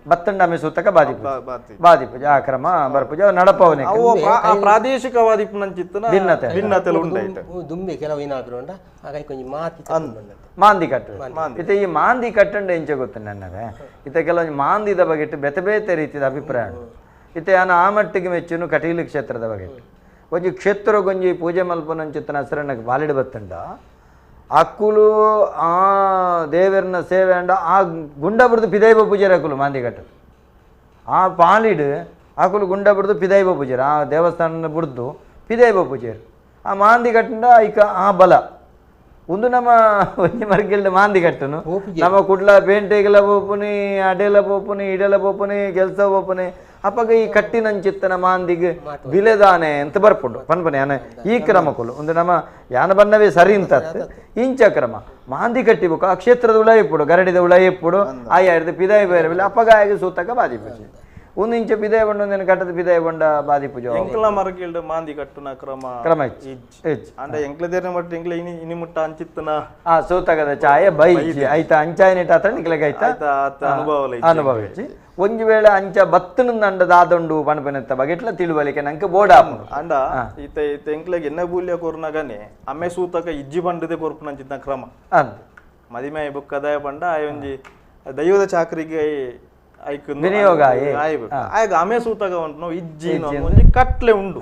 ಬತ್ತಂಡ ಆಮೆ ಸೂತಕ ಬಾದಿಪು ಬಾದಿಪೂಜೆ ಆ ಕ್ರಮ ಬರ್ಪೂಜೆ ನಡಪವನೆ ಪ್ರಾದೇಶಿಕವಾದಿ ಭಿನ್ನತೆ ಭಿನ್ನತೆ ದುಂಬೆ ಕೆಲವು ಏನಾದ್ರು ಉಂಡ ಹಾಗಾಗಿ ಕೊಂಚ ಮಾತಿ ಮಾಂದಿ ಕಟ್ಟು ಇತ್ತೆ ಈ ಮಾಂದಿ ಕಟ್ಟಂಡ ಎಂಚ ಗೊತ್ತು ನನ್ನವೇ ಇತ್ತೆ ಕೆಲವೊಂದು ಮಾಂದಿದ ಬಗ್ಗೆ ಬೇತೆ ಬೇತೆ ರೀತಿಯ ಅಭಿಪ್ರಾಯ ಇತ್ತೆ ಯಾನ ಆ ಮಟ್ಟಿಗೆ ಮೆಚ್ಚುನು ಕಟೀಲು ಕ್ಷೇತ್ರದ ಬಗ್ಗೆ ಒಂಜಿ ಕ್ಷೇತ್ರಗೊಂಜಿ ಪೂಜೆ ಮಲ್ಪನಂಚಿತ್ತನ ಹಸರಣ್ಣಕ್ಕೆ ಬಾಲಿಡು ಬತ್ತಂಡ ಅಕ್ಕುಲು ಆ ದೇವರನ್ನ ಸೇವೆ ಅಂಡ ಆ ಗುಂಡ ಬಿಡ್ದು ಪಿದೈಬ ಪೂಜಾರಿ ಅಕ್ಕುಲು ಮಾಂದಿ ಕಟ್ಟದು ಆ ಪಾಲಿಡು ಅಕುಲು ಗುಂಡ ಬಿಡ್ದು ಪಿದೈಬ ಪೂಜಾರಿ ಆ ದೇವಸ್ಥಾನ ಬಿಡ್ದು ಪಿದೈಬ ಪೂಜಾರಿ ಆ ಮಾಂದಿ ಕಟ್ಟಂಡ ಐಕ ಆ ಬಲ ಒಂದು ನಮ್ಮ ಒಂಜಿ ಮರ್ಗಿಲ್ದ ಮಾಂದಿ ಕಟ್ಟನು ನಮ್ಮ ಕುಡ್ಲ ಪೇಂಟೆಗೆಲ್ಲ ಪೋಪುನಿ ಅಡೆಲ ಪೋಪುನಿ ಇಡೆಲ ಪೋಪುನಿ ಕೆಲಸ ಪೋಪುನಿ ಅಪ್ಪಗ ಈ ಕಟ್ಟಿನಂಚಿತ್ತನ ಮಾಂದಿಗೆ ಬಿಲೆದಾನೆ ಅಂತ ಬರ್ಪುಂಡು ಪನ್ಪನೆ ಯಾನ ಈ ಕ್ರಮಕ್ಕುಲು ಒಂದು ನಮ್ಮ ಯಾನ ಬನ್ನವೇ ಸರಿ ಅಂತ ಇಂಚ ಕ್ರಮ ಮಾಂದಿ ಕಟ್ಟಿಬೇಕು ಆ ಕ್ಷೇತ್ರದ ಉಳ ಇಪ್ಪುಡು ಗರಡಿದ ಉಳ ಇಪ್ಪುಡು ಆಯ ಹಿಡಿದು ಪಿದಾಯಿ ಬೇರೆ ಬಿಲೆ ಅಪ್ಪಗ ಆಗಿ ಸೂತಕ ಬಾದಿ ಪೂಜೆ ಒಂದು ಇಂಚ ಪಿದಾಯ ಬಂಡ ಒಂದೇನು ಕಟ್ಟದ ಪಿದಾಯ ಬಂಡ ಬಾದಿ ಪೂಜೆ ಎಂಕ್ಲ ಮರಗಿಲ್ಡ ಮಾಂದಿ ಕಟ್ಟುನ ಕ್ರಮ ಕ್ರಮ ಅಂಡ ಎಂಕ್ಲ ದೇರ್ನ ಮಟ್ಟ ಎಂಕ್ಲ ಇನಿ ಇನಿ ಮುಟ್ಟ ಅಂಚಿತ್ತನ ಆ ಸೂತಕದ ಛಾಯೆ ಬೈ ಐತ ಅಂಚಾಯ ನೆಟ್ ಆತ ನಿಕ್ಲೆಗ್ ಐತ ಅನುಭವ ಅನುಭವ ಇಜ್ಜಿ ಒಂಜಿ ವೇಳೆ ಅಂಚ ಬತ್ತನ ಅಂಡ ದಾದಂಡು ಪಣಪನೆತ್ತ ಬಗೆಟ್ಲ ತಿಳುವಳಿಕೆ ನಂಗೆ ಬೋರ್ಡ್ ಆಪುಂಡು ಅಂಡ ಈತ ಈತ ಎಂಕ್ಲೆಗ್ ಎನ್ನ ಬೂಲ್ಯ ಕೊರ್ನಗನೆ ಅಮ್ಮೆ ಸೂತಕ ಇಜ್ಜಿ ಬಂಡದೆ ಕೊರ್ಪುನಂಚಿತ್ತ ಕ್ರಮ ಅಂದ್ ಮದಿಮೆ ಬುಕ್ಕದಾಯ ಬಂಡ ಆ ಒಂಜಿ ದೈವದ ಚಾಕರಿಗೆ ಐಕ್ ವಿನಿಯೋಗ ಆಯ್ಗ ಅಮೆ ಸೂತಾಗ ಉಂಟು ಇಜ್ಜಿ ಒಂಜಿ ಕಟ್ಲೆ ಉಂಡು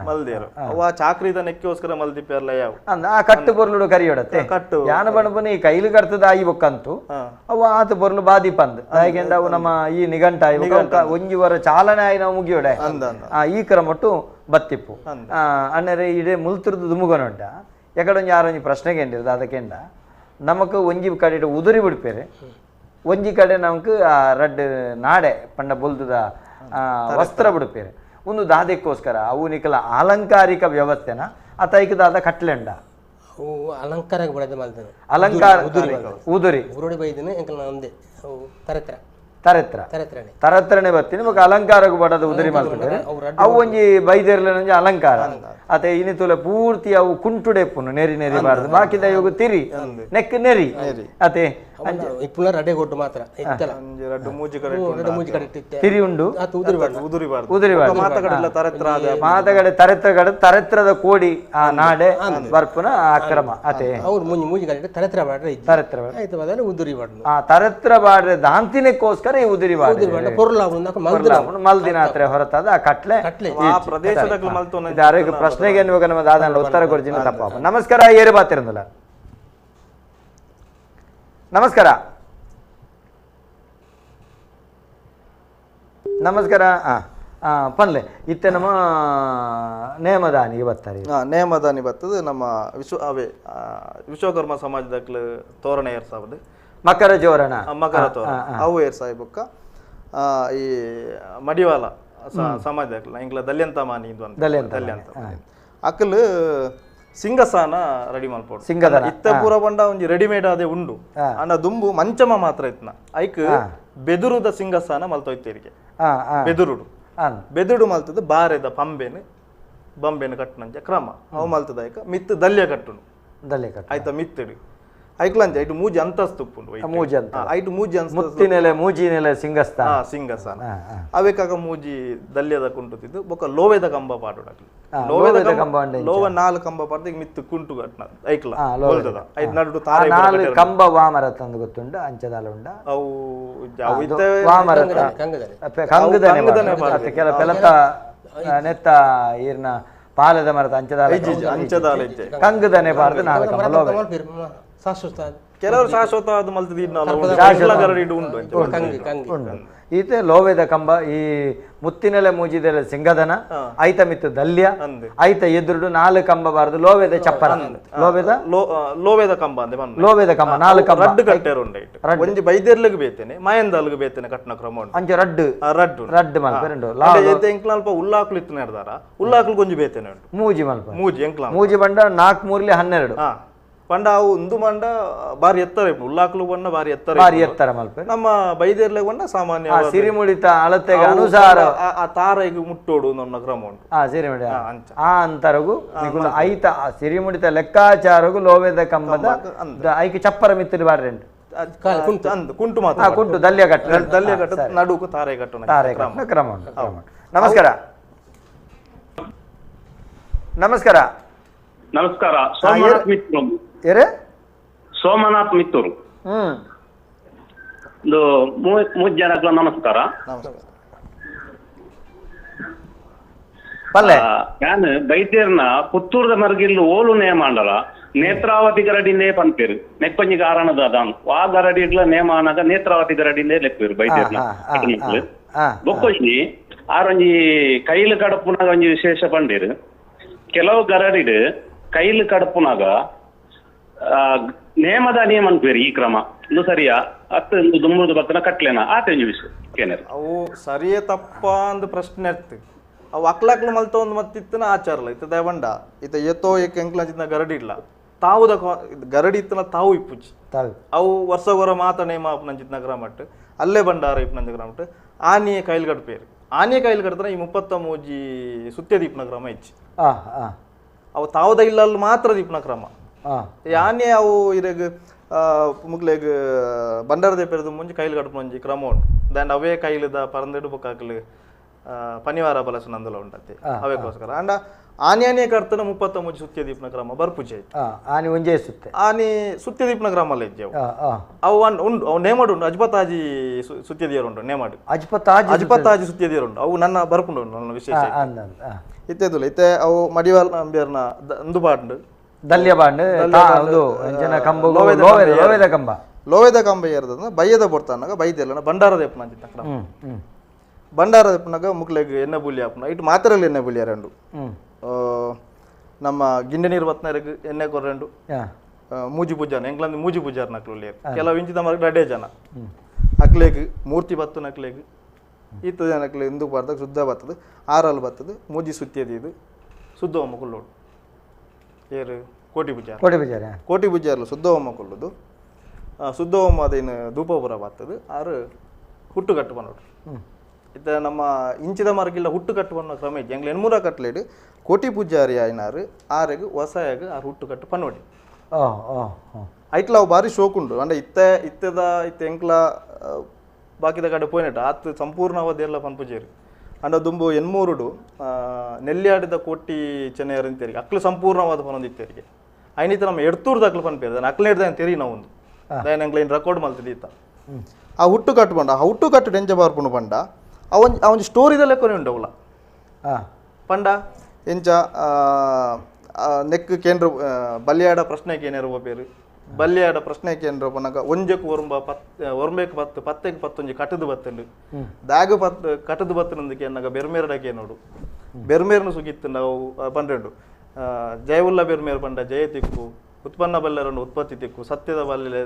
ಮಲ್ದೇರು ಅವ ಚಾಕ್ರಿದ ನೆಕ್ಕೋಸ್ಕರ ಮಲ್ದಿಪ್ಪೆರ್ಲ ಯಾವ ಆ ಕಟ್ಟು ಬೊರ್ಲುಡು ಕರಿಯೊಡತ್ತೆ ಕಟ್ಟು ಯಾನ ಬಣಪುನ ಈ ಕೈಲು ಕರ್ತದ ಆಯಿ ಬೊಕ್ಕಂತು ಅವು ಆತ ಬೊರ್ಲು ಬಾದಿ ಪಂದ್ ದಾಯೆಗೆಂಡ ಅವು ನಮ್ಮ ಈ ನಿಘಂಟ ಒಂಜಿ ವರ ಚಾಲನೆ ಆಯಿ ನಾವು ಮುಗಿಯೋಡೆ ಈ ಕ್ರಮಟ್ಟು ಬತ್ತಿಪ್ಪು ಅಣ್ಣರೆ ಇಡೇ ಮುಲ್ತುರ್ದು ದುಮುಗನೊಡ್ಡ ಎಕಡೊಂಜಿ ಆರೊಂಜಿ ಪ್ರಶ್ನೆಗೆ ಎಂಡಿರ್ದು ಅದಕ್ಕೆಂಡ ನಮಕ್ ಒಂಜಿ ಕಡೆ ಉದುರಿ ಬಿಡ್ಪೇರೆ ಒಂಜಿ ಕಡೆ ನಮಕ್ ಆ ರಡ್ಡ್ ನಾಡೆ ಪಂಡ ಬೊಲ್ದುದ ವಸ್ತ್ರ ಬಿಡ್ಪೇರೆ ಒಂದು ದಾದಕ್ಕೋಸ್ಕರ ಅವು ನಿಕಲ ಅಲಂಕಾರಿಕ ವ್ಯವಸ್ಥೆನ ಆ ತೈಕ್ ದಾದ ಕಟ್ಲೆಂಡ ಅವು ಅಲಂಕಾರ ಅಲಂಕಾರ ಉದುರಿ ಉರುಡಿ ಬೈದಿನ ಎಂಕಲ್ನ ಒಂದೇ ಅವು ತರತ್ರ ತರತ್ರ ತರತ್ರನೆ ಬರ್ತೀನಿ ಬೊಕ ಅಲಂಕಾರಕ್ಕೂ ಬಡದ ಉದುರಿ ಮಲ್ಪುಂಡು ಅವು ಒಂಜಿ ಬೈದೇರ್ಲೆನೊಂಜಿ ಅಲಂಕಾರ ಅತೆ ಇನಿ ತೂಲೆ ಪೂರ್ತಿ ಅವು ಕುಂಟುಡೆಪ್ಪುನು ನೆರಿ ನೆರಿ ಬಾರ್ದು ಬಾಕಿದ ಇವಾಗ ತಿರಿ ನೆಕ್ ನೆರಿ ಅತೆ ಇಪ್ಪುಲ ರಡೆ ಕೊಟ್ಟು ಮಾತ್ರ ಇತ್ತಲ್ಲ ರಡ್ಡು ಮೂಜಿ ಕಡೆ ಮೂಜಿ ಕಡೆ ತಿರಿ ಉಂಡು ಉದುರಿ ಬಾರ್ದು ಉದುರಿ ಬಾರ್ದು ಉದುರಿ ಬಾರ್ದು ತರತ್ರ ಮಾತಗಡೆ ತರತ್ರ ಕಡೆ ತರತ್ರದ ಕೋಡಿ ಆ ನಾಡೆ ಬರ್ಪುನ ಅಕ್ರಮ ಅತೆ ಅವ್ರು ಮೂಜಿ ಮೂಜಿ ಕಡೆ ತರತ್ರ ಬಾಡ್ರೆ ತರತ್ರ ಆಯ್ತು ಬದಲು ಉದುರಿ ಬಾರ್ದು ಆ ತರತ್ರ ಬಾಡ್ರೆ ದಾಂತಿನಕ್ಕೋಸ್ಕರ ಈ ಉದುರಿ ಬಾಡ್ರೆ ಮಲ್ದಿನ ಹತ್ರ ಹೊರತಾದ ಆ ಕಟ್ಲೆ ಕಟ್ಲೆ ಆ ಪ್ರದೇಶದ ಆರೋಗ್ಯ ಪ್ರಶ್ನೆಗೆ ಎನ್ನುವಾಗ ನಮ್ಮ ದಾದನ ಉತ್ತರ ಕೊಡ್ತೀನಿ ತಪ್ಪ. ನಮಸ್ಕಾರ, ಏರು ಬಾತಿರಂದಲ್ಲ. ನಮಸ್ಕಾರ ನಮಸ್ಕಾರ. ಪನ್ಲೆ ಇತ್ತೆ ನಮ್ಮ ನೇಮದಾನಿಗೆ ಬರ್ತಾರೆ. ನೇಮದಾನಿ ಬರ್ತದೆ ನಮ್ಮ ವಿಶ್ವ ಅವೇ ವಿಶ್ವಕರ್ಮ ಸಮಾಜದ ತೋರಣ ಏರ್ಸಾವದು ಮಕರ ಜೋರಣ ಮಕರ ತೋರಣ ಅವು ಏರ್ಸಾಯಿ ಬೊಕ್ಕ ಈ ಮಡಿವಾಲ ಸಮಾಜದ ಇಂಗ್ಲ ದಲ್ಯಂತ ಮಾನಿ ಇದು ಅಂತ ದಲ್ಯಂತ ಅಕಲ್ ಸಿಂಗಸಾನ ರೆಡಿ ಮಲ್ಪೋಡು ಸಿಂಗದನ ಇತ್ತ ಪೂರ ಬಂಡ ಒಂಜಿ ರೆಡಿಮೇಡ್ ಅದೇ ಉಂಡು ಅಂಡ ದುಂಬು ಮಂಚಮ ಮಾತ್ರ ಇತ್ನ ಐಕ್ ಬೆದುರುದ ಸಿಂಗಸಾನ ಮಲ್ತೊಯ್ತೇರಿಗೆ ಬೆದುರುಡು ಬೆದುರು ಮಲ್ತದ ಬಾರೆದ ಪಂಬೆನು ಬಂಬೆನು ಕಟ್ಟುನಂಚ ಕ್ರಮ ಅವು ಮಲ್ತದ ಐಕ ಮಿತ್ತು ದಲ್ಯ ಕಟ್ಟುನು ದಲ್ಯ ಕಟ್ಟು ಆಯ್ತಾ ಮಿತ್ತಡು ಐಕ್ಲಂಚ ಐಟು ಮೂಜಿ ಅಂತಸ್ತು ಉಪ್ಪುಂಡು ಮೂಜಿ ಅಂತ ಐಟು ಮೂಜಿ ಅಂತಸ್ತು ಮುತ್ತಿನೆಲೆ ಮೂಜಿನೆಲೆ ಸಿಂಗಸ್ಥಾನ ಸಿಂಗಸ್ಥಾನ ಅವೇಕಾಗ ಮೂಜಿ ದಲ್ಯದ ಕುಂಟುತ್ತಿದ್ದು ಬೊಕ್ಕ ಲೋವೆದ ಕಂಬ ಪಾಡುಡಕ್ಲಿ ಲೋವೆದ ಕಂಬ ಲೋವ ನಾಲ್ ಕಂಬ ಪಾಡ್ದು ಈಗ ಮಿತ್ತು ಕುಂಟು ಕಟ್ನ ಐಕ್ಲ ಬೊಲ್ದದ ಐದು ನಡು ತಾರೆ ನಾಲ್ ಕಂಬ ವಾಮರ ತಂದು ಗೊತ್ತುಂಡು ಅಂಚದಾಲ ಉಂಡ ಅವು ವಾಮರ ಕಂಗದನೆ ಕೆಲ ಪೆಲತ ನೆತ್ತ ಈರ್ನ ಪಾಲದ ಮರದ ಅಂಚದಾಲ ಅಂಚದಾಲ ಕಂಗದನೆ ಪಾಡ್ದು ನಾಲ್ಕು ಕಂಬ ಲೋವೆ ಶಾಶ್ವತ ಕೆಲವರು ಶಾಶ್ವತ ಅದು ಉಂಟು. ಈತೆ ಲೋವೆದ ಕಂಬ ಈ ಮುತ್ತಿನೆಲೆ ಮೂಜಿದೆಲೆ ಸಿಂಗದನ ಐತ ಮಿತ್ತು ದಲ್ಯ ಐತ ಎದುರುಡು ನಾಲ್ಕು ಕಂಬ ಬಾರದು ಲೋವೆದ ಚಪ್ಪರ ಲೋವೆದ ಲೋವೆದ ಕಂಬ ಅಂದೆ ಲೋವೆದ ಕಂಬ ನಾಲ್ಕು ಕಂಬ ರಡ್ಡು ಕಟ್ಟೆರು ಉಂಡು ಒಂಜಿ ಬೈದೆರ್ಲಿಗೆ ಬೇತೇನೆ ಮಾಯಂದಾಲ್ಗೆ ಬೇತೇನೆ ಕಟ್ಟನ ಕ್ರಮ ಉಂಟು ಅಂಚೆ ರಡ್ಡು ರಡ್ಡು ರಡ್ಡು ಮಲ್ಪೆರುಂಡು ಎಂಕ್ಲ ಅಲ್ಪ ಉಲ್ಲಾಕ್ಲು ಇತ್ತು ನೆಡ್ದಾರ ಉಲ್ಲಾಕ್ಲು ಗೊಂಜಿ ಬೇತೇನೆ ಉಂಟು ಮೂಜಿ ಮಲ್ಪ ಮೂಜಿ ಎಂಕ್ಲ ಮೂಜಿ ಬಂಡ 4 3 12 ಪಂಡ ಅವು ಒಂದು ಮಂಡ ಬಾರಿ ಎತ್ತರ ಉಲ್ಲಾಕ್ಲು ಬಣ್ಣ ಬಾರಿ ಎತ್ತರ ಬಾರಿ ಎತ್ತರ ಮಲ್ಪ ನಮ್ಮ ಬೈದೇರ್ಲೆ ಬಣ್ಣ ಸಾಮಾನ್ಯ ಸಿರಿಮುಡಿತ ಅಳತೆಗೆ ಅನುಸಾರ ಆ ತಾರೆಗೆ ಮುಟ್ಟೋಡು ನಮ್ಮ ಕ್ರಮ ಉಂಟು. ಆ ಸಿರಿಮುಡಿ ಆ ಅಂತರಗು ಐತ ಸಿರಿಮುಡಿತ ಲೆಕ್ಕಾಚಾರಗು ಲೋವೆದ ಕಂಬದ ಐಕೆ ಚಪ್ಪರ ಮಿತ್ತಿನ ಬಾರಿ ಉಂಟು ಕುಂಟು ಮಾತ್ರ ಕುಂಟು ದಲ್ಯ ಕಟ್ಟ ದಲ್ಯ ಕಟ್ಟ ನಡುಕು ತಾರೆ ಕಟ್ಟಣ ತಾರೆ ಕಟ್ಟಣ ಕ್ರಮ ಉಂಟು. ನಮಸ್ಕಾರ ನಮಸ್ಕಾರ ನಮಸ್ಕಾರ. ಸೋಮನಾಥ್ ಮಿತ್ತೂರು. ಸೋಮನಾಥ್ ಮಿತ್ತೂರು. ಒಂದು ಮೂರು ಜನಕ್ಕೆ ನಮಸ್ಕಾರ. ನಾನು ಬೈತೇರ್ನ ಪುತ್ತೂರ್ದ ಮರ್ಗಿಲ್ಲು ಓಲು ನೇಮಾಂಡಲ ನೇತ್ರಾವತಿ ಗರಡಿನೇ ಪನ್ಪೇರು ನೆಕ್ಕೊಂಜಿ ಕಾರಣದ ಅದಾನು ಆ ಗರಡಿ ಇಡ್ಲ ನೇಮ ಆನಾಗ ನೇತ್ರಾವತಿ ಗರಡಿನೇ ಲೆಪ್ಪೇರು ಬೈತೇರ್ನ ಬೊಕ್ಕೊಂಜಿ ಆರೊಂಜಿ ಕೈಲು ಕಡಪುನಾಗ ಒಂಜಿ ವಿಶೇಷ ಪಂಡೇರು ಕೆಲವು ಗರಡಿಡು ಕೈಲು ಕಡಪುನಾಗ ನೇಮದ ನೇಮ ಅನ್ಪೇರು ಈ ಕ್ರಮ ಇದು ಸರಿಯಾ ಅತ್ತ ದುಮ್ಮದ ಬತ್ತನ ಕಟ್ಲೇನ ಆತ ವಿಷಯ ಅವು ಸರಿಯೇ ತಪ್ಪ ಅಂದ್ ಪ್ರಶ್ನೆ ಇರ್ತು ಅವು ಅಕ್ಲಾಕ್ಲು ಮಲ್ತ ಒಂದು ಮತ್ತಿತ್ತನ ಆಚಾರಲ್ಲ ಇತ್ತ ದೇವಂಡ ಇತ್ತ ಏತೋ ಏಕ ಎಂಕ್ಲಂಚಿನ ಗರಡಿ ಇಲ್ಲ ತಾವುದ ಗರಡಿ ಇತ್ತನ ತಾವು ಇಪ್ಪುಜಿ ಅವು ವರ್ಷಗೊರ ಮಾತ ನೇಮ ನಂಚಿತ್ನ ಕ್ರಮಟ್ಟು ಅಲ್ಲೇ ಬಂಡಾರ ಇಪ್ಪು ಕ್ರಮಟ್ಟು ಆನಿಯೇ ಕೈಲು ಕಟ್ಪೇರು ಆನಿಯೇ ಕೈಲು ಕಟ್ತಾನೆ ಈ 33 ಸುತ್ಯ ದೀಪನ ಕ್ರಮ ಇಚ್ಚಿ ಅವು ತಾವುದ ಇಲ್ಲ ಅಲ್ಲಿ ಮಾತ್ರ ದೀಪನ ಕ್ರಮ ಯಾನೇ ಅವು ಇರಗ್ ಮುಗ್ಲೆಗ್ ಬಂಡಾರದೆ ಪೆರೆದು ಮುಂಚೆ ಕೈಲು ಕಟ್ಪು ಒಂಜಿ ಕ್ರಮ ಉಂಟು ದಾಂಡ್ ಅವೇ ಕೈಲದ ಪರಂದೆಡು ಬೊಕ್ಕಾಕ್ಲು ಪನಿವಾರ ಬಲಸು ನಂದಲ ಉಂಟತ್ತೆ ಅವೇಕೋಸ್ಕರ ಅಂಡ ಆನೆ ಕರ್ತನ 33 ಸುತ್ಯ ದೀಪನ ಕ್ರಮ ಬರ್ಪುಜೆ ಆನೆ ಒಂಜೇ ಸುತ್ತೆ ಆನೆ ಸುತ್ಯ ದೀಪನ ಕ್ರಮ ಅಲ್ಲ ಇಜ್ಜೆ ಅವು ಉಂಡು ಅವು ನೇಮಾಡು ಉಂಡು ಅಜ್ಪತಾಜಿ ಸುತ್ಯದಿಯರು ಉಂಡು ನೇಮಾಡು ಅಜ್ಪತಾಜಿ ಅಜ್ಪತಾಜಿ ಸುತ್ಯದಿಯರು ಉಂಡು ಅವು ನನ್ನ ಬರ್ಪುಂಡು ನನ್ನ ವಿಶೇಷ ಇತ್ತೆದುಲ್ಲ ಇತ್ತೆ ಅವು ಮಡಿವಾಲ್ ಅಂಬೇರ್ನ ಅಂದು ಬಾಂಡು ದಲ್ಯ ಬಾಂಡು ಕಂಬ ಲೋವೆದ ಕಂಬ ಲೋವೆದ ಕಂಬ ಏರ್ದ ಬಯ್ಯದ ಬೊಡ್ತಾನಾಗ ಬೈದೆಲ್ಲ ಭಂಡಾರ ದೇಪನ ಅಂಚಿನ ಕ್ರಮ ಭಂಡಾರ ದೇಪನಾಗ ಮುಕ್ಲೆಗ್ ಎಣ್ಣೆ ಬುಲಿ ಆಪುನ ಇಟ್ಟು ಮಾತ್ರೆಲ್ಲ ಎಣ್ಣೆ ಬುಲಿ ಎರಡು ನಮ್ಮ ಗಿಂಡೆ ನೀರು ಬತ್ನರಿಗೆ ಎಣ್ಣೆ ಕೊರ್ರೆಂಡು ಮೂಜಿ ಪೂಜಾನ ಎಂಗ್ಲಂದು ಮೂಜಿ ಪೂಜಾರ್ ನಕ್ಲು ಕೆಲವು ಇಂಚಿದ ಮರಗ್ ರಡೆ ಜನ ಅಕ್ಲೇಗ್ ಮೂರ್ತಿ ಬತ್ತು ನಕ್ಲೇಗ್ ಈತ ಜನಕ್ಲೆ ಇಂದು ಬರ್ದಾಗ ಶುದ್ಧ ಬರ್ತದೆ ಆರಲ್ಲಿ ಬರ್ತದೆ ಮೂಜಿ ಸುತ್ತಿಯದು ಇದು ಶುದ್ಧ ಕುಲ್ಲೋಡು ಏರು ಕೋಟಿ ಪೂಜಾರ ಕೋಟಿ ಪೂಜಾರ ಕೋಟಿ ಪೂಜಾರ್ಲು ಶುದ್ಧ ಹೋಮ ಕೊಲ್ಲುದು ಶುದ್ಧ ಹೋಮ ಅದೇನು ಧೂಪಪುರ ಬರ್ತದೆ ಆರು ಹುಟ್ಟು ಕಟ್ಟು ಬನ್ನೋಡು ಇತ್ತ ನಮ್ಮ ಇಂಚಿದ ಮರಗಿಲ್ಲ ಹುಟ್ಟು ಕಟ್ಟು ಬನ್ನೋ ಕ್ರಮ ಇಜ್ಜಿ ಎಂಗ್ಲ ಎಣ್ಮೂರ ಕಟ್ಲೇಡು ಕೋಟಿ ಪೂಜಾರಿ ಆಯ್ನಾರು ಆರೆಗ್ ಹೊಸಾಯಾಗ ಆರು ಹುಟ್ಟು ಕಟ್ಟು ಪನ್ನೋಡಿ ಐಟ್ಲ ಅವು ಭಾರಿ ಶೋಕುಂಡು ಅಂದ್ರೆ ಇತ್ತೆ ಇತ್ತೆದ ಇತ್ತೆ ಎಂಕ್ಲ ಬಾಕಿದ ಕಡೆ ಪೋಯಿನಟ ಆತ್ ಸಂಪೂರ್ಣವಾದ ಎಲ್ಲ ಪನ್ಪುಜೇರು ಅಂಡ ದುಂಬು ಎನ್ಮೂರುಡು ನೆಲ್ಲಿಯಾಡಿದ ಕೋಟಿ ಚೆನ್ನೈಯರ್ ಅಂತೇರಿಗೆ ಅಕ್ಲು ಸಂಪೂರ್ಣವಾದ ಪನೊಂದಿತ್ತೇರಿಗೆ ಐನಿತ ನಮ್ಮ ಎಡ್ತೂರ್ದ ಅಕ್ಲು ಪನ್ಪೇರು ಅಕ್ಲು ಹಿಡ್ದ ತೆರಿ ನಾವು ಒಂದು ದಯನ ಎಂಕ್ಲ ಇನ್ನು ರೆಕಾರ್ಡ್ ಮಲ್ತಿದ್ದು ಇತ್ತ ಆ ಹುಟ್ಟು ಕಟ್ಟು ಬಂಡ ಆ ಹುಟ್ಟು ಕಟ್ಟು ಡೆಂಜ ಬಾರ್ಪುಂಡು ಪಂಡ ಅವನ್ ಅವನ ಸ್ಟೋರಿದ ಲೆಕ್ಕನೆ ಉಂಡು ಅವಲ ಪಂಡ ಎಂಚ ನೆಕ್ ಕೇಂದ್ರ ಬಲ್ಯಾಡ ಪ್ರಶ್ನೆ ಕೇನೇರು ಬೇರು ಬಲ್ಯಾಡ ಪ್ರಶ್ನೆ ಕೇಂದ್ರ ಪನಗ ಒಂಜಕ್ಕೆ ಒರ್ಂಬ ಪತ್ ಒರ್ಂಬೇಕ್ ಪತ್ತು ಪತ್ತೆಗೆ ಪತ್ತೊಂಜಿ ಕಟದು ಬತ್ತಂಡು ದಾಗ ಪತ್ತು ಕಟದು ಬತ್ತನಂದಕ್ಕೆ ಎನ್ನಾಗ ಬೆರ್ಮೇರಡಕ್ಕೆ ನೋಡು ಬೆರ್ಮೇರ್ನು ಸುಗಿತ್ತು ನಾವು ಪಂಡ್ರೆಂಡು ಜಯವುಲ್ಲ ಬೆರ್ಮೇರು ಪಂಡ ಜಯ ತಿಕ್ಕು ಉತ್ಪನ್ನ ಬಲ್ಲೆರಂಡು ಉತ್ಪತ್ತಿ ತಿಕ್ಕು ಸತ್ಯದ ಬಾಲ್ಯ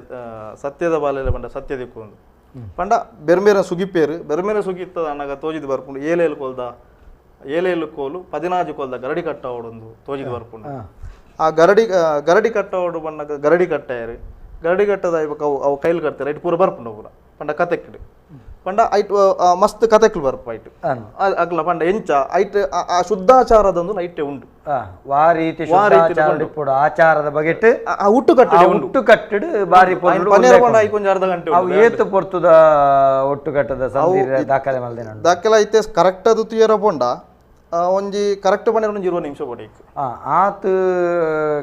ಸತ್ಯದ ಬಾಲ್ಯ ಪಂಡ ಸತ್ಯ ದಿಕ್ಕು ಒಂದು ಪಂಡ ಬೆರ್ಮೇರ ಸುಗಿಪೇರು ಬೆರ್ಮೇರ ಸುಗಿತ್ತದ ಅನ್ನಾಗ ತೋಜಿದ್ ಬರ್ಪುಂಡು ಏಲೇಲು ಕೋಲ್ದ ಏಲೇಲು ಕೋಲು 14 ಕೋಲ್ದ ಗರಡಿ ಕಟ್ಟವಡೊಂದು ತೋಜಿದ್ ಬರ್ಪುಂಡು ಆ ಗರಡಿ ಗರಡಿ ಕಟ್ಟವಡು ಬಣ್ಣಗ ಗರಡಿ ಕಟ್ಟಾಯರು ಗರಡಿ ಕಟ್ಟದ ಇವಾಗ ಅವು ಅವು ಕೈಲಿ ಕಟ್ತಾರೆ ಐಟ್ ಪೂರ ಬರ್ಪುಂಡು ಪೂರ ಪಂಡ ಕತೆಕ್ಕಿಡು ಪಂಡ ಐಟ್ ಮಸ್ತ್ ಕತೆಕ್ಲು ಬರ್ಪ ಐಟ್ ಅಗ್ಲ ಪಂಡ ಎಂಚ ಐಟ್ ಆ ಶುದ್ಧಾಚಾರದೊಂದು ಐಟೆ ಉಂಡು ವಾ ರೀತಿ ಆಚಾರದ ಬಗೆಟ್ ಆ ಹುಟ್ಟು ಕಟ್ಟಡ ಹುಟ್ಟು ಕಟ್ಟಡ ಬಾರಿ ಕೊಂಚ ಅರ್ಧ ಗಂಟೆ ಅವು ಏತು ಪೊರ್ತುದ ಒಟ್ಟು ಕಟ್ಟದ ಸಂಧಿ ದಾಖಲೆ ಮಲ್ದಿನ ದಾಖಲೆ ಐತೆ ಕರೆಕ್ಟ್ ಅದು ತುಯರ ಪೊಂಡ ಒಂಜಿ ಕರೆಕ್ಟ್ ಪಂಡ ಒಂಜಿ 20 ನಿಮಿಷ ಬೋಡೈಕ್ ಆತ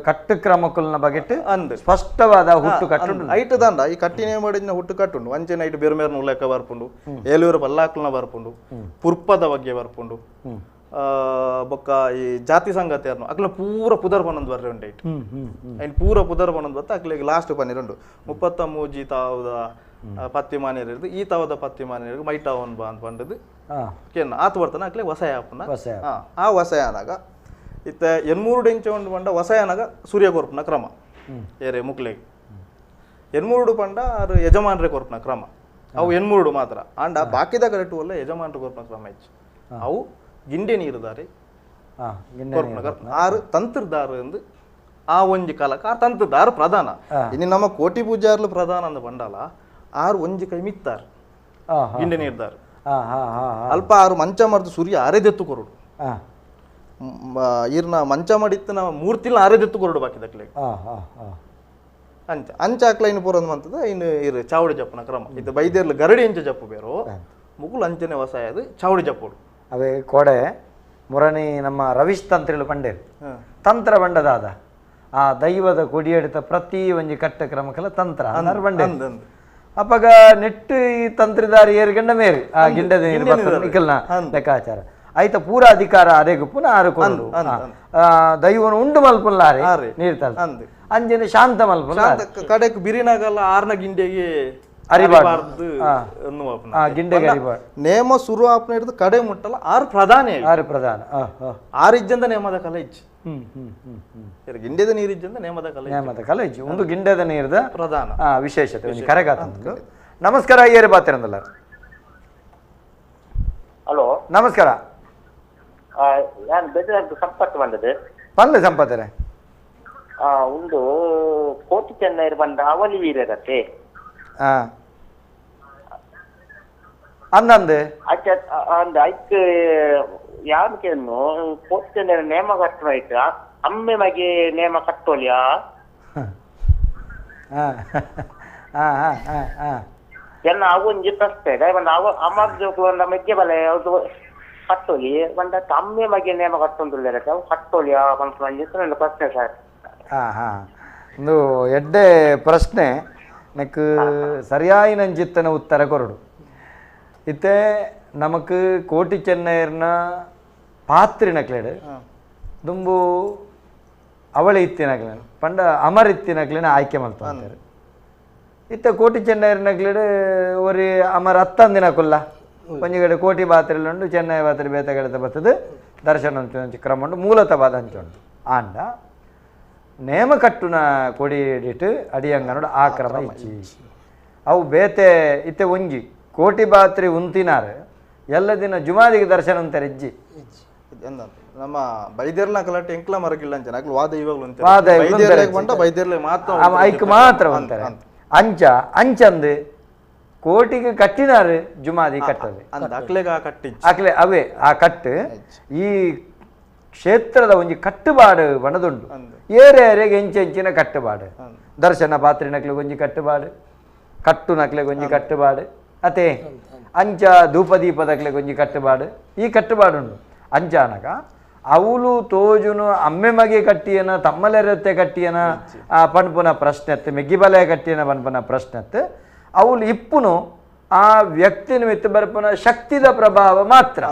ಕಟ್ಟು ಕ್ರಮಕುಲ್ನ ಬಗೆಟ್ ಅಂದ್ ಸ್ಪಷ್ಟವಾದ ಹುಟ್ಟು ಕಟ್ಟು ಐಟ್ ದಂಡ ಈ ಕಟ್ಟಿನೇ ಮಾಡಿದ ಹುಟ್ಟು ಕಟ್ಟುಂಡು ಅಂಚೆನ ಐಟ್ ಬೇರೆ ಬೇರೆ ಲೆಕ್ಕ ಬರ್ಪುಂಡು ಏಲೂರು ಬಲ್ಲಾಕ್ಲನ ಬರ್ಪುಂಡು ಪುರ್ಪದ ಬಗ್ಗೆ ಬರ್ಪುಂಡು ಬೊಕ್ಕ ಈ ಜಾತಿ ಸಂಗತಿ ಅರ್ನು ಅಕ್ಲ ಪೂರ ಪುದರ್ ಪನ್ನೊಂದು ಬರ್ರೆ ಉಂಟು ಐಟ್ ಐನ್ ಪೂರ ಪುದರ್ ಪನ್ನೊಂದು ಬತ್ತ ಅಕ್ಲಿಗೆ ಲಾಸ್ಟ್ ಪನ್ನಿರುಂಡು 33 ತಾವದ ಪತ್ತಿ ಮಾನ್ಯರು ಈ ತಾವದ ಪತ್ತಿ ಮಾನ್ಯರಿಗೆ ಮೈಟಾವನ್ ಬಾ ಅಂತ ಪಂಡದು ಕೇನ ಆತ ಬರ್ತಾನೆ ಅಕ್ಲೆ ವಸಾಯ ಆಪುನ ಆ ವಸಾಯನಾಗ ಇತ್ತ 8 ಡೆಂಚ ಉಂಡು ಪಂಡ ವಸಾಯನಾಗ ಸೂರ್ಯ ಕೊರ್ಪುನ ಕ್ರಮ ಏರೆ ಮುಕ್ಲೆಗ್ 8 ಪಂಡ ಆರು ಯಜಮಾನ್ರೆ ಕೊರ್ಪುನ ಕ್ರಮ ಅವು 8 ಮಾತ್ರ ಅಂಡ ಬಾಕಿದ ಕರೆಕ್ಟ್ ಒಲ್ಲ ಯಜಮಾನ್ರೆ ಕೊರ್ಪುನ ಕ್ರಮ ಹೆಚ್ಚು ಅವು ಗಿಂಡೆ ನೀರುದಾರೆ ಆರು ತಂತ್ರದಾರ ಎಂದು ಆ ಒಂಜಿ ಕಾಲಕ್ಕೆ ಆ ತಂತ್ರದಾರ ಪ್ರಧಾನ ಇನ್ನು ನಮ್ಮ ಕೋಟಿ ಪೂಜಾರ್ಲು ಪ್ರಧಾನ ಅಂದ ಬಂಡಾಲ ಆರು ಒಂಜಿ ಕೈ ಮಿತ್ತಾರು ಗಿಂಡೆ ನೀರ್ದಾರು ಅಲ್ಪ ಆರು ಮಂಚ ಮರ್ದು ಸೂರ್ಯ ಆರೆದೆತ್ತು ಕೊರಡು ಈರ್ನ ಮಂಚ ಮಾಡಿತ್ತು ನಾವು ಮೂರ್ತಿಲ ಆರೆದೆತ್ತು ಕೊರಡು ಬಾಕಿದಕ್ಲೆ ಅಂಚ ಅಂಚ ಹಾಕ್ಲ ಇನ್ನು ಪೂರ ಅಂತದ ಇನ್ನು ಇರು ಚಾವಡಿ ಜಪ್ಪನ ಕ್ರಮ ಇದು ಬೈದೇರ್ಲು ಗರಡಿ ಅಂಚ ಜಪ್ಪು ಬೇರು ಮುಗುಲು ಅಂಚನೆ ವಸಾಯದು ಚಾವಡಿ ಜಪ್ಪೋಡು ಅವೇ ಕೋಡೆ ಮುರಣಿ ನಮ್ಮ ರವೀಶ್ ತಂತ್ರಿಲು ಪಂಡೇರು ತಂತ್ರ ಬಂಡದಾದ ಆ ದೈವದ ಕೊಡಿಯಡಿತ ಪ್ರತಿ ಒಂಜಿ ಕಟ್ಟ ಕ್ರಮಕ್ಕೆಲ್ಲ ತಂತ್ರ ಅಂದಾರು ಬಂಡೇರು ಅಪ್ಪಗ ನೆಟ್ಟು ಈ ತಂತ್ರಿದಾರಿ ಏರ್ಗಂಡ ಮೇರು ಆ ಗಿಂಡದ ನೀರು ನಿಖಲ್ನ ಲೆಕ್ಕಾಚಾರ ಆಯ್ತ ಪೂರ ಅಧಿಕಾರ ಅರೆಗು ಪುನಃ ಆರು ಕೊಡು ದೈವನ ಉಂಡು ಮಲ್ಪುಲ್ಲಾರೆ ನೀರು ತಲ್ ಅಂಜನೆ ಶಾಂತ ಮಲ್ಪುಲ್ಲ ಕಡೆಕ್ ಬಿರಿನಾಗಲ್ಲ ಆರ್ನ ಗಿಂಡೆಗೆ ಅರಿಬಾರ್ದು ಗಿಂಡೆಗೆ ಅರಿಬಾರ್ದು ನೇಮ ಸುರು ಆಪ್ನ ಹಿಡಿದು ಕಡೆ ಮುಟ್ಟಲ್ಲ ಆರು ಪ್ರಧಾನ ಆರು ಪ್ರಧಾನ ಆರು ಇಜ್ಜಂದ ನೇಮದ ಕಲೆ ಇಜ್ಜಿ ಗಿಂಡೆದ ನೀರು ಇಜ್ಜಂದ ನೇಮದ ಕಲೆ ನೇಮದ ಕಲೆ ಇಜ್ಜಿ ಒಂದು ಗಿಂಡೆದ ನೀರ್ದ ಪ್ರಧಾನ ವಿಶೇಷತೆ ಒಂದು ಕರೆಗಾತ. ನಮಸ್ಕಾರ ಏರು ಬಾತಿರಂದಲ್ಲ. ಹಲೋ ನಮಸ್ಕಾರ. ನಾನು ಬೆದರ್ ಸಂಪತ್ ಬಂದದ್ದು ಪಲ್ಲೆ ಸಂಪತ್ತರೆ ಒಂದು ಕೋಟಿ ಚೆನ್ನೈರ್ ಬಂದ ಅವಲಿ ವೀರರತೆ ಅಂದಂದೆ ಅಂದ ಐಕ್ ಯಾರು ಕೋಟಿ ಚೆನ್ನೈರ್ ನೇಮ ಕಟ್ಟುವ ಆಯ್ತು ಅಮ್ಮೆ ಮಗೆ ನೇಮ ಕಟ್ಟೋಲಿಯಾ ಎಲ್ಲ ಅವೊಂಜಿ ಪ್ರಶ್ನೆ ದಯವಂದ ಅವ ಅಮ್ಮ ಜೋಕುಲು ಮೆಗ್ಗೆ ಬಲೆ ಅದು ಕಟ್ಟೋಲಿ ಪಂಡ ಅಮ್ಮೆ ಮಗೆ ನೇಮ ಕಟ್ಟೊಂದುಲ್ಲೆರ್ ಅವು ಕಟ್ಟೋಲಿ ಆ ಪನ್ಪುನ ಪ್ರಶ್ನೆ ಸರ್. ಹಾಂ ಹಾಂ, ಒಂದು ಎಡ್ಡೆ ಪ್ರಶ್ನೆ, ನೆಕ್ ಸರಿಯಾಯಿನಂಚಿತ್ತನ ಉತ್ತರ ಕೊರಡು. ಇತ್ತೆ ನಮಕ್ ಕೋಟಿ ಚೆನ್ನೈರ್ನ ಪಾತ್ರಿನಕ್ಲೆಡ್ ದುಂಬು ಅವಳಿ ಇತ್ತಿನಕ್ಲೆನ ಪಂಡ ಅಮರ್ ಇತ್ತಿನಕ್ಲೆನ ಆಯ್ಕೆ ಮಲ್ತೊಂತೆರ್. ಇತ್ತೆ ಕೋಟಿ ಚೆನ್ನೈರ್ನಕ್ಲೆಡ್ ಒರಿ ಅಮರ್ ಅತ್ತಂದಿನ ಕುಲ್ಲ ಒಂಜಿ ಕಡೆ ಕೋಟಿ ಬಾತ್ರೆಲುಂಡು, ಚೆನ್ನೈ ಬಾತ್ರೆ ಬೇತೆ ಕಡೆತ ಬರ್ತದೆ ದರ್ಶನ ಒಂಚಿ ಕ್ರಮ ಉಂಡು, ಮೂಲತವಾದ ಅಂಚುಂಡು. ಆಂಡ ನೇಮ ಕಟ್ಟುನ ಕೊಡಿ ಹಿಡಿಟ್ಟು ಅಡಿಯಂಗನೋಡು ಆ ಕ್ರಮ ಇಚ್ಚಿ ಅವು ಬೇತೆ. ಇತ್ತೆ ಒಂಜಿ ಕೋಟಿ ಬಾತ್ರಿ ಉಂತಿನಾರು ಎಲ್ಲ ದಿನ ಜುಮಾದಿಗೆ ದರ್ಶನ ಅಂತಾರೆ ಇಜ್ಜಿ. ನಮ್ಮ ಬೈದೇರ್ನ ಕಲಾಟೆ ಎಂಕ್ಲ ಮರಗಿಲ್ಲ ಅಂಚ ಅಕ್ಲು ವಾದ ಇವಾಗಲೂ ವಾದ ಬೈದೇರ್ಲೆ ಮಾತ್ರ ಐಕ್ ಮಾತ್ರ ಅಂತಾರೆ. ಅಂಚ ಅಂಚಂದು ಕೋಟಿಗೆ ಕಟ್ಟಿನಾರು ಜುಮಾದಿ ಕಟ್ಟದೆ ಅಕ್ಲೆ ಅವೇ ಆ ಕಟ್ಟು ಈ ಕ್ಷೇತ್ರದ ಒಂಜಿ ಕಟ್ಟುಬಾಡು ಬಣದುಂಡು. ಏರೆ ಏರೆಗೆ ಎಂಚೆಂಚಿನ ಕಟ್ಟುಬಾಡು, ದರ್ಶನ ಪಾತ್ರಿನಕ್ಲೆಗೆ ಒಂಜಿ ಕಟ್ಟುಬಾಡು, ಕಟ್ಟು ನಕ್ಲೆಗೆ ಒಂಜಿ ಕಟ್ಟುಬಾಡು, ಅತೆ ಅಂಚ ಧೂಪದೀಪದಕ್ಲೆಗೆ ಒಂಜಿ ಕಟ್ಟುಬಾಡು, ಈ ಕಟ್ಟುಬಾಡುಂಡು. ಅಂಚಾನಕ ಅವಳು ತೋಜುನು ಅಮ್ಮೆ ಮಗೆ ಕಟ್ಟಿಯನ ತಮ್ಮಲೆರತ್ತೆ ಕಟ್ಟಿಯನ ಆ ಪನ್ಪುನ ಪ್ರಶ್ನೆ ಅತ್ತೆ, ಮೆಗ್ಗಿಬಲೆ ಕಟ್ಟಿಯನ ಪನ್ಪುನ ಪ್ರಶ್ನೆ ಅತ್ತೆ. ಅವಳು ಇಪ್ಪುನು ಆ ವ್ಯಕ್ತಿನ ಮಿತ್ತು ಬರ್ಪುನ ಶಕ್ತಿದ ಪ್ರಭಾವ ಮಾತ್ರ.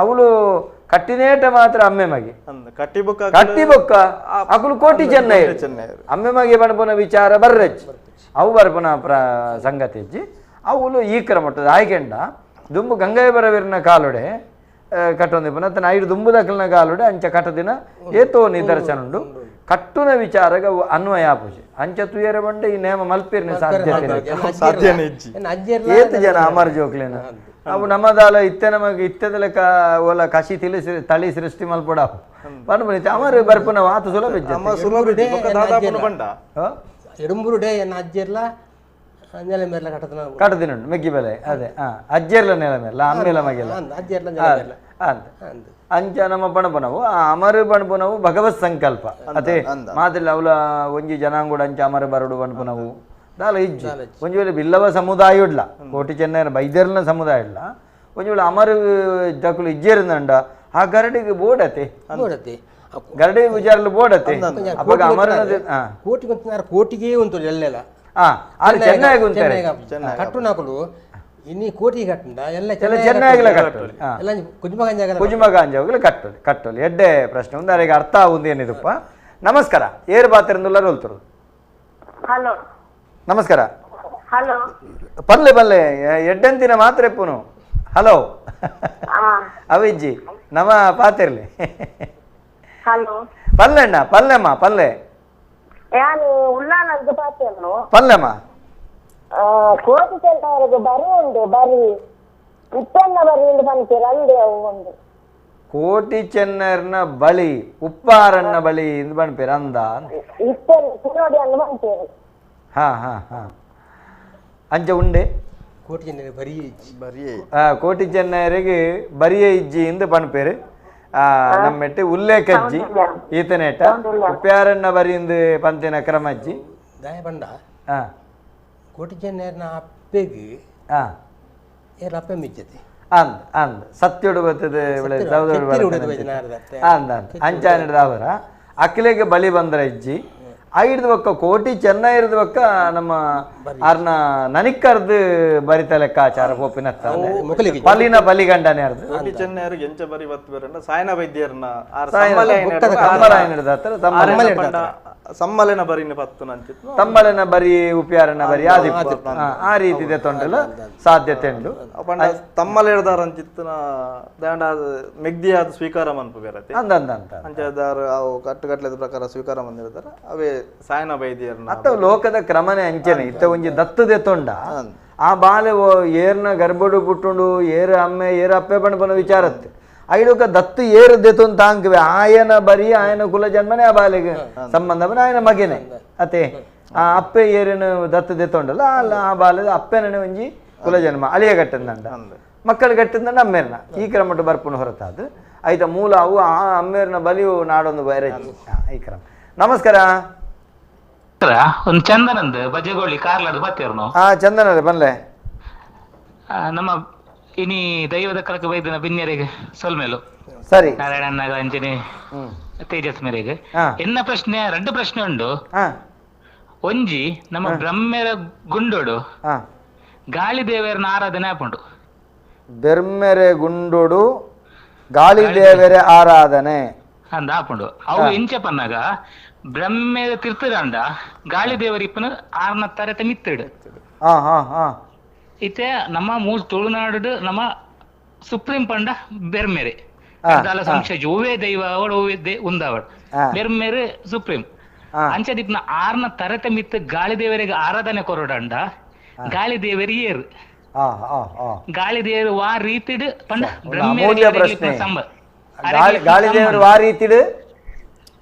ಅವಳು ಕಟ್ಟಿನೇಟ ಮಾತ್ರ ಅಮ್ಮೆ ಮಗೆ ಕಟ್ಟಿಬೊಕ್ಕ ಅಕುಲು ಕೋಟಿ ಚೆನ್ನೈ ಅಮ್ಮೆ ಮಗೆ ಪನ್ಪುನ ವಿಚಾರ ಬರ್ರಜ್ಜಿ ಅವು ಬರ್ಪುನ ಪ್ರ ಸಂಗತಿ ಅಜ್ಜಿ. ಅವಳು ಈ ಕ್ರಮಟ್ಟದ ಆಯ್ಕೆಂಡ ದುಂಬು ಗಂಗಾಯ ಬರವೀರನ ಕಾಲುಡೆ ಕಟ್ಟೊಂದಿಪ್ಪನ ತನ್ನ ಐದು ದುಂಬುದಕ್ಕಲಿನ ಕಾಲುಡೆ ಅಂಚ ಕಟ್ಟದಿನ ಏತೋ ನಿದರ್ಶನ ಉಂಡು. ಕಟ್ಟುನ ವಿಚಾರಗ ಅನ್ವಯ ಪೂಜೆ ಅಂಚ ತುಯರ ಬಂಡೆ ಈ ನೇಮ ಮಲ್ಪಿರ್ನೆ ಸಾಧ್ಯತೆ ಏತು ಜನ ಅಮರ್ ಜೋಕ್ಲೇನ ಅವು ನಮ್ಮದಾಲ ಇತ್ತೆ ನಮಗೆ ಇತ್ತೆದ ಲೆಕ್ಕ ಓಲ ಕಸಿ ತಿಳಿಸಿ ತಳಿ ಸೃಷ್ಟಿ ಮಲ್ಪಡ ಪನ್ಪುನ ಅಮರ್ ಬರ್ಪುನ ವಾತು ಸುಲಭ ಎಡುಂಬುರು ಡೇ ಅಜ್ಜಿರ್ಲ ನೆಲ ಮೇರ್ಲ ಕಟ್ಟದಿನ ಉಂಟು ಮೆಗ್ಗಿ ಬೆಲೆ ಅದೇ ಅಜ್ಜಿರ್ಲ ನೆಲ ಮೇರ್ಲ ಅಮ್ಮೇಲ ಮಗೆಲ್ಲ ಅಂತ ಅಂಚ ನಮ್ಮ ಪಣಪನವು ಆ ಅಮರು ಪಣಪನವು ಭಗವತ್ ಸಂಕಲ್ಪ ಅದೇ ಮಾತಿಲ್ಲ. ಅವಲ ಒಂಜಿ ಜನಾಂಗುಡ ಅಂಚ ಅಮರ ಬರಡು ಪಣಪನವು ದಾಲ ಇಜ್ಜಿ. ಒಂಜಿ ವೇಳೆ ಬಿಲ್ಲವ ಸಮುದಾಯ ಇಡ್ಲ ಕೋಟಿ ಚೆನ್ನೈನ ಬೈದರ್ನ ಸಮುದಾಯ ಇಡ್ಲ ಒಂಜಿ ವೇಳೆ ಅಮರು ದಕ್ಕಲು ಇಜ್ಜೇರಿಂದಂಡ ಆ ಗರಡಿಗೆ ಬೋಡತೆ ಗರಡಿ ವಿಚಾರಲು ಬೋಡತೆ ಅವಾಗ ಅಮರನ ಕೋಟಿ ಕೋಟಿಗೆ ಉಂಟು ಎಲ್ಲೆಲ್ಲ ಚೆನ್ನಾಗಿ ಉಂಟು ಕಟ್ಟುನಾಕುಲು ಇನ್ನು ಕೋಟಿ ಕಟ್ಟುಂಡ ಎಲ್ಲ ಚೆನ್ನಾಗಿಲ್ಲ ಕಟ್ಟೋಲಿ ಕುಜುಮಗಾಂಜಾಗಲ ಕಟ್ಟೋಲಿ ಕಟ್ಟೋಲಿ ಎಡ್ಡೆ ಪ್ರಶ್ನೆ ಒಂದು ಅರೆಗೆ ಅರ್ಥ ಆಗುದು ಏನಿದಪ್ಪ. ನಮಸ್ಕಾರ, ಏರು ಬಾತಿರಂದುಲ್ಲ ರೋಲ್ತರು. ಹಲೋ ನಮಸ್ಕಾರ. ಹಲೋ ಪಲ್ಲೆ ಪಲ್ಲೆ ಎಡ್ಡೆಂತಿನ ಮಾತ್ರ ಎಪ್ಪುನು. ಹಲೋ ಅವಿಜ್ಜಿ ನಮ್ಮ ಪಾತಿರ್ಲಿ. ಹಲೋ ಪಲ್ಲೆಣ್ಣ ಪಲ್ಲೆಮ್ಮ ಪಲ್ಲೆ ಯಾನು ಉಳ್ಳಾನಂದು ಪಾತೆರ್ನು ಪಲ್ಲೆಮ್ಮ. ಕೋಟಿ ಚೆನ್ನವರೆಗೆ ಬರಿ ಉಂಡು ಬರಿ ಉಪ್ಪನ್ನ ಬರಿ ಉಂಡು ಪನ್ಪೇರು ಅಂದೆ ಅವು ಉಂಡು. ಕೋಟಿ ಚೆನ್ನರ್ನ ಬಳಿ ಉಪ್ಪಾರನ್ನ ಬಳಿ ಇಂದು ಪನ್ಪೇರು ಅಂದ ನೋಡಿ ಅಂದು ಪನ್ಪೇರು. ಹಾ ಹಾ ಹಾ ಅಂಚ ಉಂಡೆ ಕೋಟಿ ಚೆನ್ನೈರ್ ಬರಿ ಬರಿ ಕೋಟಿ ಚೆನ್ನೈರಿಗೆ ಬರಿಯ ಇಜ್ಜಿ ಇಂದು ಪನ್ಪೇರು ನಮ್ಮೆಟ್ಟಿ ಉಲ್ಲೇಖಜ್ಜಿ ಈತನೇಟ ಉಪ್ಪಾರನ್ನ ಬರಿ ಇಂದು ಪಂತಿನ ಕ್ರಮಜ್ಜಿ ದಾಯ ಬಂಡ ಹಾ ಕೋಟಿ ಚೆನ್ನೈರ್ನ ಅಪ್ಪೆಗೆ ಏರ್ ಅಪ್ಪೆ ಮಿಜ್ಜತೆ ಅಂದ್ ಅಂದ್ ಸತ್ಯುಡು ಬರ್ತದೆ ಅಂದ ಅಂಚಾನಿಡ್ದಾವರ ಅಕ್ಲೆಗೆ ಬಲಿ ಬಂದ್ರ ಇಜ್ಜಿ ಐಡ್ದು ಬಕ್ಕ ಕೋಟಿ ಚೆನ್ನೈರ್ದು ಬಕ್ಕ ನಮ್ಮ ಅರ್ನ ನನಿಕ್ಕರ್ದು ಬರಿತ ಲೆಕ್ಕಾಚಾರ ಪೋಪಿನ ಪಲಿನ ಬಲಿಗಂಡನೆ ಅರ್ದು ಕೋಟಿ ಚೆನ್ನೈರ್ಗೆ ಎಂಚ ಬರಿ ಬತ್ತು ಬೇರೆ ಸಾಯನ ವೈದ್ಯರ್ನ ಸಮ್ಮಲೆನ ಬರಿನ ಪತ್ತು ನಂಚಿತ್ತು ತಮ್ಮಲೆನ ಬರಿ ಉಪ್ಯಾರನ ಬರಿ ಆ ರೀತಿ ತೊಂಡಲ ಸಾಧ್ಯತೆ ಉಂಟು. ಪಂಡ ತಮ್ಮಲೆ ಅಂಚಿತ್ತಿನ ದಾಂಡ ಮೆಗ್ದಿಯಾದ ಸ್ವೀಕಾರ ಮನ್ಪು ಬೇರೆ ಅಂದ ಅಂದ ಅಂತ ಅಂಚದಾರ ಅವು ಕಟ್ಟುಕಟ್ಲೆದ ಪ್ರಕಾರ ಸ್ವೀಕಾರ ಬಂದಿರ್ತಾರೆ ಅವೇ ಸಾಯನ ವೈದ್ಯರ್ನ ಅತ್ತ ಲೋಕದ ಕ್ರಮನೆ ಅಂಚನೆ ಇತ್ತ ಒಂಜಿ ದತ್ತದೆ ತೊಂಡ ಆ ಬಾಲೆ ಏರ್ನ ಗರ್ಭಡು ಪುಟ್ಟುಂಡು ಏರು ಅಮ್ಮೆ ಏರು ಅಪ್ಪೆ ಪಣಪನ ವಿಚಾರತ್ತೆ ಐಡುಕ ದತ್ತು ಏರು ದೆತೊಂದು ತಾಂಕುವೆ ಆಯನ ಬರಿ ಆಯನ ಕುಲ ಜನ್ಮನೆ ಆ ಬಾಲೆಗೆ ಸಂಬಂಧ ಆಯನ ಮಗನೆ ಅತೆ ಆ ಅಪ್ಪೆ ಏರಿನ ದತ್ತು ದೆತ್ತೊಂಡಲ್ಲ ಅಲ್ಲ ಆ ಬಾಲದ ಅಪ್ಪೆನೇ ಒಂಜಿ ಕುಲ ಜನ್ಮ ಅಳಿಯ ಕಟ್ಟಂದಂಡ ಮಕ್ಕಳು ಕಟ್ಟಂದಂಡ ಅಮ್ಮೇರ್ನ ಈ ಕ್ರಮಟ್ಟು ಬರ್ಪುನ ಹೊರತಾದು ಆಯ್ತಾ ಮೂಲ ಅವು ಆ ಅಮ್ಮೇರ್ನ ಬಲಿಯು ನಾಡೊಂದು ಬೈರೆ ಈ ಕ್ರಮ. ನಮಸ್ಕಾರ. ಒಂದು ಚಂದನಂದ್ ಬಜಗೋಳಿ ಕಾರ್ಲಾಡ್ ಬತ್ತೇರ್ನು. ಹಾ ಚಂದನ ಬನ್ಲೆ. ನಮ್ಮ ಇನಿ ದೈವದ ಕಲಕ ವೈದ್ಯನ ಬಿನ್ಯರಿಗೆ ಸೊಲ್ಮೇಲು ಸರಿ ನಾರಾಯಣನಾಗ ಅಂಜನೆ ತೇಜಸ್ ಮೇರೆಗೆ ಎನ್ನ ಪ್ರಶ್ನೆ ಎರಡು ಪ್ರಶ್ನೆ ಉಂಡು. ಒಂಜಿ ನಮ್ಮ ಬ್ರಹ್ಮೆರ ಗುಂಡೋಡು ಗಾಳಿ ದೇವರನ್ನ ಆರಾಧನೆ ಆಪುಂಡು. ಬೆರ್ಮೆರೆ ಗುಂಡೋಡು ಗಾಳಿ ದೇವರ ಆರಾಧನೆ ಅಂದ ಆಪುಂಡು. ಅವು ಎಂಚ ಪನ್ನಾಗ ಬ್ರಹ್ಮೆರ ತಿರ್ತುರಂಡ ಗಾಳಿ ದೇವರಿಪ್ಪನ ಆರ್ನ ತರತೆ ಮಿತ್ತಿಡು. ಇತ್ತೆ ನಮ್ಮ ಮೂಲ ತುಳುನಾಡು ನಮ್ಮ ಸುಪ್ರೀಂ ಪಂಡ ಬೆರ್ಮೆರೆ ದಾಲ ಸಂಶಯ ಓವೇ ದೈವ ಅವಡು ಓವೇ ಉಂದಾವಡು ಬೆರ್ಮೆರೆ ಸುಪ್ರೀಂ ಅಂಚದಿಪ್ನ ಆರ್ನ ತರತೆ ಮಿತ್ತ ಗಾಳಿ ದೇವರಿಗೆ ಆರಾಧನೆ ಕೊರಡಂಡ ಗಾಳಿ ದೇವರಿ ಏರು ಗಾಳಿ ದೇವರು ವಾ ರೀತಿಡು ಪಂಡ ಗಾಳಿ ದೇವರು ವಾ ರೀತಿಡು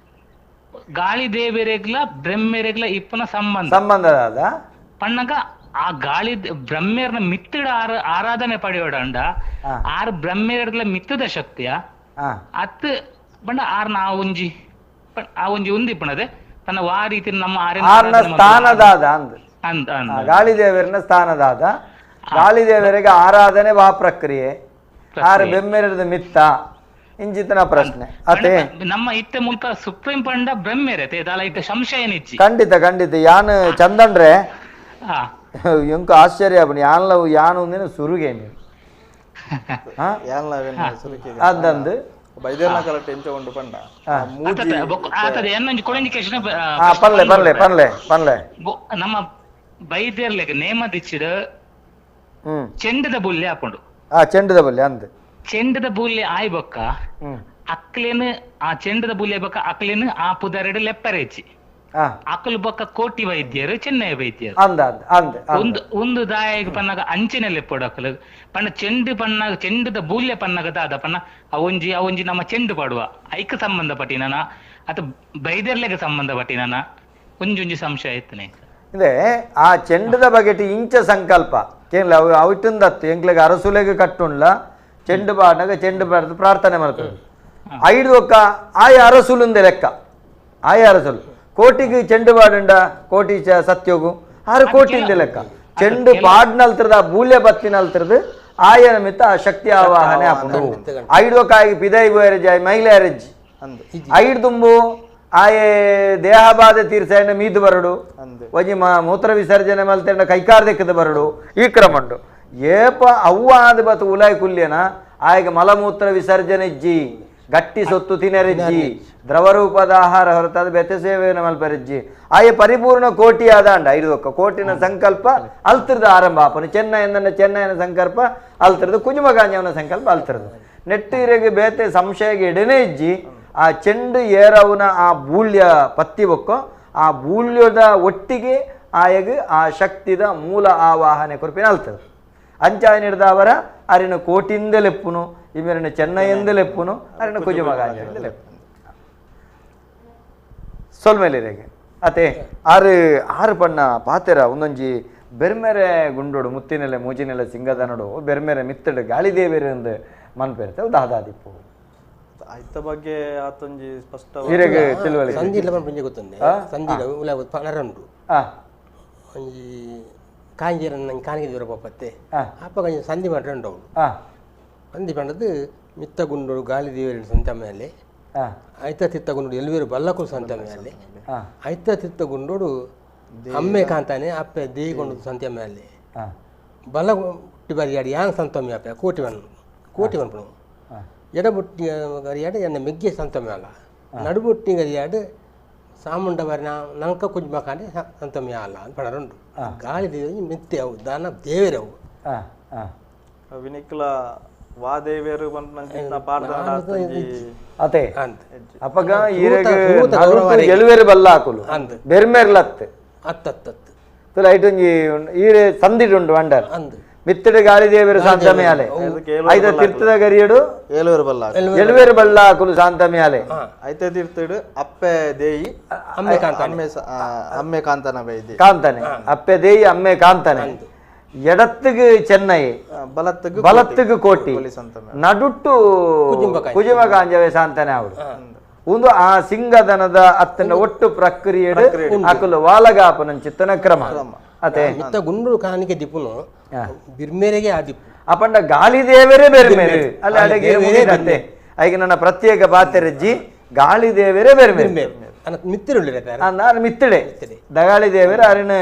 ಗಾಳಿ ದೇವರೆಗ್ಲ ಬ್ರಹ್ಮೆರೆಗ್ಲ ಇಪ್ಪನ ಸಂಬಂಧ ಸಂಬಂಧ ಪಣ್ಣಗ ಆ ಗಾಳಿ ಬ್ರಹ್ಮೇರ್ನ ಮಿತ್ತಡ ಆರಾಧನೆ ಪಡೆಯೋಡಂಡ ಆರ್ ಬ್ರಹ್ಮೇರ್ಲ ಮಿತ್ತದ ಶಕ್ತಿಯ ಅತ್ ಪಂಡ ಆರ್ನ ಆ ಒಂಜಿ ಆ ಒಂಜಿ ಉಂದಿಪ್ಪಣದೆ ತನ್ನ ವಾ ರೀತಿ ನಮ್ಮ ಆರ್ನ ಸ್ಥಾನದಾದ ಗಾಳಿ ದೇವರನ ಸ್ಥಾನದಾದ ಗಾಳಿ ದೇವರಿಗೆ ಆರಾಧನೆ ವಾ ಪ್ರಕ್ರಿಯೆ ಆರ್ ಬೆಮ್ಮೆರದ ಮಿತ್ತ ಇಂಜಿತನ ಪ್ರಶ್ನೆ ಅದೇ ನಮ್ಮ ಇತ್ತೆ ಮುಲ್ಪ ಸುಪ್ರೀಂ ಪಂಡ ಬ್ರಹ್ಮೇರೆ ದಾಲ ಇತ್ತೆ ಸಂಶಯ ನಿಚ್ಚಿ. ಖಂಡಿತ ಖಂಡಿತ ಯಾನ್ ಚಂದನ್ರೆ ಎಂಕ ಆಶ್ಚರ್ಯ ಯಾನ್ಲ ಯಾನು ಒಂದಿನ ಸುರುಗೇನಿ ಅಂದಂದು ಪನ್ಲೆ ಪನ್ಲೆ ಪನ್ಲೆ ಪನ್ಲೆ ನಮ್ಮ ಬೈದ್ಯರ್ಲೆಗ್ ನೇಮ ದಿಚ್ಚಿಡ್ ಚೆಂಡದ ಬುಲ್ಲೆ ಹಾಕೊಂಡು ಚೆಂಡದ ಬುಲ್ಲೆ ಅಂದ್ ಚೆಂಡದ ಬುಲ್ಲೆ ಆಯ್ ಬೊಕ್ಕ ಅಕ್ಲೇನು ಆ ಚೆಂಡದ ಬುಲ್ಲೆ ಬೊಕ್ಕ ಅಕ್ಲೇನು ಆ ಪುದರೆಡ್ ಲೆಪ್ಪರೇಚಿ ಅಕಲ್ ಬೊಕ್ಕ ಕೋಟಿ ವೈದ್ಯರು ಚೆನ್ನೈ ವೈದ್ಯರು ಒಂದು ಒಂದು ದಾಯಕ ಪನ್ನಾಗ ಅಂಚನೆ ಲೆಪ್ಪಡು ಅಕಲು ಪಣ್ಣ ಚೆಂಡು ಪನ್ನಾಗ ಚೆಂಡದ ಬೂಲ್ಯ ಪನ್ನಾಗ ದಾದ ಪಣ್ಣ ಅವೊಂಜಿ ಅವೊಂಜಿ ನಮ್ಮ ಚೆಂಡು ಪಾಡುವ ಐಕ್ ಸಂಬಂಧ ಪಟ್ಟಿನ ಅಥವಾ ಬೈದರ್ಲೆಗೆ ಸಂಬಂಧ ಪಟ್ಟಿನ ಒಂಜೊಂಜಿ ಸಂಶಯ ಇತ್ತನೆ ಇದೆ. ಆ ಚೆಂಡದ ಬಗೆಟ್ ಇಂಚ ಸಂಕಲ್ಪ ಕೇಂದ್ರ ಅವಿಟ್ಟಿಂದತ್ತು ಎಂಕ್ಲೆಗೆ ಅರಸುಲೆಗೆ ಕಟ್ಟುಂಡ್ಲ ಚೆಂಡು ಪಾಡಾಗ ಚೆಂಡು ಪಾಡ್ದು ಪ್ರಾರ್ಥನೆ ಮಾಡ್ತದೆ ಐದು ಒಕ್ಕ ಆಯ ಅರಸುಲುಂದೆ ಲೆಕ್ಕ ಆಯ ಅರಸುಲು ಕೋಟಿಗೆ ಚೆಂಡು ಪಾಡುಂಡ ಕೋಟಿ ಸತ್ಯೋಗು ಆರು ಕೋಟಿಯಿಂದ ಲೆಕ್ಕ ಚೆಂಡು ಪಾಡ್ನಲ್ತ್ರದ ಬೂಲ್ಯ ಬತ್ತಿನಲ್ತ್ರದ ಆಯನ ಮಿತ್ತ ಆ ಶಕ್ತಿ ಆವಾಹನೆ ಆಪುಂಡು. ಐದು ಕಾಯಿಗೆ ಪಿದೈ ಬೋಯರಜ್ಜಿ ಆಯ್ ಮೈಲಾರಜ್ಜಿ ಐದು ತುಂಬು ಆಯೆ ದೇಹ ಬಾಧೆ ತೀರ್ಸಾಯನ ಮೀದು ಬರಡು ಒಂಜಿ ಮೂತ್ರ ವಿಸರ್ಜನೆ ಮಲ್ತೆಂಡ ಕೈಕಾರ್ ದೆಕ್ಕದ ಬರಡು ಈ ಕ್ರಮ ಉಂಡು. ಏಪ ಅವ್ವ ಆದ ಬತ್ತು ಉಲಾಯ್ ಕುಲ್ಯನ ಆಯಗ ಮಲಮೂತ್ರ ವಿಸರ್ಜನೆ ಇಜ್ಜಿ ಗಟ್ಟಿ ಸೊತ್ತು ತಿನರೆಜ್ಜಿ ದ್ರವರೂಪದ ಆಹಾರ ಹೊರತಾದ ಬೆತೆ ಸೇವೆಯನ್ನು ಮಲ್ಪರೆಜ್ಜಿ ಆಯೆ ಪರಿಪೂರ್ಣ ಕೋಟಿ ಆದಾಂಡ ಐದು ಕೋಟಿನ ಸಂಕಲ್ಪ ಅಲ್ತಿರದ ಆರಂಭ ಆಪನು ಚೆನ್ನೈನ ಚೆನ್ನೈನ ಸಂಕಲ್ಪ ಅಲ್ತಿರದು ಕುಜುಮಗಾಂಜವನ ಸಂಕಲ್ಪ ಅಲ್ತಿರದು ನೆಟ್ಟಿರೆಗೆ ಬೇತೆ ಸಂಶಯಗೆ ಎಡೆನೇ ಇಜ್ಜಿ ಆ ಚೆಂಡು ಏರವನ ಆ ಬೂಲ್ಯ ಪತ್ತಿ ಬೊಕ್ಕೋ ಆ ಬೂಲ್ಯದ ಒಟ್ಟಿಗೆ ಆಯಗ ಆ ಶಕ್ತಿದ ಮೂಲ ಆವಾಹನೆ ಕೊರ್ಪಿನ ಅಲ್ತದ ಅಂಚಾಯ ಅವರ ಅರಿನ ಕೋಟಿಂದ ಲೆಪ್ಪುನು ಇಮೇರಿನ ಚೆನ್ನೈಯಿಂದ ಲೆಪ್ಪುನು ಅರಿನ ಕುಜುಮಗಾಂಜವಿಂದ ಲೆಪ್ಪುನು ಸೊಲ್ಮೇಲಿರೆಗೆ ಅತೆ ಆರು ಆರು ಪಣ್ಣ ಪಾತೆರ ಒಂದೊಂಜಿ ಬೆರ್ಮೆರೆ ಗುಂಡೋಡು ಮುತ್ತಿನೆಲೆ ಮೂಜಿನೆಲೆ ಸಿಂಗದನೋಡು ಬೆರ್ಮೆರೆ ಮಿತ್ತಡು ಗಾಳಿದೇವೇರು ಎಂದು ಮನ್ಪೆರುತ್ತೆ ದಾದಾದಿಪ್ಪು ಐತ ಬಗ್ಗೆ ಆತೊಂಜಿ ಸ್ಪಷ್ಟ ತಿಳುವಳಿಕೆ ಸಂಜೆ ಪಂಜೆ ಗೊತ್ತುಂಡೆ ಸಂಜೆ ಉಲ ಪನರಂಡು ಒಂಜಿ ಕಾಂಜೀರನ್ ನಂಗೆ ಕಾನಿಗೆ ದೂರ ಪಪ್ಪತ್ತೆ ಅಪ್ಪ ಕಂಜಿ ಸಂಧಿ ಮಾಡ್ರಂಡು ಅವಳು ಸಂಧಿ ಪಂಡದ್ದು ಮಿತ್ತ ಗುಂಡೋಡು ಗಾಳಿ ದೇವರ ಸಂತ ಮೇಲೆ ಐತ ತಿತ್ತ ಗುಂಡೋಡು ಎಲ್ವೇರು ಬಲ್ಲಕ್ಕೂ ಸಂತ ಮೇಲೆ ಐತ ತಿತ್ತ ಗುಂಡೋಡು ಅಮ್ಮೆ ಕಾಂತಾನೆ ಅಪ್ಪೆ ದೇಹಿಕೊಂಡು ಸಂತೆ ಮೇಲೆ ಬಲ ಬರಿಯಾಡಿ ಯಾನ್ ಸಂತೊಮ್ಮೆ ಅಪ್ಪೆ ಕೋಟಿ ಒನ್ ಕೋಟಿ ಒನ್ಪುಣು ಎಡಬುಟ್ಟಿ ಗರಿಯಾಡು ಎನ್ನ ಮೆಗ್ಗೆ ಸಂತೊಮ್ಮೆ ಅಲ್ಲ ನಡುಬುಟ್ಟಿ ಗರಿಯಾಡು ಸಾಮುಂಡ ಬರಿ ನಂಕ ಕುಜ್ಮಕಾಂಡೆ ಸಂತೊಮ್ಮೆ ಅಲ್ಲ ಅಂತ ಪಣರುಂಡು ಗಾಳಿ ದೇವರು ಮಿತ್ತೆ ಅವು ದಾನ ದೇವರವು ವಿನಿಕ್ಲ ವಾ ದೇವೇರು ಅತೆ ಅಪಗ ಈರೆಗ್ ಎಲುವೇರು ಬಲ್ಲ ಹಾಕುಲು ಬೆರ್ಮೆರ್ಲತ್ತೆ ಅತ್ತತ್ತತ್ತು ತುಲ ಐಟೊಂಜಿ ಈರೆ ಸಂದಿಡುಂಡು ಅಂಡರ್ ಮಿತ್ತಡು ಗಾಳಿ ದೇವರು ಶಾಂತಮೇಲೆ ಐದ ತೀರ್ಥದ ಗರಿಯಡು ಏಳುವೇರು ಬಲ್ಲ ಎಳುವೇರು ಬಲ್ಲ ಹಾಕುಲು ಶಾಂತಮೇಲೆ ಐತೆ ತೀರ್ಥಡು ಅಪ್ಪೆ ದೇಯಿ ಅಮ್ಮೆ ಕಾಂತಾನೆ ಅಮ್ಮೆ ಕಾಂತಾನ ಬೈದಿ ಕಾಂತಾನೆ ಅಪ್ಪೆ ದೇಯಿ ಅಮ್ಮೆ ಕಾಂತಾನೆ ಎಡತ್ತಿಗೆ ಚೆನ್ನೈ ಬಲತ್ತಿಗೆ ಬಲತ್ತಿಗೆ ಕೋಟಿ ನಡುಟ್ಟು ಕುಜುಮಗಾಂಜವೆ ಶಾಂತನೆ ಅವಳು ಒಂದು ಆ ಸಿಂಗದನದ ಅತ್ತನ ಒಟ್ಟು ಪ್ರಕ್ರಿಯೆ ಅಕುಲು ವಾಲಗಾಪನ ಚಿತ್ತನ ಕ್ರಮ ಅತೆ ಮಿತ್ತ ಗುಂಡು ಕಾಣಿಕೆ ದಿಪ್ಪುನು ಬಿರ್ಮೇರೆಗೆ ಆ ದಿಪ್ಪು ಅಪಂಡ ಗಾಳಿ ದೇವರೇ ಬೆರ್ಮೆರು ಅಲ್ಲ ಅಡಗಿ ಮುಗಿದಂತೆ ಐಗ ನನ್ನ ಪ್ರತ್ಯೇಕ ಪಾತೆರಜ್ಜಿ ಗಾಳಿ ದೇವರೇ ಬೆರ್ಮೆರು ನಾನು ಮಿತ್ತಡೆ ದಗಾಳಿ ದೇವರ ಅರಿನ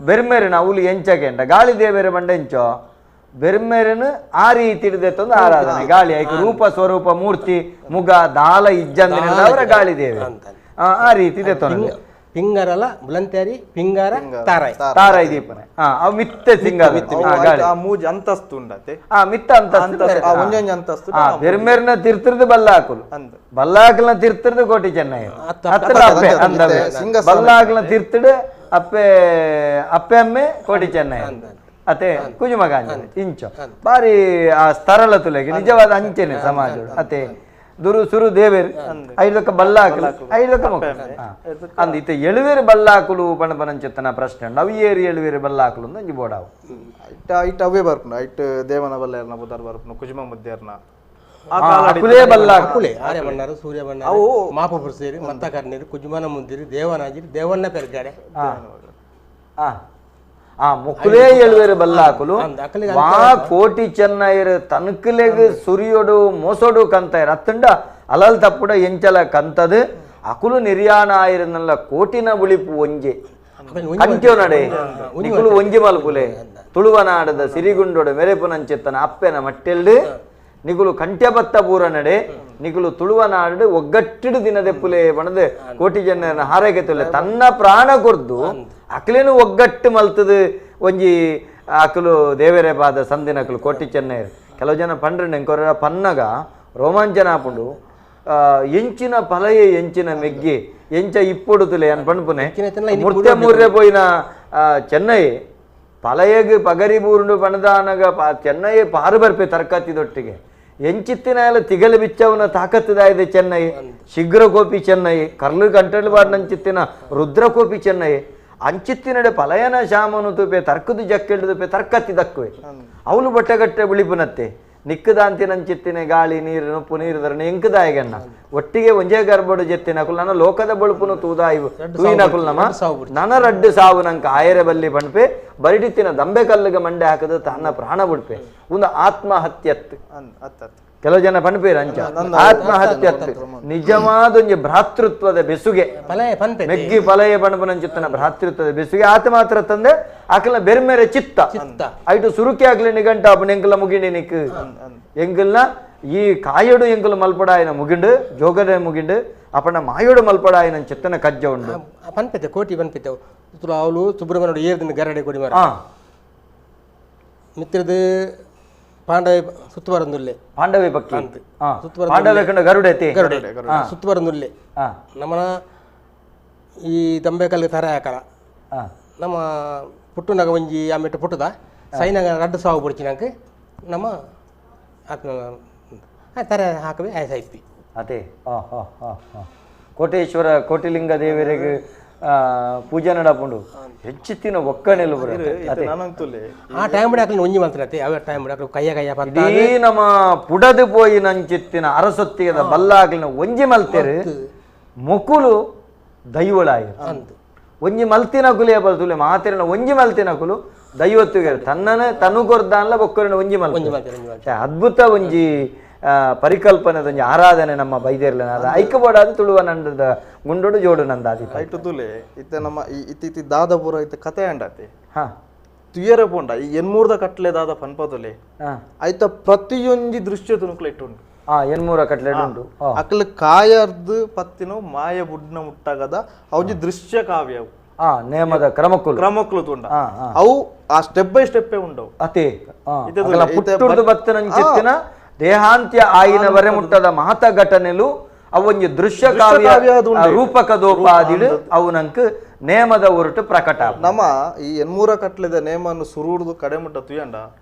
ಬೆರ್ಮೆರಿನ ಅವಳು ಎಂಚಕೆಂಡ ಗಾಳಿ ದೇವರ ಬಂಡ ಎಂಚೋ ಬೆರ್ಮೆರನು ಆ ರೀತಿ ಹಿಡಿದೆತ್ತೊಂದು ಆರಾಧನೆ ಗಾಳಿ ಐಕ ರೂಪ ಸ್ವರೂಪ ಮೂರ್ತಿ ಮುಗ ದಾಲ ಇಜ್ಜಂದಿನ ಗಾಳಿ ದೇವರು ಆ ರೀತಿ ಇದೆ. ಪಿಂಗರಲ ಬುಲಂತೇರಿ ಪಿಂಗಾರ ತಾರಾಯಿ ತಾರಾಯಿ ದೀಪನೆ ಅವು ಮಿತ್ತೆ ಸಿಂಗಾರ ಮೂಜಿ ಅಂತಸ್ತು ಉಂಡತೆ ಮಿತ್ತ ಅಂತಸ್ತು ಒಂಜೊಂಜಿ ಅಂತಸ್ತು ಬೆರ್ಮೆರ್ನ ತಿರ್ತರದು ಬಲ್ಲಾಕುಲು ಬಲ್ಲಾಕಲ್ನ ತಿರ್ತರದು ಕೋಟಿ ಚೆನ್ನಯ್ಯ ಬಲ್ಲಾಕಲ್ನ ತಿರ್ತಡು ಅಪ್ಪೆ ಅಪ್ಪೆ ಅಮ್ಮೆ ಕೋಟಿ ಚೆನ್ನಯ್ಯ ಅತೆ ಕುಜುಮಗಾಂಜ ಇಂಚ ಬಾರಿ ಆ ಸ್ಥರಳ ತುಲೆಗೆ ನಿಜವಾದ ಅಂಚೆನೆ ಸಮಾಜ ಅತೆ ದುರು ಸುರು ದೇವೇರು ಐದಕ್ಕ ಬಲ್ಲಾಕಲು ಐದಕ್ಕ ಅಂದ್ ಇತ್ತ ಎಳುವೇರು ಬಲ್ಲಾಕುಲು ಪಣ ಪನಂಚೆತ್ತನ ಪ್ರಶ್ನೆ ಅವು ಏರು ಎಳುವೇರು ಬಲ್ಲಾಕುಲು ಅಂದ್ ಒಂಜಿ ಬೋಡಾವು ಐಟ್ ಐಟ್ ಅವೇ ಬರ್ಪುನು ಐಟ್ ದೇವನ ಬಲ್ಲೇರ್ನ ಬುದಾರ್ ಬರ್ಪುನು ಕುಜುಮ ಮುದ್ದೇರ್ನ ಅಕುಲೇ ಬಲ್ಲಾಕುಲೆ ಆರ್ಯ ಬಣ್ಣಾರು ಸೂರ್ಯ ಬಣ್ಣಾರು ಮಾಪ ಪುರುಷೇರಿ ಮತ್ತ ಕರ್ನೀರು ಕುಜುಮನ ಮುಂದಿರಿ ದೇವನಾಜಿರಿ ದೇವನ್ನ ಪೆರ್ಗಾಡೆ ಆ ಮೊಕ್ಕುಲೇ ಎಳುವೇರು ಬಲ್ಲಾಕುಲು ವಾ ಕೋಟಿ ಚೆನ್ನೈರು ತನಕುಲೆಗ್ ಸುರಿಯೋಡು ಮೋಸೋಡು ಕಂತಾಯಿರು ಅತ್ತಂಡ ಅಲಲ್ ತಪ್ಪುಡ ಎಂಚಲ ಕಂತದು ಅಕುಲು ನಿರ್ಯಾಣ ಆಯಿರನಲ್ಲ ಕೋಟಿನ ಬುಳಿಪು ಒಂಜೆ ಕಂಟ್ಯೋ ನಡೆ ನಿಕುಲು ಒಂಜಿ ಮಲ್ಪುಲೆ ತುಳುವನಾಡದ ಸಿರಿಗುಂಡೋಡು ಮೆರೆಪುನಂಚೆತ್ತನ ಅಪ್ಪೆನ ಮಟ್ಟೆಲ್ಡು ನಿಕುಲು ಕಂಟ್ಯಬತ್ತ ಪೂರ ನಡೆ ನಿಕುಲು ತುಳುವನಾಡು ಒಗ್ಗಟ್ಟಿಡು ದಿನದೆಪ್ಪುಲೆ ಬಣದು ಕೋಟಿ ಜನರ ಹಾರೈಕೆ ತುಲೆ ತನ್ನ ಪ್ರಾಣ ಕೊರ್ದು ಅಕ್ಲೇನು ಒಗ್ಗಟ್ಟು ಮಲ್ತದು ಒಂಜಿ ಅಕಲು ದೇವರೇ ಪಾದ ಸಂದಿನ ಅಕಲು ಕೋಟಿ ಚೆನ್ನೈರು ಕೆಲವು ಜನ ಪಂಡ್ರೆ ಎಂಕೊರ ಪನ್ನಗ ರೋಮಾಂಚನ ಆಪುಂಡು ಎಂಚಿನ ಪಲಯೆ ಎಂಚಿನ ಮೆಗ್ಗಿ ಎಂಚ ಇಪ್ಪೊಡು ತುಲೆ ಅನ್ ಪಣ್ಪುನೆ ಮುರ್ತೆ ಮುರ್ರೆ ಪೋಯಿನ ಚೆನ್ನೈ ಪಲಯಗ್ ಪಗರಿ ಬೂರುಂಡು ಪಣದಾನಗ ಚೆನ್ನೈ ಪಾರು ಬರ್ಪೆ ತರಕಾತಿದೊಟ್ಟಿಗೆ ಎಂಚಿತ್ತಿನ ಎಲ್ಲ ತಿಗಲು ಬಿಚ್ಚವನ ತಾಕತ್ತಿದಾಗಿದೆ ಚೆನ್ನೈ ಶೀಘ್ರಕೋಪಿ ಚೆನ್ನೈ ಕರ್ಲು ಗಂಟಲು ಬಾಡ್ನಂಚಿತ್ತಿನ ರುದ್ರಕೋಪಿ ಚೆನ್ನೈ ಅಂಚಿತ್ತಿನಡೆ ಪಲಯನ ಶಾಮನು ತುಪೆ ತರ್ಕದು ಜಕ್ಕೆಳ್ದು ತುಪೆ ತರ್ಕತ್ತಿ ದಕ್ಕುವೆ ಅವಳು ಬಟ್ಟೆಗಟ್ಟೆ ಬಿಳಿಪುನತ್ತೆ ನಿಕ್ಕದಾಂತಿನಂಚಿತ್ತಿನ ಗಾಳಿ ನೀರು ನುಪ್ಪು ನೀರು ಧರಣಿ ಎಂಕದಾಯಗಣ್ಣ ಒಟ್ಟಿಗೆ ಒಂಜೇ ಗರ್ಭಡು ಜೆತ್ತಿನ ಕುಲ್ ನನ್ನ ಲೋಕದ ಬಳುಪುನು ತೂದಾಯಿವು ತೂಯಿನ ಕುಲ್ ನಮ ನನ ರಡ್ಡು ಸಾವು ನಂಕ ಆಯರೆ ಬಲ್ಲಿ ಪಣ್ಪೆ ಬರಿಡಿತ್ತಿನ ದಂಬೆ ಕಲ್ಲುಗ ಮಂಡೆ ಹಾಕದು ತನ್ನ ಪ್ರಾಣ ಬುಡ್ಪೆ ಒಂದು ಆತ್ಮಹತ್ಯತ್ತು ಕೆಲವು ಜನ ಪಣ್ಪೇರು ಅಂಚ ಆತ್ಮಹತ್ಯತ್ತು ನಿಜವಾದ ಒಂಜಿ ಭ್ರಾತೃತ್ವದ ಬೆಸುಗೆ ಮೆಗ್ಗಿ ಪಲಯ ಪಣಪನಂಚಿತ್ತನ ಭ್ರಾತೃತ್ವದ ಬೆಸುಗೆ ಆತ ಮಾತ್ರ ತಂದೆ ಆಕಲ ಬೆರ್ಮೆರೆ ಚಿತ್ತ ಐಟು ಸುರುಕಿ ಆಗ್ಲಿ ನಿಗಂಟ ಅಪ್ಪನ ಎಂಕಲ ಮುಗಿಂಡಿ ನಿಕ್ ಎಂಕಲ್ನ ಈ ಕಾಯಡು ಎಂಕಲು ಮಲ್ಪಡಾಯನ ಮುಗಿಂಡು ಜೋಗಡೆ ಮುಗಿಂಡು ಅಪ್ಪನ ಮಾಯೋಡು ಮಲ್ಪಡಾಯನ ಚಿತ್ತನ ಕಜ್ಜ ಉಂಡು ಪನ್ಪೆತೆ ಕೋಟಿ ಪನ್ಪೆತೆ ಅವಳು ಸುಬ್ರಹ್ಮಣ್ಯ ಏರ್ದಿನ ಗರಡೆ ಕೊಡಿ ಮರ ಮಿತ್ರದ ಪಾಂಡವೆ ಸುತ್ತುವರಂದುಲ್ಲೆ ಪಾಂಡವೆ ಪಕ್ಕಿ ಪಾಂಡವೆ ಕಂಡ ಗರುಡೆ ಗರುಡೆ ಸುತ್ತುವರಂದುಲ್ಲೆ ನಮ್ಮನ ಈ ದಂಬೆಕಲ್ಲು ತರ ಹಾಕಲ ನಮ್ಮ ಪುಟ್ಟುನಗ ಒಂಜಿ ಆಮೆಟ್ಟು ಪುಟ್ಟದ ಸೈನಾಗ ರಡ್ಡು ಸಾವು ಪುಡಿಚಿನಂಕ ನಮ್ಮ ಆತ್ಮ ತರ ಹಾಕವೆ ಆಯ್ಸಾಯ್ತಿ ಅದೇ ಕೋಟೇಶ್ವರ ಕೋಟಿಲಿಂಗ ದೇವರಿಗೆ ಪೂಜೆ ನಡಪುಂಡು ಹೆಚ್ಚಿತ್ತಿನ ಒಕ್ಕಣೆಲು ಆ ಟೈಮ್ ಒಂಜಿ ಮಾತ್ರ ಅವ ಟೈಮ್ ಕೈಯ ಕೈಯ ಇಡೀ ನಮ್ಮ ಪುಡದು ಪೋಯಿ ನಂಚಿತ್ತಿನ ಅರಸೊತ್ತಿಗದ ಬಲ್ಲಾಗ್ಲಿನ ಒಂಜಿ ಮಲ್ತೇರು ಮೊಕುಲು ದೈವಳಾಯ ಒಂಜಿ ಮಲ್ತಿನ ಕುಲಿಯ ಬಲ್ತುಲೆ ಮಾತಿರನ ಒಂಜಿ ಮಲ್ತಿನ ಕುಲು ದೈವತ್ತುಗೆ ತನ್ನನೆ ತನುಗೊರ್ದಾನ್ಲ ಬೊಕ್ಕರಿನ ಒಂಜಿ ಮಲ್ತಿ ಅದ್ಭುತ ಒಂಜಿ ಪರಿಕಲ್ಪನೆದ ಒಂಜಿ ಆರಾಧನೆ ನಮ್ಮ ಬೈದೇರ್ಲನ ಐಕ್ಯಬೋಡಾದ ತುಳುವ ನಂಡದ ಗುಂಡೋಡು ಜೋಡು ನಂದಾದಿ ಐಟು ತುಲೆ ಇತ್ತೆ ನಮ್ಮ ಇತ್ತೀತಿ ದಾದಪುರ ಇತ್ತೆ ಕತೆ ಅಂಡತೆ ತುಯರ ಪೋಂಡ ಈ ಎನ್ಮೂರ್ದ ಕಟ್ಲೆ ದಾದ ಪನ್ಪದುಲೆ ಐತ ಪ್ರತಿಯೊಂಜಿ ದೃಶ್ಯ ತುನುಕ್ಲೆ ಇಟ್ಟುಂಡು ಎನ್ಮೂರ ಕಟ್ಲೆ ಉಂಡು ಅಕ್ಲ ಕಾಯರ್ದು ಪತ್ತಿನೋ ಮಾಯ ಬುಡ್ನ ಮುಟ್ಟಾಗದ ಅವಜಿ ದೃಶ್ಯ ಕಾವ್ಯ ನೇಮದ ಕ್ರಮಕ್ಕುಲು ಕ್ರಮಕ್ಕುಲು ತುಂಡ ಅವು ಆ step by step ಉಂಡವು ಅತೆ ಪುಟ್ಟುರ್ದು ಬತ್ತನಂಚಿತ್ತಿನ ದೇಹಾಂತ್ಯ ಆಯಿನವರೆ ಮುಟ್ಟದ ಮಹತ ಘಟನೆಲು ಅವೊಂಜಿ ದೃಶ್ಯ ಕಾವ್ಯ ರೂಪಕದೋಪಾದಿಡು ಅವು ನಂಕ್ ನೇಮದ ಒರಟು ಪ್ರಕಟ. ನಮ್ಮ ಈ ಎನ್ಮೂರ ಕಟ್ಲೆದ ನೇಮನ್ನು ಸುರುಡ್ದು ಕಡೆ ಮುಟ್ಟ ತುಯಂಡ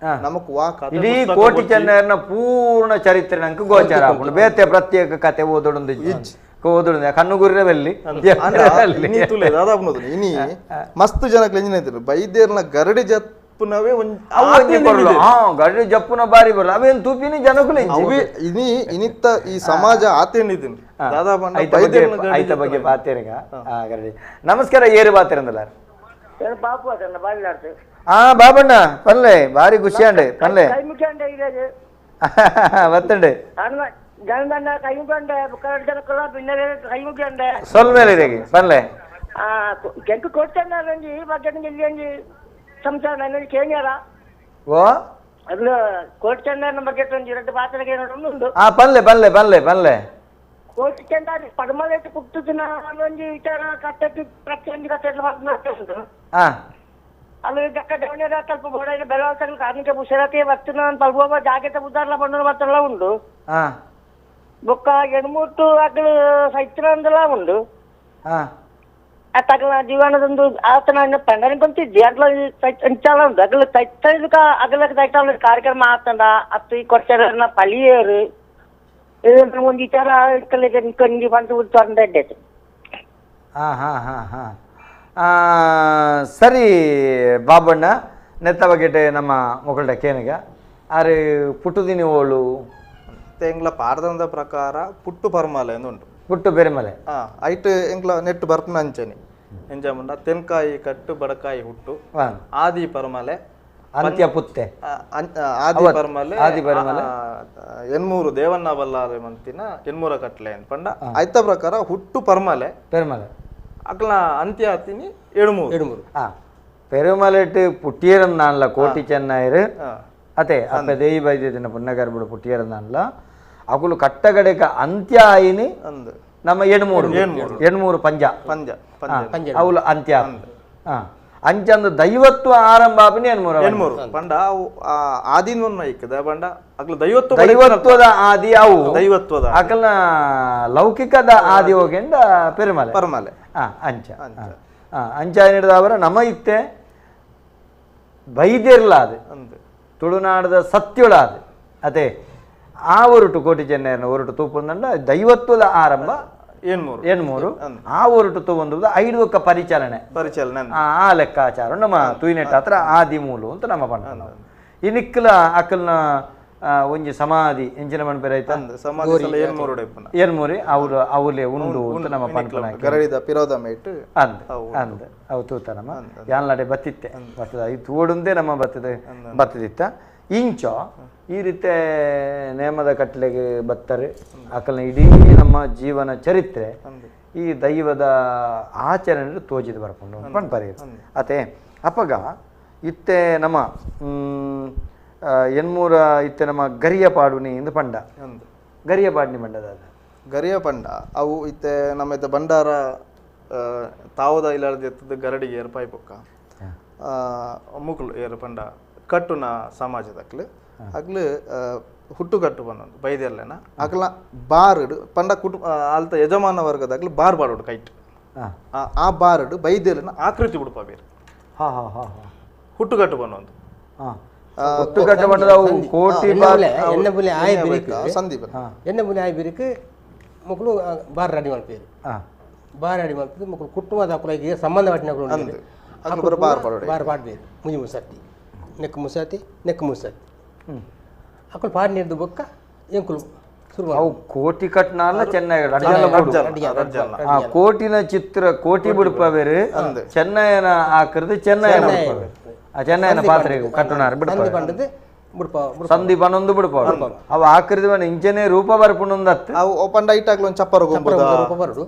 ನಮಕ್ ವಾ ಇಡೀ ಕೋಟಿ ಚೆನ್ನಯರ್ನ ಪೂರ್ಣ ಚರಿತ್ರೆ ನಂಕ್ ಗೋಚರ ಆಪುಂಡು. ಬೇತೆ ಪ್ರತ್ಯೇಕ ಕತೆ ಓದೊಡೊಂದು ಓದೊಡೊಂದು ಕಣ್ಣುಗುರ್ರೆ ಬೆಲ್ಲಿ ಇನಿ ಮಸ್ತ್ ಜನಕ್ಕೆ ಎಂಜಿನ ಬೈದೇರ್ನ ಗರಡಿ ಜಪ್ಪುನವೇ ಗರಡಿ ಜಪ್ಪುನ ಬಾರಿ ಬರಲ್ಲ ಅವೇನ್ ತೂಪಿನಿ ಜನಕುಲು ಇನಿ ಇನಿತ್ತ ಈ ಸಮಾಜ ಆತೇನಿದ್ದೀನಿ ಐತ ಬಗ್ಗೆ ಬಾತೇರಿಗ ಗರಡಿ. ನಮಸ್ಕಾರ, ಏರು ಬಾತೇರಂದಲ್ಲ? Bapu ಅದನ್ನ ಬಾಲ್ಲಾಡ್ತು. ಆ ಬಾಬಣ್ಣ ಪನ್ಲೆ ಬಾರಿ ಖುಷಿಯಾಂಡೆ ಪನ್ಲೆ ಬತ್ತಂಡೆ ಸೊಲ್ಮೇಲೆ ಇದೇಗೆ ಪನ್ಲೆ ಕೆಂಕು ಕೊಡ್ತಾನೆ ಈ ಬಗ್ಗೆ ಇಲ್ಲಿ ಸಂಸಾರ ನನ್ನ ಕೇಳ್ಯಾರ ಓ ಅದು ಕೋಟಿ ಬಗ್ಗೆ ಒಂಜಿ ಎರಡು ಪಾತ್ರೆಗೆ ಉಂಡು. ಆ ಪನ್ಲೆ ಪನ್ಲೆ ಪನ್ಲೆ ಪನ್ಲೆ ಕೋಟಿ ಚೆಂಡ ಪಡಮಲೆ ಪುಟ್ಟುದಿನ ಒಂಜಿ ವಿಚಾರ ಕಟ್ಟಕ್ಕೆ ಪ್ರತಿಯೊಂದು ಕಟ್ಟೆ ಉಂಟು. ಅಲ್ಲಿ ದಕ್ಕ ಡೌನ್ಯದ ಸ್ವಲ್ಪ ಬೋಡ ಬೆಳವಣಿಗೆ ಕಾರ್ಮಿಕ ಹುಷಾರತೆ ಬರ್ತನ ಪಲ್ಬ ಜಾಗೆತ ಬುದ್ದಾರ್ಲ ಬಂಡ ಬರ್ತಲ್ಲ ಉಂಡು. ಬೊಕ್ಕ ಎಣ್ಮೂರ್ತು ಅಗಲು ಸೈತ್ರ ಉಂಡು. ತಗಲ ಜೀವನದೊಂದು ಆತನ ಪಂಡನ ಕೊಂತಿದ್ದಿ ಅಗ್ಲ ಅಂಚಾಲ ಉಂಡು. ಅಗಲ ತೈತ ಅಗಲ ತೈತ ಕಾರ್ಯಕ್ರಮ ಆತಂಡ ಅತ್ತು ಈ ಕೊಡ್ಚಾರ ಪಳಿಯೇರು ಒಂದು ವಿಚಾರ ಕಂಜಿ ಬಂದು ತೊಂದರೆ. ಹಾಂ ಹಾಂ ಹಾಂ ಹಾಂ ಸರಿ ಬಾಬಣ್ಣ ನೆತ್ತ ಬಗೆಟೆ ನಮ್ಮ ಮೊಕಲ್ಡ ಕೇನಗ ಆರೆ ಪುಟ್ಟುದಿನಿ ಓಳು ಎಂಗ್ಲ ಪಾರ್ದಂದ ಪ್ರಕಾರ ಪುಟ್ಟು ಪರ್ಮಲೆ ಉಂಟು. ಪುಟ್ಟು ಬೆರೆಮಲೆ ಐಟ್ ಎಂಗ್ಲ ನೆಟ್ಟು ಬರ್ಪನ ಅಂಚನೆ ಎಂಜಾಮುಂಡ ತೆನ್ಕಾಯಿ ಕಟ್ಟು ಬಡಕಾಯಿ ಹುಟ್ಟು ಆದಿ ಪರ್ಮಲೆ ಅಂತ್ಯ ಪುತ್ತೆ ಆದಿ ಪರ್ಮಲೆ ಆದಿ ಪರ್ಮಲೆ ಎನ್ಮೂರು ದೇವಣ್ಣ ಬಲ್ಲಾರೆ ಮಂತಿನ ಎನ್ಮೂರ ಕಟ್ಲೆ ಪಂಡ ಐತ ಪ್ರಕಾರ ಹುಟ್ಟು ಪರ್ಮಲೆ ಪೆರ್ಮಲೆ ಅಕ್ಲ ಅಂತ್ಯ ಆತಿನಿ ಎಣ್ಮೂರು ಎಣ್ಮೂರು. ಪೆರುಮಲೆಟ್ ಪುಟ್ಟಿಯರಂದಾನ್ಲ ಕೋಟಿ ಚೆನ್ನೈರು ಅತೆ ಅಪ್ಪ ದೇವಿ ಬೈದ್ಯದಿನ ಪುಣ್ಣಗರ್ಬುಡು ಪುಟ್ಟಿಯರಂದಾನ್ಲ ಅಕುಲು ಕಟ್ಟಗಡೆಕ ಅಂತ್ಯ ಆಯಿನಿ ನಮ್ಮ ಎಣ್ಮೂರು ಎಣ್ಮೂರು ಪಂಜ ಪಂಜ ಅವಳು ಅಂತ್ಯ ಅಂಚಂದು ದೈವತ್ವ ಆರಂಭ ಆಪಿನಿ ಎಣ್ಮೂರು ಎಣ್ಮೂರು ಪಂಡ ಆದಿನ ಇಕ್ಕದ ಪಂಡ ಅಕ್ಲು ದೈವತ್ವ ದೈವತ್ವದ ಆದಿ ಅವು ದೈವತ್ವದ ಅಕಲ್ನ ಲೌಕಿಕದ ಆದಿ ಹೋಗೆಂಡ ಪೆರುಮಲೆ ಪರ್ಮಲೆ ಅಂಚ ಅಂಚ ಹಿಡಿದವರ ನಮ ಇತ್ತೆ ಬೈದಿರ್ಲಾದ ತುಳುನಾಡದ ಸತ್ಯುಳಾದ ಅದೇ ಆ ಒರಟು ಕೋಟಿ ಚೆನ್ನೈನ ಒರಟು ತೂಪುಂದಂಡ ದೈವತ್ವದ ಆರಂಭ ಎಣ್ಮೂರು ಎಣ್ಮೂರು ಆ ಒರಟು ತೂವೊಂದು ಐದುಕ್ಕ ಪರಿಚಾಲನೆ ಪರಿಚಾಲನೆ ಆ ಲೆಕ್ಕಾಚಾರ ನಮ್ಮ ತೂಯಿನೆಟ್ಟ ಹತ್ರ ಆದಿ ಮೂಲು ಅಂತ ನಮ್ಮ ಪಂಡ. ಈ ನಿಕ್ಕಲ ಅಕಲ್ನ ಒಂಜಿ ಸಮಾಧಿ ಎಂಚಿನ ಮಣ್ಪೆರ ಐತ ಎಣ್ಮೂರಿ ಅವ್ರು ಅವಲೇ ಉಂಡು ಅಂತ ನಮ್ಮ ಪಂಡ ಗರಡಿದ ಪಿರೋದ ಮೇಟ್ ಅಂದ್ ಅಂದ್ ಅವು ತೂತ ನಮ್ಮ ಯಾನ್ಲಾಡೆ ಬತ್ತಿತ್ತೆ ಬರ್ತದ ಇದು ತೋಡುಂದೇ ನಮ್ಮ ಬರ್ತದೆ ಬತ್ತದಿತ್ತ ಇಂಚೋ ಈ ರೀತಿ ನೇಮದ ಕಟ್ಲೆಗೆ ಬತ್ತಾರೆ ಅಕಲ್ನ ಇಡೀ ನಮ್ಮ ಜೀವನ ಚರಿತ್ರೆ ಈ ದೈವದ ಆಚರಣೆ ತೋಜಿದ ಬರ್ಕೊಂಡು ಪಂಪರಿ ಅತೆ ಅಪಗ ಇತ್ತೆ ನಮ್ಮ ಎನ್ಮೂರ ಇತ್ತೆ ನಮ್ಮ ಗರಿಯ ಪಾಡುನಿ ಎಂದು ಪಂಡ ಗರಿಯ ಪಾಡ್ನಿ ಪಂಡದ ಗರಿಯ ಪಂಡ ಅವು ಇತ್ತೆ ನಮ್ಮ ಇತ್ತ ಭಂಡಾರ ತಾವದ ಇಲ್ಲಾರ್ದ ಗರಡಿಗೆ ಏರ್ಪಾಯಿ ಪೊಕ್ಕ ಮುಕ್ಳು ಏರು ಪಂಡ ಕಟ್ಟುನ ಸಮಾಜದಕ್ಲು ಅಗ್ಲು ಹುಟ್ಟು ಕಟ್ಟು ಬಂದೊಂದು ಬೈದೆರ್ಲೆನ ಅಗ್ಲ ಬಾರುಡು ಪಂಡ ಕುಟುಂಬ ಅಲ್ತ ಯಜಮಾನ ವರ್ಗದಾಗ್ಲು ಬಾರ್ ಬಾಡುಡು ಕೈಟ್ ಆ ಬಾರುಡು ಬೈದೆರ್ಲೆನ ಆಕೃತಿ ಬಿಡುಪ ಬೇರೆ ಹಾ ಹಾ ಹಾ ಹುಟ್ಟುಕಟ್ಟು ಬಂದೊಂದು ಹುಟ್ಟುಕಟ್ಟು ಬಂದದ ಕೋಟಿ ಎಣ್ಣೆ ಆಯ್ ಬಿರಿಕ್ ಸಂದೀಪ ಎಣ್ಣೆ ಆಯ್ ಬಿರಿಕ್ ಮಕ್ಕಳು ಬಾರ್ ರೆಡಿ ಮಾಡ್ಪೇರು ಬಾರ್ ರೆಡಿ ಮಾಡ್ತಿದ್ದು ಮಕ್ಕಳು ಕುಟುಂಬದ ಅಕ್ಕಳಿಗೆ ಸಂಬಂಧ ಪಟ್ಟಿನ ಬಾರ್ ಬಾರ್ ಪಾಡ್ಬೇರು ಮುಂಜಿ ಮುಸತ್ತಿ ನೆಕ್ ಮುಸಾತಿ ನೆಕ್ ಮುಸಾತಿ ಅಕ್ಕಳು ಪಾಡ್ ನೀರ್ದು ಬೊಕ್ಕ ಎಂಕುಲು ಶುರು ಅವು ಕೋಟಿ ಕಟ್ನಾಲ ಚೆನ್ನೈ ಕೋಟಿನ ಚಿತ್ರ ಕೋಟಿ ಬಿಡುಪ ಬೇರೆ ಚೆನ್ನೈನ ಆಕೃತಿ ಚೆನ್ನೈನ ಚೆನ್ನೈನ ಪಾತ್ರೆ ಕಟ್ಟುನಾರು ಬಿಡುಪ ಸಂಧಿ ಪನೊಂದು ಬಿಡುಪ ಅವು ಆಕೃತಿ ಇಂಚನೆ ರೂಪ ಬರ್ಪುಂಡು ಅವು ಓಪನ್ ಐಟ್ ಆಗ್ಲು ಚಪ್ಪರ ಬರಡು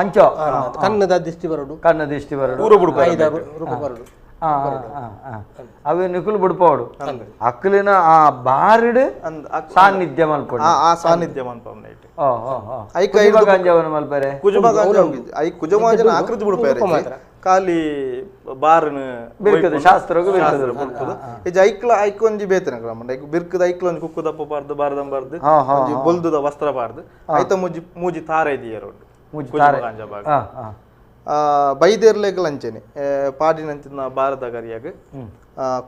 ಅಂಚೋ ಕಣ್ಣದ ದಿಷ್ಟಿ ಬರಡು ಕಣ್ಣ ದಿಷ್ಟಿ ಬರಡು ರೂಪ ಬರಡು ಅವೆ ನಿಕುಲು ಬಿಡ್ಪೋಡು ಅಕ್ಕಲಿನ ಆ ಬಾರಿಡ್ ಸಾನ್ನಿಧ್ಯ ಮಲ್ಪೊಡು ಆ ಸಾನ್ನಿಧ್ಯ ಮಲ್ಪೊಡು ಕುಜುಬಗಾಂಜವನ ಮಲ್ಪರೆ ಕುಜುಬಗಾಂಜ I ಕುಜುಬಗಾಂಜನ ಆಕೃತಿ ಬಿಡ್ಪೇರೆ ಖಾಲಿ ಬಾರ್ನ ಬಿರ್ಕದ ಶಾಸ್ತ್ರಗೂ ಬಿರ್ಕದ ಇಜ ಐಕ್ಲ ಐಕೊಂಜಿ ಬೇತನ ಕ್ರಮ ಐಕ್ ಬಿರ್ಕದ ಐಕ್ಲ ಒಂಜಿ ಕುಕ್ಕುದಪ್ಪ ಬಾರ್ದು ಬಾರ್ದಂ ಬಾರ್ದು ಒಂಜಿ ಬೊಲ್ದುದ ವಸ್ತ್ರ ಬಾರ್ದು ಐತ ಮೂಜಿ ಮೂಜಿ ತಾರೆ ಇದೆಯರು ಕುಜುಬಗಾಂಜ ಬಾಗ ಬೈದೇರ್ಲೆಗ್ ಲಂಚನೆ ಪಾಡಿನಂಚಿನ ಬಾರದ ಗರಿಯಾಗ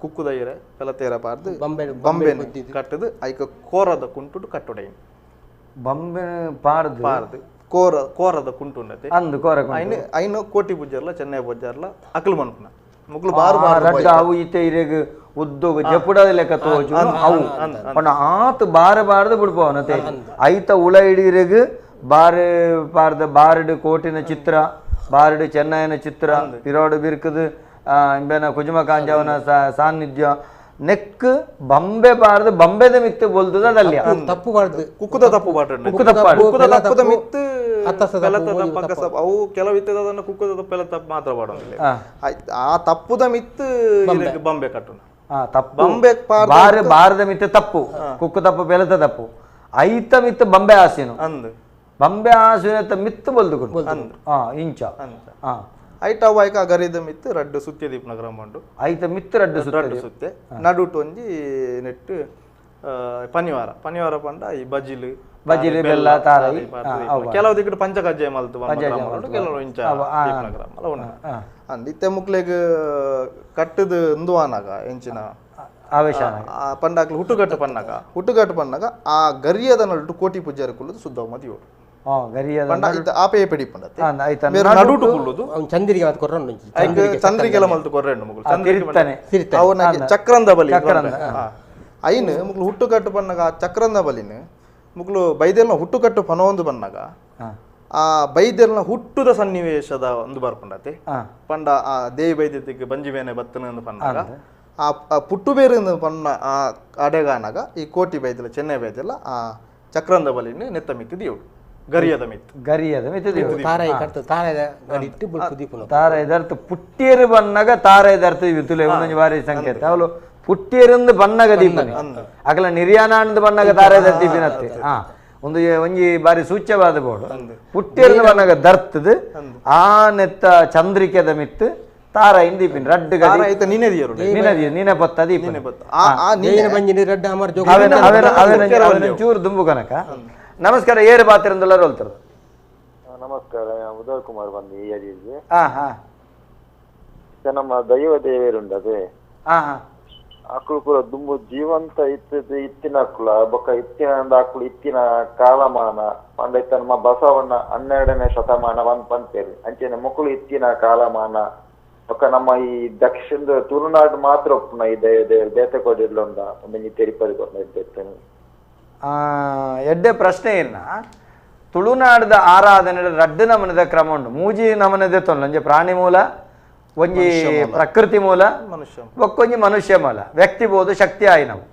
ಕುಕ್ಕುದ ಇರೆ ಪೆಲತೇರ ಪಾರ್ದು ಬಂಬೆ ಕಟ್ಟದು ಐಕ ಕೋರದ ಕುಂಟುಡು ಕಟ್ಟುಡೈ ಬಂಬೆ ಪಾರ್ದು ಪಾರ್ದು ಕೋರ ಕೋರದ ಕುಂಟು ಉಂಡತೆ ಅಂದು ಕೋರ ಐನು ಐನು ಕೋಟಿ ಪೂಜಾರ್ಲ ಚೆನ್ನೈ ಪೂಜಾರ್ಲ ಅಕ್ಲು ಮನ್ಪುನ ಮುಕ್ಲು ಬಾರು ಬಾರು ರಡ್ಡ ಅವು ಇತ್ತೆ ಇರೆಗ್ ಉದ್ದೋಗ ಜಪುಡದ ಲೆಕ್ಕ ತೋಜು ಅವು ಪಂಡ ಆತು ಬಾರ ಬಾರ್ದು ಬಿಡ್ಪವನತೆ ಐತ ಉಳ ಇಡೀರೆಗ್ ಬಾರೆ ಪಾರ್ದ ಬಾರಡು ಕೋಟಿನ ಚಿತ್ರ ಬಾರಿಡು ಚೆನ್ನೈನ ಚಿತ್ರ ಪಿರೋಡು ಬಿರ್ಕದು ಇಂಬೆನ ಕುಜುಮ ಕಾಂಜವನ ಸಾನ್ನಿಧ್ಯ ನೆಕ್ ಬಂಬೆ ಬಾರದು ಬಂಬೆದ ಮಿತ್ತು ಬೋಲ್ದದ ಅದಲ್ಲ ತಪ್ಪು ಬಾರದು ಕುಕ್ಕುದ ತಪ್ಪು ಬಾಟು ಕುಕ್ಕುದ ತಪ್ಪುದ ಮಿತ್ತು ಅವು ಕೆಲವು ಇತ್ತದನ್ನ ಕುಕ್ಕುದ ತಪ್ಪೆಲ್ಲ ತಪ್ಪು ಮಾತ್ರ ಬಾಡೋದಿಲ್ಲ ಆ ತಪ್ಪುದ ಮಿತ್ತು ಬಂಬೆ ಕಟ್ಟುನ ತಪ್ಪು ಬಂಬೆ ಬಾರ ಬಾರದ ಮಿತ್ತು ತಪ್ಪು ಕುಕ್ಕು ತಪ್ಪು ಬೆಲತ ತಪ್ಪು ಐತ ಮಿತ್ತು ಬಂಬೆ ಆಸಿನು ಅಂದು ಬಂಬೆ ಆಸಿನ ಮಿತ್ತು ಬೋಲ್ದು ಇಂಚ ಐಟ ಅವು ಐಕ ಗರಿದ ಮಿತ್ತು ರಡ್ಡು ಸುತ್ತೆ ದೀಪನ ಕ್ರಮ ಉಂಡು ಐತ ಮಿತ್ತು ರಡ್ಡು ರಡ್ಡು ಸುತ್ತೆ ನಡುಟು ಒಂಜಿ ನೆಟ್ಟು ಪನಿವಾರ ಪನಿವಾರ ಪಂಡ ಈ ಬಜಿಲು ಬಜಿಲು ಬೆಲ್ಲ ತಾರೈ ಕೆಲವು ದಿಕ್ಕಡು ಪಂಚಕಜ್ಜಾಯ ಮಲ್ತು ಕೆಲವು ಇಂಚ ದೀಪನ ಕ್ರಮ ಉಂಡು ಅಂದ್ ಇತ್ತೆ ಮುಕ್ಲೆಗ್ ಕಟ್ಟದ ಉಂದುವಾನಾಗ ಎಂಚಿನ ಆವೇಶ ಪಂಡಾಕ್ಲು ಹುಟ್ಟುಗಟ್ಟು ಪನ್ನಾಗ ಹುಟ್ಟುಗಟ್ಟು ಪನ್ನಾಗ ಆ ಗರಿಯದ ನಡುಟು ಕೋಟಿ ಪೂಜಾರಿ ಕುಲ್ಲದು ಸುದ್ದ ಮದಿಯೋಡು ಚಂದ್ರಿಗೆಲ್ಲ ಮಲ್ತು ಕೊರ್ರೆಂಡು ಮುಗುಲು ಚಕ್ರಂದ ಬಲಿ ಐನು ಮುಗ್ಲು ಹುಟ್ಟುಕಟ್ಟು ಪನ್ನಾಗ ಆ ಚಕ್ರಂದ ಬಲಿನ ಮುಗ್ಲು ಬೈದೆಲ್ನ ಹುಟ್ಟುಕಟ್ಟು ಪನೊಂದು ಬನ್ನಾಗ ಆ ಬೈದೆಲ್ನ ಹುಟ್ಟುದ ಸನ್ನಿವೇಶದ ಒಂದು ಬರ್ಪುಂಡತೆ ಪಂಡ ಆ ದೇವಿ ಬೈದ್ಯತಿಗೆ ಬಂಜಿ ಬೇನೆ ಬತ್ತನ ಪನ್ನಾಗ ಆ ಪುಟ್ಟು ಬೇರೆ ಪನ್ನ ಆ ಅಡೆಗಾನಾಗ ಈ ಕೋಟಿ ಬೈದೆಲ್ಲ ಚೆನ್ನೈ ಬೈದೆಲ್ಲ ಆ ಚಕ್ರಂದ ಬಲಿನ ನೆತ್ತ ಮಿತ್ತು ದೇవుడు ಗರಿಯದ ಮಿತ್ತು ಗರಿಯದ ಮಿತ್ತು ದೇವುಡು ತಾರಾಯಿ ಕಟ್ತು ತಾರಾಯ ಗಡಿಟ್ಟು ಬುಲ್ಪು ದೀಪುನ ತಾರಾಯ ದರ್ತು ಪುಟ್ಟಿಯರು ಬನ್ನಾಗ ತಾರಾಯ ದರ್ತು ತುಲೆ ಒಂದೊಂದು ಬಾರಿ ಸಂಕೇತ ಅವಳು ಪುಟ್ಟಿಯರಿಂದ ಬನ್ನಾಗ ದೀಪನೆ ಅಗಲ ನಿರ್ಯಾಣದ ಬನ್ನಾಗ ತಾರಾಯ ದರ್ತು ದೀಪಿನತ್ತೆ ಒಂದು ಒಂಜಿ ಬಾರಿ ಸೂಚ್ಯವಾದ ಬೋರ್ಡು ಪುಟ್ಟಿಯರಿಂದ ಬನ್ನಾಗ ದರ್ತದ ಆ ನೆತ್ತ ಚಂದ್ರಿಕೆದ ಮಿತ್ತು ತಾರಾಯಿನ ದೀಪಿನ ರಡ್ಡು ಗಡಿ ನಿನದಿ ನೀನೆ ಪತ್ತ ದೀಪ ಅವೇನ ಚೂರು ದುಂಬು ಕನಕ. ನಮಸ್ಕಾರ, ಏರು ಬಾತಿರಂದುಳ್ಳರು ಹೇಳ್ತಾರೆ. ನಮಸ್ಕಾರ, ಉದಯ್ ಕುಮಾರ್ ಬಂದು ಈ ನಮ್ಮ ದೈವ ದೇವೇರುಂಡದೆ ಅಕ್ಳು ಪೂರ ದುಂಬು ಜೀವಂತ ಇತ್ತದ ಇತ್ತಿನ ಅಕ್ಕುಲ ಬೊಕ್ಕ ಇತ್ತಿನ ಅಕ್ಕುಲು ಇತ್ತಿನ ಕಾಲಮಾನ ಪಂಡ ಇತ್ತ ನಮ್ಮ ಬಸವಣ್ಣ 12ನೇ ಶತಮಾನ ಒಂದ್ ಪಂತೇರಿ ಅಂಚೆನೆ ಮುಕುಲು ಇತ್ತಿನ ಕಾಲಮಾನ ಬೊಕ್ಕ ನಮ್ಮ ಈ ದಕ್ಷಿಣದ ತುಳುನಾಡು ಮಾತ್ರ ಒಪ್ಪುನ ಈ ದೈವ ದೇವರು ಬೇತೆ ಕೊಡಿರ್ಲೊಂದ ಒಂದೊಂಜಿ ತೆರಿಪದಿ ಕೊಡ್ನ. ಎಡ್ಡೆ ಪ್ರಶ್ನೆ ಇರ್ನ ತುಳುನಾಡದ ಆರಾಧನೆ ರಡ್ಡು ನಮನದ ಕ್ರಮ ಉಂಟು. ಮೂಜಿ ನಮನದೆ ತೊಂದು ಒಂಜಿ ಪ್ರಾಣಿ ಮೂಲ, ಒಂಜಿ ಪ್ರಕೃತಿ ಮೂಲ, ಒಕ್ಕೊಂಜಿ ಮನುಷ್ಯ ಮೂಲ, ವ್ಯಕ್ತಿ ಬೋದು ಶಕ್ತಿ ಆಯಿ ನಾವು.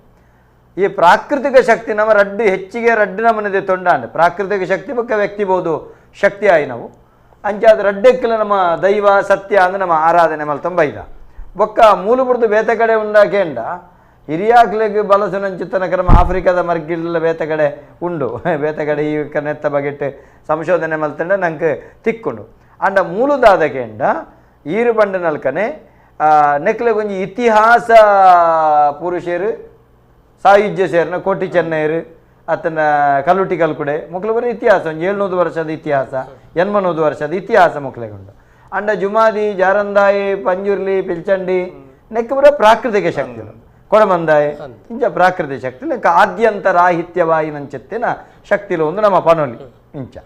ಈ ಪ್ರಾಕೃತಿಕ ಶಕ್ತಿ ನಮ್ಮ ರಡ್ಡು ಹೆಚ್ಚಿಗೆ ರಡ್ಡು ನಮನದೆ ತೊಂಡಾಂಡ ಪ್ರಾಕೃತಿಕ ಶಕ್ತಿ ಬೊಕ್ಕ ವ್ಯಕ್ತಿ ಬೋದು ಶಕ್ತಿ ಆಯಿ ನಾವು. ಅಂಚಾದ ರಡ್ಡೆಕ್ಕಿಲ್ಲ ನಮ್ಮ ದೈವ ಸತ್ಯ ಅಂದ್ರೆ ನಮ್ಮ ಆರಾಧನೆ ಮಲ್ತೊಂಬೈದ ಬೊಕ್ಕ ಮೂಲ ಬುಡ್ದು ಬೇತೆ ಕಡೆ ಉಂಡಾಕೆಂಡ ಹಿರಿಯಾಕ್ಲೆಗ್ ಬಲಸುನಂಚಿತ್ತನ ಕ್ರಮ ಆಫ್ರಿಕಾದ ಮರ್ಗಿಲ್ಲ ಬೇತೆ ಕಡೆ ಉಂಡು ಬೇತೆ ಕಡೆ ಈ ನೆತ್ತ ಬಗೆಟ್ ಸಂಶೋಧನೆ ಮಲ್ತಂಡ ನಂಗೆ ತಿಕ್ಕೊಂಡು ಅಂಡ ಮೂಲದಾದಕೆಂಡ ಈರು ಬಂಡ ನಲ್ಕನೆ ನೆಕ್ಲೆಗೊಂಜಿ ಇತಿಹಾಸ ಪುರುಷರು ಸಾಯುಜ್ಯ ಸೇರ್ನ ಕೋಟಿ ಚೆನ್ನೈರು ಅತನ ಕಲ್ಲುಟಿ ಕಲ್ಕುಡೆ ಮುಕ್ಲು ಬರೀ ಇತಿಹಾಸ ಒಂಜಿ 700 ವರ್ಷದ ಇತಿಹಾಸ 800 ವರ್ಷದ ಇತಿಹಾಸ ಮುಕ್ಲೆಗುಂಡು. ಅಂಡ ಜುಮಾದಿ ಜಾರಂದಾಯಿ ಪಂಜುರ್ಲಿ ಪಿಲ್ಚಂಡಿ ನೆಕ್ ಬರೋ ಪ್ರಾಕೃತಿಕ ಶಕ್ತಿ ಕೊಡಮಂದಾಯ ಇಂಚ ಪ್ರಾಕೃತಿಕ ಶಕ್ತಿ ಲೆಕ್ಕ ಆದ್ಯಂತ ರಾಹಿತ್ಯವಾಯಿ ನಂచెತ್ತಿನ ಶಕ್ತಿಲು ಒಂದು ನಮ್ಮ ಪನೊಲಿ ಇಂಚ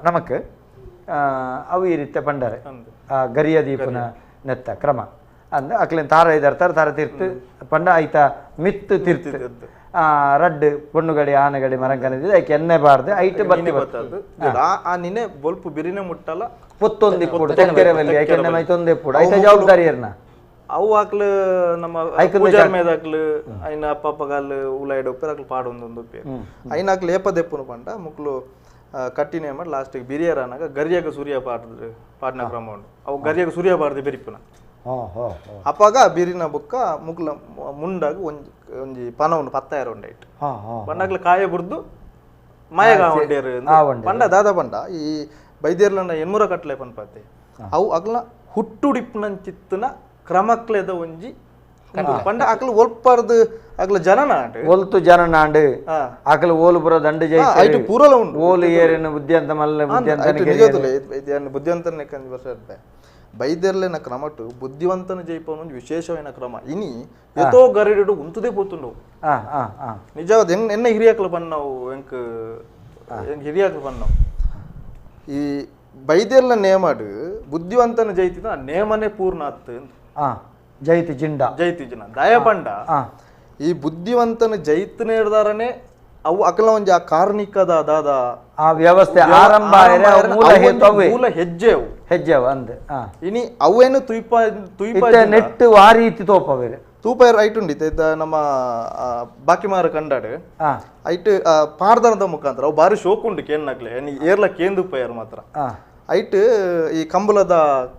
ನಮಕ್ ಅವು ಈ ರೀತಿ ಪಂಡರೆ ಗರಿಯ ದೀಪನ ನೆತ್ತ ಕ್ರಮ ಅಂದ್ರೆ ಅಕ್ಲೇನು ತಾರ ಇದಾರ್ತಾರೆ ತಾರ ತೀರ್ತು ಪಂಡ ಆಯ್ತಾ ಮಿತ್ತು ತೀರ್ತು ರಡ್ಡು ಪೊಣ್ಣುಗಡಿ ಆನೆಗಡಿ ಮರಂಕನಿದೆ ಐಕೆ ಎಣ್ಣೆ ಬಾರ್ದು ಐಟ್ ಬತ್ತಿ ಬತ್ತದು ಆ ನಿನೆ ಬೊಲ್ಪು ಬಿರಿನೆ ಮುಟ್ಟಲ್ಲ ಪೊತ್ತೊಂದಿ ಪೂಡು ತೆಕ್ಕೆರೆ ಬಲ್ಲಿ ಐಕೆ ಎಣ್ಣೆ ಮೈ ತೊಂದೆ ಪೂಡು ಐತ ಜವಾಬ್ದಾರಿ ಇರ್ನ ಅವು ಆಕ್ಲು ನಮ್ಮ ಪೂಜಾರ್ ಮೇದಾಕ್ಲು ಐನ ಅಪ್ಪ ಅಪ್ಪಗಾಲ್ ಉಲಾಯ್ಡ್ ಒಪ್ಪೇರು ಅಕ್ಲು ಪಾಡೊಂದೊಂದು ಒಪ್ಪೇರು ಐನ ಆಕ್ಲು ಏಪ ದೆಪ್ಪುನು ಪಂಡ ಮುಕ್ಲು ಕಟ್ಟಿನೇ ಮಾಡಿ ಲಾಸ್ಟಿಗೆ ಬಿರಿಯರ್ ಅನ್ನಾಗ ಗರಿಯಾಗ ಸೂರ್ಯ ಪಾಡ್ದು ಪಾಡ್ನ ಕ್ರಮ ಉಂಡು ಅವು ಗರಿಯಾಗ ಸೂರ್ಯ ಪಾಡ್ದು ಬೆರಿಪುನ ಅಪ್ಪಾಗ ಬಿರಿನ ಬುಕ್ಕ ಮುಕ್ಲ ಮುಂಡಾಗ ಒಂಜಿ ಒಂಜಿ ಪನ ಉಂಡು ಪತ್ತಾಯರ ಉಂಡು ಐಟ್ ಪಂಡಾಗ್ಲ ಕಾಯ ಬುರ್ದು ಮಾಯಗ ಉಂಡೇರು ಪಂಡ ದಾದ ಪಂಡ ಈ ಬೈದೇರ್ಲನ ಎನ್ಮೂರ ಕಟ್ಲೆ ಪನ್ಪತ್ತೆ ಅವು ಅಗ್ಲ ಹುಟ್ಟುಡಿಪ್ಪುನಂಚಿತ್ತನ ಕ್ರಮಕ್ಲೆದ ಒಂಜಿ ಪಂಡ ಅಕ್ಲು ಒಲ್ಪರ್ದು ಅಕ್ಲ ಜನನಾಂಡ್ ಒಲ್ತು ಜನನಾಂಡ್ ಅಕ್ಲ ಓಲು ಪುರ ದಂಡು ಜೈ ಐಟು ಪೂರಲ ಉಂಡು ಓಲು ಏರಿನ ಬುದ್ಧಿಯಂತ ಮಲ್ಲ ಬುದ್ಧಿಯಂತ ಬುದ್ಧಿಯಂತನೇ ಕಂಜಿ ವರ್ಷ ಬೈದೆರ್ಲೆನ ಕ್ರಮಟು ಬುದ್ಧಿವಂತನ ಜೈಪವನ ಒಂಜಿ ವಿಶೇಷವಾದ ಕ್ರಮ ಇನಿ ಎತೋ ಗರಡಿಡು ಉಂತುದೇ ಪೋತುಂಡು ನಿಜವಾದ ಎನ್ನ ಹಿರಿಯಾಕ್ಲು ಬನ್ನವು ಎಂಕ್ ಹಿರಿಯಾಕ್ಲು ಬನ್ನವು ಈ ಬೈದೆರ್ಲ ನೇಮಡು ಬುದ್ಧಿವಂತನ ಜೈತಿದ ನೇಮನೆ ಪೂರ್ಣ ಆತ್ ಜೈತಿ ಜಿಂಡ ಜೈತಿ ಜಿಂಡ ದಯಪಂಡ ಈ ಬುದ್ಧಿವಂತನ ಜೈತನೇ ಹಿಡ್ದಾರನೆ ಅವು ಅಕಲ ಒಂಜಿ ಆ ಕಾರ್ಣಿಕದ ದಾದ ಆ ವ್ಯವಸ್ಥೆ ಆರಂಭ ಮೂಲ ಮೂಲ ಹೆಜ್ಜೆ ಅವು ಹೆಜ್ಜೆ ಅಂದ್ ಇನಿ ಅವೇನು ತುಯ್ಪ ತುಯ್ಪ ನೆಟ್ಟು ಆ ರೀತಿ ತೋಪವೇರು ತೂಪ ಐಟ್ ಉಂಡಿತ್ತು ನಮ್ಮ ಬಾಕಿಮಾರ ಕಂಡಾಡು ಐಟ್ ಪಾರ್ದನದ ಮುಖಾಂತರ ಅವು ಬಾರಿ ಶೋಕ್ ಉಂಡು ಕೇನ್ನಕ್ಲೆ ಏರ್ಲ ಕೇಂದುಪ್ಪಯರು ಮಾತ್ರ ಐಟ್ ಈ ಕಂಬಳದ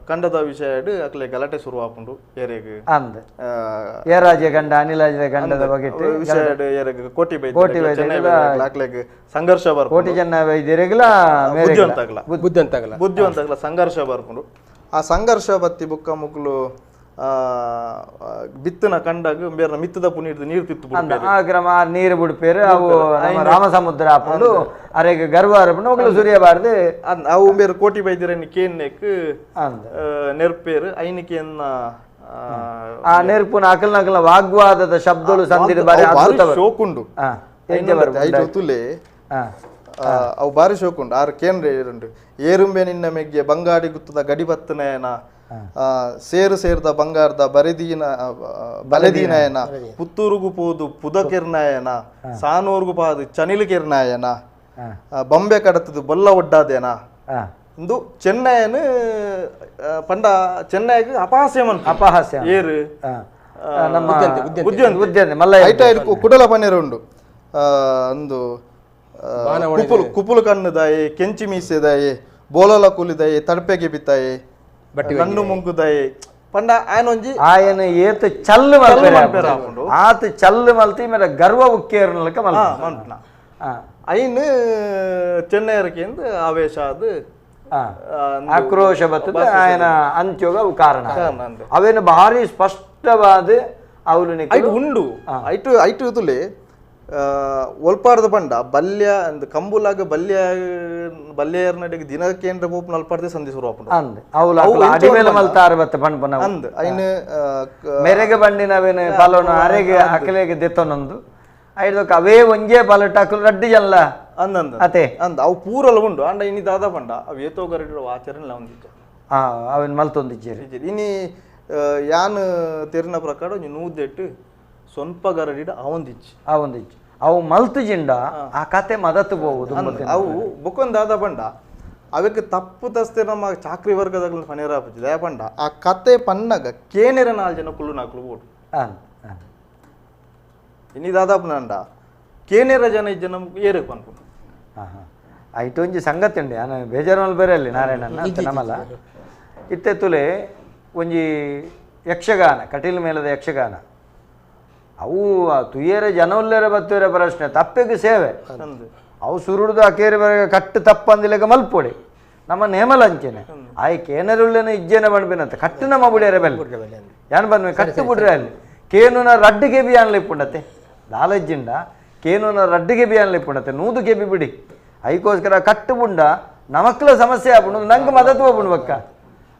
ಕಂಡದ ವಿಷಯ ಅಕ್ಲೆ ಗಲಾಟೆ ಶುರು ಆಪುಂಡು ಏರೆಗ್ ಅಂದ್ ಏರಾಜ ಗಂಡ ಅನಿಲಾಜ ಗಂಡದ ಬಗ್ಗೆ ವಿಷಯ ಏರೆಗ್ ಕೋಟಿ ಬೈದ್ಯ ಅಕ್ಲೆಗ್ ಸಂಘರ್ಷ ಬರ್ಪುಂಡು ಕೋಟಿ ಜನ ವೈದ್ಯರಿಗೆಲ್ಲ ಬುದ್ಧಿವಂತಾಗಲ ಬುದ್ಧಿವಂತಾಗಲ ಬುದ್ಧಿವಂತಾಗಲ ಸಂಘರ್ಷ ಬರ್ಪುಂಡು ಆ ಸಂಘರ್ಷ ಬತ್ತಿ ಬುಕ್ಕ ಮುಕ್ಲು ಬಿತ್ತನ ಕಂಡಾಗ ಬೇರೆ ಮಿತ್ತದ ಪುನೀರ್ದು ನೀರು ತಿತ್ತು ಆ ಕ್ರಮ ನೀರು ಬಿಡ್ಪೇರು ಅವು ರಾಮ ಸಮುದ್ರ ಹಾಕೊಂಡು ಅರೆಗೆ ಗರ್ವ ಅರಪುಂಡು ಅವುಗಳು ಸುರಿಯಬಾರ್ದು ಅವು ಬೇರೆ ಕೋಟಿ ಬೈದಿರನ್ನು ಕೇನ್ನೆಕ್ ನೆರ್ಪೇರು ಐನಿಕೆಯನ್ನ ಆ ನೆರ್ಪುನ ಅಕಲ್ ನಕಲ ವಾಗ್ವಾದದ ಶಬ್ದಗಳು ಸಂದಿರ ಬಾರಿ ಅದ್ಭುತ ಶೋಕುಂಡು ತುಲೆ ಅವು ಬಾರಿ ಶೋಕುಂಡು ಆರು ಕೇಂದ್ರ ಏರುಂಡು ಏರುಂಬೆ ನಿನ್ನ ಮೆಗ್ಗೆ ಬಂಗಾಡಿ ಗುತ್ತದ ಗಡಿ ಬತ್ತನೇನ ಸೇರು ಸೇರ್ದ ಬಂಗಾರದ ಬರೆದೀನ ಬಲದೀನಯನ ಪುತ್ತೂರುಗು ಪೋದು ಪುದಕಿರ್ನಾಯನ ಸಾನೂರ್ಗು ಪಾದು ಚನಿಲು ಕಿರ್ನಾಯನ ಬೊಂಬೆ ಕಡತದು ಬೊಲ್ಲ ಒಡ್ಡಾದೇನ ಇಂದು ಚೆನ್ನೈನ ಪಂಡ ಚೆನ್ನೈಗೆ ಅಪಹಾಸ್ಯ ಅಪಹಾಸ್ಯ ಏರು ನಮ್ಮ ಮಲ್ಲ ಕುಡಲ ಪನ್ನೀರು ಉಂಡು ಅಂದು ಕುಪುಲು ಕುಪುಲು ಕಣ್ಣುದಾಯೆ ಕೆಂಚಿ ಮೀಸೆದಾಯೆ ಬೋಲಲ ಕೂಲಿದಾಯೆ ತಡಪೆಗೆ ಬಿತ್ತಾಯೆ ನಣ್ಣು ಮುಂಗುದಾಯೆ ಪಂಡ ಆಯನೊಂಜಿ ಆಯನ ಏತ್ ಚಲ್ಲು ಮಲ್ಪೆರೆ ಆತ ಚಲ್ಲು ಮಲ್ತಿ ಮೇರೆ ಗರ್ವ ಉಕ್ಕೇರ್ನಲಕ ಮಲ್ಪುನ ಐನ್ ಚೆನ್ನೈರಕೆಂದು ಆವೇಶ ಅದು ಆಕ್ರೋಶ ಬರ್ತದೆ ಆಯನ ಅಂತ್ಯೋಗ ಅವು ಕಾರಣ ಅವೇನು ಭಾರಿ ಸ್ಪಷ್ಟವಾದ ಅವನು ಐಟ್ ಉಂಡು ಐಟು ಐಟು ತುಲೆ ಒಲ್ಪಾರ್ದ ಪಂಡ ಬಲ್ಯ ಅಂದ್ ಕಂಬುಲಾಗ ಬಲ್ಯ ಬಲ್ಯರ್ ನಡಿಗೆ ದಿನ ಕೇಂದ್ರ ಪೋಪುನ ಅಲ್ಪಾರ್ದೆ ಸಂಧಿ ಶುರು ಆಪುಂಡು ಅಂದ್ ಅವುಲ ಅಡಿಮೇಲೆ ಮಲ್ತಾರ ಬತ್ತ ಪಣ್ಪನ ಅಂದ್ ಐನ್ ಮೆರೆಗೆ ಬಂಡಿನವೇನು ಪಲೋನ ಅರೆಗೆ ಅಕಲೆಗೆ ದೆತ್ತೊನೊಂದು ಐದಕ್ಕೆ ಅವೇ ಒಂಜೇ ಪಲಟ ಅಕಲು ರಡ್ಡಿ ಜಲ್ಲ ಅಂದ್ ಅಂದ್ ಅತೆ ಅಂದ್ ಅವು ಪೂರಲ ಉಂಡು ಅಂಡ ಇನಿ ದಾದ ಪಂಡ ಅವು ಏತೋ ಗರಡಿ ಆಚರಣೆ ಒಂದಿಚ್ಚ ಅವೇನು ಮಲ್ತೊಂದಿಜ್ಜೇರಿ ಇನಿ ಯಾನ್ ತೆರಿನ ಪ್ರಕಾರ ಒಂಜಿ ನೂದೆಟ್ಟು ಸ್ವಂಪ ಗರಡಿಡ ಅವಂದಿಚ್ಚಿ ಅವಂದಿಚ್ಚಿ ಅವು ಮಲ್ತು ಜಿಂಡ ಆ ಕತೆ ಮದತು ಹೋಗುದು ಅವು ಬುಕ್ಕೊಂದಾದ ಪಂಡ ಅವಕ್ಕೆ ತಪ್ಪು ತಸ್ತೆ ನಮ್ಮ ಚಾಕ್ರಿ ವರ್ಗದಾಗ ಪನೇರ ದಯ ಪಂಡ ಆ ಕತೆ ಪನ್ನಗ ಕೇನೆರ ನಾಲ್ ಜನ ಕುಳ್ಳು ನಾಕ್ಲು ಬೋಡು ಇನಿ ದಾದಾಪುನಂಡ ಕೇನೆರ ಜನ ಇಜ್ಜ ನಮ್ಗೆ ಏರಕ್ಕೆ ಪನ್ಪುಂಡು ಹಾಂ ಹಾಂ ಐಟೊಂಜಿ ಸಂಗತಿ ಉಂಡೆ ನಾನು ಬೇಜಾರು ಬೇರೆ ಅಲ್ಲಿ ನಾರಾಯಣನ ನಮ್ಮಲ್ಲ ಇತ್ತೆ ತುಲೆ ಒಂಜಿ ಯಕ್ಷಗಾನ ಕಟೀಲ್ ಮೇಲದ ಯಕ್ಷಗಾನ ಅವು ತುಯ್ಯರೆ ಜನವುಲ್ಲೇರೆ ಬತ್ತುವರೆ ಪ್ರಶ್ನೆ ತಪ್ಪೆಗೆ ಸೇವೆ ಅವು ಸುರುಡ್ದು ಅಕೇರಿ ಬರ ಕಟ್ಟು ತಪ್ಪಂದಿಲೆಗ ಮಲ್ಪೊಡಿ ನಮ್ಮ ನೇಮಲ ಅಂಚೆನೆ ಆಯ್ ಕೇನರುಳ್ಳೇನೆ ಇಜ್ಜೆನೆ ಬಣ್ಬಿನಂತ ಕಟ್ಟು ನಮ್ಮ ಬುಡಿಯರೆ ಬೆಲ್ಲ ಯಾನ್ ಬನ್ವೆ ಕಟ್ಟು ಬಿಡ್ರೆ ಅಲ್ಲಿ ಕೇನುನ ರಡ್ಡಿಗೆ ಬಿ ಅನ್ಲಿ ಪುಂಡತೆ ದಾಲಜ್ಜಿಂಡ ಕೇನುನ ರಡ್ಡಿಗೆ ಬಿ ಅನ್ಲಿ ಪುಂಡತೆ ನೂದು ಕೆಬಿ ಬಿಡಿ ಐಕೋಸ್ಕರ ಕಟ್ಟು ಬುಂಡ ನಮಕ್ಲ ಸಮಸ್ಯೆ ಆಪುಂಡು ನಂಗೆ ಮದತು ಹೋಗ್ಬುಂಡು ಬಕ್ಕ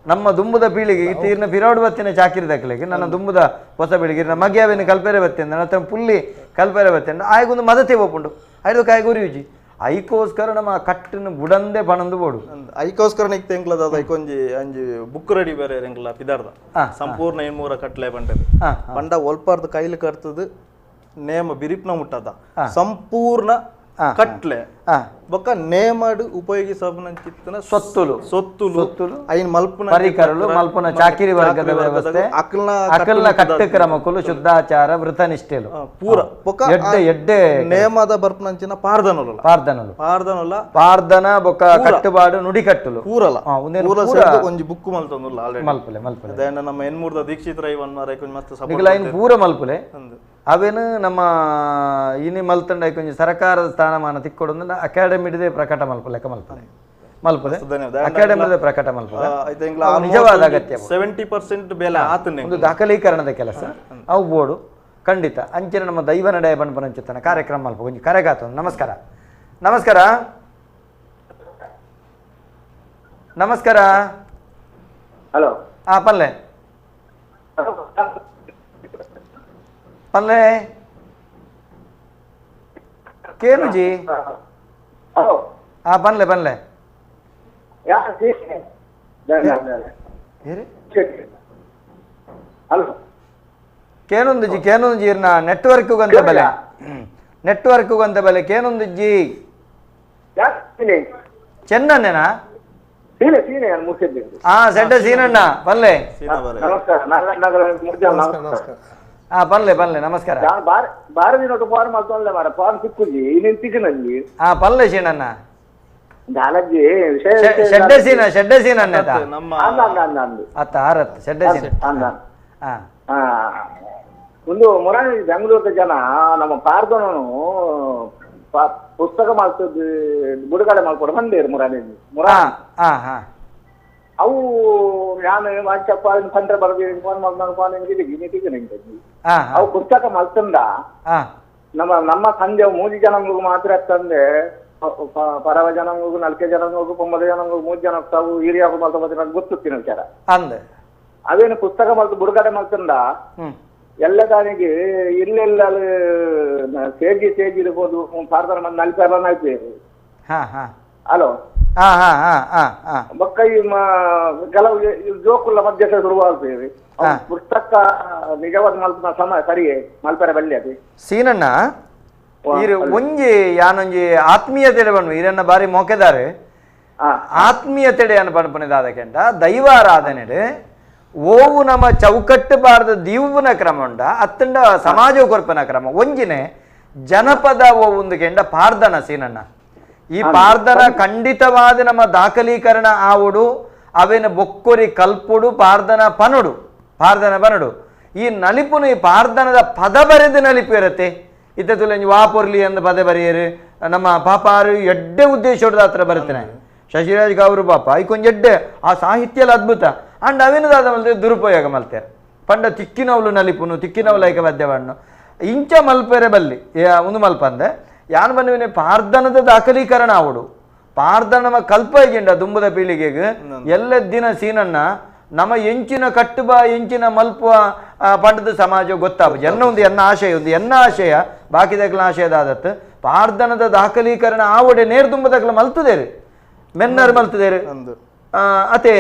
ನಮ್ಮ ದುಂಬುದ ಪೀಳಿಗೆ ತೀರ್ನ ಪಿರೋಡ್ ಬತ್ತಿನ ಚಾಕಿರಿ ದಕ್ಕಲಿಗೆ ನನ್ನ ದುಂಬುದ ಹೊಸ ಪೀಳಿಗೆ ನಮ್ಮ ಮಗ್ಯಾವೇನು ಕಲ್ಪೆರೆ ಬತ್ತೆ ನನ್ನ ಹತ್ರ ಪುಲ್ಲಿ ಕಲ್ಪೆರೆ ಬತ್ತೆ ಆಯ್ಗೊಂದು ಮದತೆ ಹೋಗ್ಬುಂಡು ಐದು ಕಾಯಿ ಗುರಿಯುಜಿ ಐಕೋಸ್ಕರ ನಮ್ಮ ಕಟ್ಟನ್ನು ಬುಡಂದೆ ಬಣಂದು ಬೋಡು ಐಕೋಸ್ಕರ ನಿಕ್ತ ಎಂಕ್ಲದ ಐಕೊಂಜಿ ಅಂಜಿ ಬುಕ್ ರೆಡಿ ಬೇರೆ ಎಂಕ್ಲ ಪಿದಾರ್ದ ಸಂಪೂರ್ಣ ಎನ್ಮೂರ ಕಟ್ಲೆ ಬಂಡದು ಪಂಡ ಒಲ್ಪಾರ್ದ ಕೈಲಿ ಕಟ್ತದು ನೇಮ ಬಿರಿಪ್ನ ಮುಟ್ಟದ ಸಂಪೂರ್ಣ ಕಟ್ಲೆ ಬೊಕ್ಕ ನೇಮಡ್ ಉಪಯೋಗಿಸಬನಂಚಿತ್ತನ ಸೊತ್ತುಲು ಸೊತ್ತುಲು ಸೊತ್ತುಲು ಐನ್ ಮಲ್ಪುನ ಪರಿಕರಲು ಮಲ್ಪುನ ಚಾಕಿರಿ ವರ್ಗದ ವ್ಯವಸ್ಥೆ ಅಕಲ್ನ ಅಕಲ್ನ ಕಟ್ಟು ಕ್ರಮಕುಲು ಶುದ್ಧಾಚಾರ ವೃತನಿಷ್ಠೆಲು ಪೂರ ಬೊಕ್ಕ ಎಡ್ಡೆ ಎಡ್ಡೆ ನೇಮದ ಬರ್ಪನಂಚಿನ ಪಾರ್ದನೊಲ ಪಾರ್ದನೊಲು ಪಾರ್ದನೊಲ ಪಾರ್ದನ ಬೊಕ್ಕ ಕಟ್ಟುಬಾಡು ನುಡಿಕಟ್ಟುಲು ಪೂರಲ ಪೂರ ಸೇರ್ದು ಒಂಜಿ ಬುಕ್ ಮಲ್ತೊಂದುಲ್ಲ ಆಲ್ರೆಡಿ ಮಲ್ಪುಲೆ ಮಲ್ಪುಲೆ ಅದೇನ ನಮ್ಮ ಎನ್ಮೂರ್ದ ದೀಕ್ಷಿತ್ ರೈ ವನ್ಮಾರ ಕೊಂಚ ಮಸ್ತ್ ಸಪೋರ್ಟ್ ಐನ್ ಪೂರ ಮಲ್ಪುಲೆ ಅವೇನು ನಮ್ಮ ಇನಿ ಮಲ್ತಂಡ ಕೊಂಚ ಸರ್ಕಾರದ ಸ್ಥಾನಮಾನ ತಿಕ್ಕೊಡೊಂದು ಅಕಾಡೆಮಿಡಿದೆ ಪ್ರಕಟ ಮಲ್ಪು ಲೆಕ್ಕ ಮಲ್ಪುಲೆ ಮಲ್ಪುಲೆ ಅಕಾಡೆಮಿದ ಪ್ರಕಟ ಮಲ್ಪುಲೆ ನಿಜವಾದ ಅಗತ್ಯ 70% ಬೇಲೆ ಆತನೆ ಒಂದು ದಾಖಲೀಕರಣದ ಕೆಲಸ ಅವು ಬೋರ್ಡು ಖಂಡಿತ ಅಂಚಿನ ನಮ್ಮ ದೈವ ನಡೆಯ ಬಣ್ಪನಂಚಿತ್ತನ ಕಾರ್ಯಕ್ರಮ ಮಲ್ಪ ಕೊಂಚ ಕರೆಗಾತ. ನಮಸ್ಕಾರ ನಮಸ್ಕಾರ ನಮಸ್ಕಾರ. ಹಲೋ. ಹಾ ಪಲ್ಲೆ ಪಲ್ಲೆ ಕೇನು ಜಿ. ಹಲೋ. ಹಾ ಬನ್ಲೆ ಬನ್ಲೆ. ಹಲೋ. ಕೇನೊಂದು ಜಿ ಕೇನೊಂದು ಜಿ ಇರ್ನ ನೆಟ್ವರ್ಕ್ ಅಂತ ಬೆಲೆ Network ಗೊಂತ ಬಲೆ ಕೇನೊಂದಿಜ್ಜಿ ಚೆನ್ನನ್ನೇನಾ ಹಾ ಸೆಡ್ಡ ಸೀನಣ್ಣ ಪಲ್ಲೆ ನಮಸ್ಕಾರ ಹಾ ಪಲ್ಲೆ ಪಲ್ಲೆ ನಮಸ್ಕಾರ ಬಾರದಿ ನೋಟು ಫಾರ್ಮ್ ಮಲ್ತೊಂದೆ ಮಾರ ಫಾರ್ಮ್ ಸಿಕ್ಕುಜಿ ಇನ್ನೇನು ತಿಕ್ಕನಲ್ಲಿ ಹಾ ಪಲ್ಲೆ ಸೀನಣ್ಣ ದಾಲಜ್ಜಿ ಶೆಡ್ಡ ಸೀನ ಶೆಡ್ಡ ಸೀನಣ್ಣ ಅತ್ತ ಆರತ್ ಶೆಡ್ಡ ಸೀನ ಹಾ ಒಂದು ಮೊರಾನಿ ಬೆಂಗಳೂರದ ಜನ ನಮ್ಮ ಪಾರ್ದನನು ಪುಸ್ತಕ ಮಾಡ್ತದ್ದು ಬಿಡುಗಡೆ ಮಾಡ್ಕೊಡು ಬಂದೇರು ಮುರಾನಿ ಮುರಾನಿ ಅವು ನಾನು ಮಂಚಪ್ಪ ತಂತ್ರ ಬರ್ದಿ ಫೋನ್ ಮಾಡ್ಕೊಂಡು ಫೋನ್ ಅವು ಪುಸ್ತಕ ಮಲ್ತಂದ ನಮ್ಮ ನಮ್ಮ ಸಂಜೆ ಮೂಜಿ ಜನಗಳಿಗೂ ಮಾತ್ರ ತಂದೆ ಪರವ ಜನಾಂಗಗೂ ನಲ್ಕೆ ಜನಾಂಗಗೂ ಪೊಮ್ಮದ ಜನಾಂಗಗೂ ಮೂರು ಜನ ತಾವು ಹಿರಿಯಾಗು ಮಲ್ತ ನಂಗೆ ಗೊತ್ತಿತ್ತಿನ ವಿಚಾರ ಅವೇನು ಪುಸ್ತಕ ಮಲ್ತು ಬಿಡುಗಡೆ ಮಲ್ತಂದ ಎಲ್ಲ ದಾನಿಗೆ ಇಲ್ಲೆಲ್ಲ ಸೇಜಿ ಸೇಜಿ ಇರ್ಬೋದು ಫಾರ್ದರ್ ಮಂದಿ ನಲ್ಪೆಲ್ಲ ಆಯ್ತು. ಹಲೋ ಬೊಕ್ಕ ಈ ಕೆಲವು ಜೋಕುಲ್ಲ ಮಧ್ಯೆ ಶುರುವಾಗ್ತೇವೆ ಪುಸ್ತಕ ನಿಜವಾದ ಮಲ್ಪನ ಸಮಯ ಸರಿಯೇ ಮಲ್ಪರ ಬಲ್ಲಿ ಅದು ಸೀನಣ್ಣ ಈರು ಒಂಜಿ ಯಾನೊಂಜಿ ಆತ್ಮೀಯತೆ ಬಣ್ಣ ಈರನ್ನ ಬಾರಿ ಮೋಕೆದಾರೆ ಆತ್ಮೀಯತೆಡೆ ಅನ್ನ ಪಣಪಣಿದಾದ ಕೆಂಡ ದೈವಾರಾಧನೆ ಓವು ನಮ್ಮ ಚೌಕಟ್ಟು ಬಾರದ ದೀವುನ ಕ್ರಮ ಉಂಡ ಅತ್ತಂಡ ಸಮಾಜ ಕೊರ್ಪನ ಕ್ರಮ ಒಂಜಿನೆ ಜನಪದ ಒಂದು ಕೆಂಡ ಪಾರ್ದನ ಸೀನಣ್ಣ ಈ ಪಾರ್ದನ ಖಂಡಿತವಾದ ನಮ್ಮ ದಾಖಲೀಕರಣ ಆವುಡು ಅವೇನ ಬೊಕ್ಕೊರಿ ಕಲ್ಪುಡು ಪಾರ್ದನ ಪನುಡು ಪಾರ್ದನ ಪನುಡು ಈ ನಲಿಪುನು ಈ ಪಾರ್ದನದ ಪದ ಬರೆದು ನಲಿಪು ಇರತ್ತೆ ಇತ್ತ ತುಲಂಜಿ ವಾಪೊರ್ಲಿ ಅಂದ ಪದ ಬರೆಯರು ನಮ್ಮ ಪಾಪಾರು ಎಡ್ಡೆ ಉದ್ದೇಶ ಹತ್ರ ಬರ್ತೇನೆ ಶಶಿರಾಜ್ ಗೌರು ಪಾಪ ಐಕೊಂಜ ಎಡ್ಡೆ ಆ ಸಾಹಿತ್ಯ ಅದ್ಭುತ ಅಂಡ್ ಅವೇನದಾದ ಮಲ್ತೆ ದುರುಪಯೋಗ ಮಲ್ತೇರು ಪಂಡ ತಿಕ್ಕಿನವಲು ನಲಿಪುನು ತಿಕ್ಕಿನವಲು ಐಕ ಬದ್ಯವನ್ನು ಇಂಚ ಮಲ್ಪೆರೆ ಬಲ್ಲಿ ಒಂದು ಮಲ್ಪಂದೆ ಯಾನ್ ಬಂದಿವಿನಿ ಪಾರ್ದನದ ದಾಖಲೀಕರಣ ಆವಡು ಪಾರ್ದನಮ ಕಲ್ಪ ಗಿಂಡ ದುಂಬದ ಪೀಳಿಗೆಗೆ ಎಲ್ಲ ದಿನ ಸೀನನ್ನ ನಮ್ಮ ಎಂಚಿನ ಕಟ್ಟುಬ ಎಂಚಿನ ಮಲ್ಪ ಪಂಡದ ಸಮಾಜ ಗೊತ್ತಾಗ ಎನ್ನ ಒಂದು ಎನ್ನ ಆಶಯ ಒಂದು ಎನ್ನ ಆಶಯ ಬಾಕಿದಕ್ಲ ಆಶಯದಾದತ್ತು ಪಾರ್ದನದ ದಾಖಲೀಕರಣ ಆವಡೆ ನೇರ್ ದುಂಬದಕ್ಲ ಮಲ್ತದೇರು ಮೆನ್ನರ್ ಮಲ್ತದೇರು ಅತೆ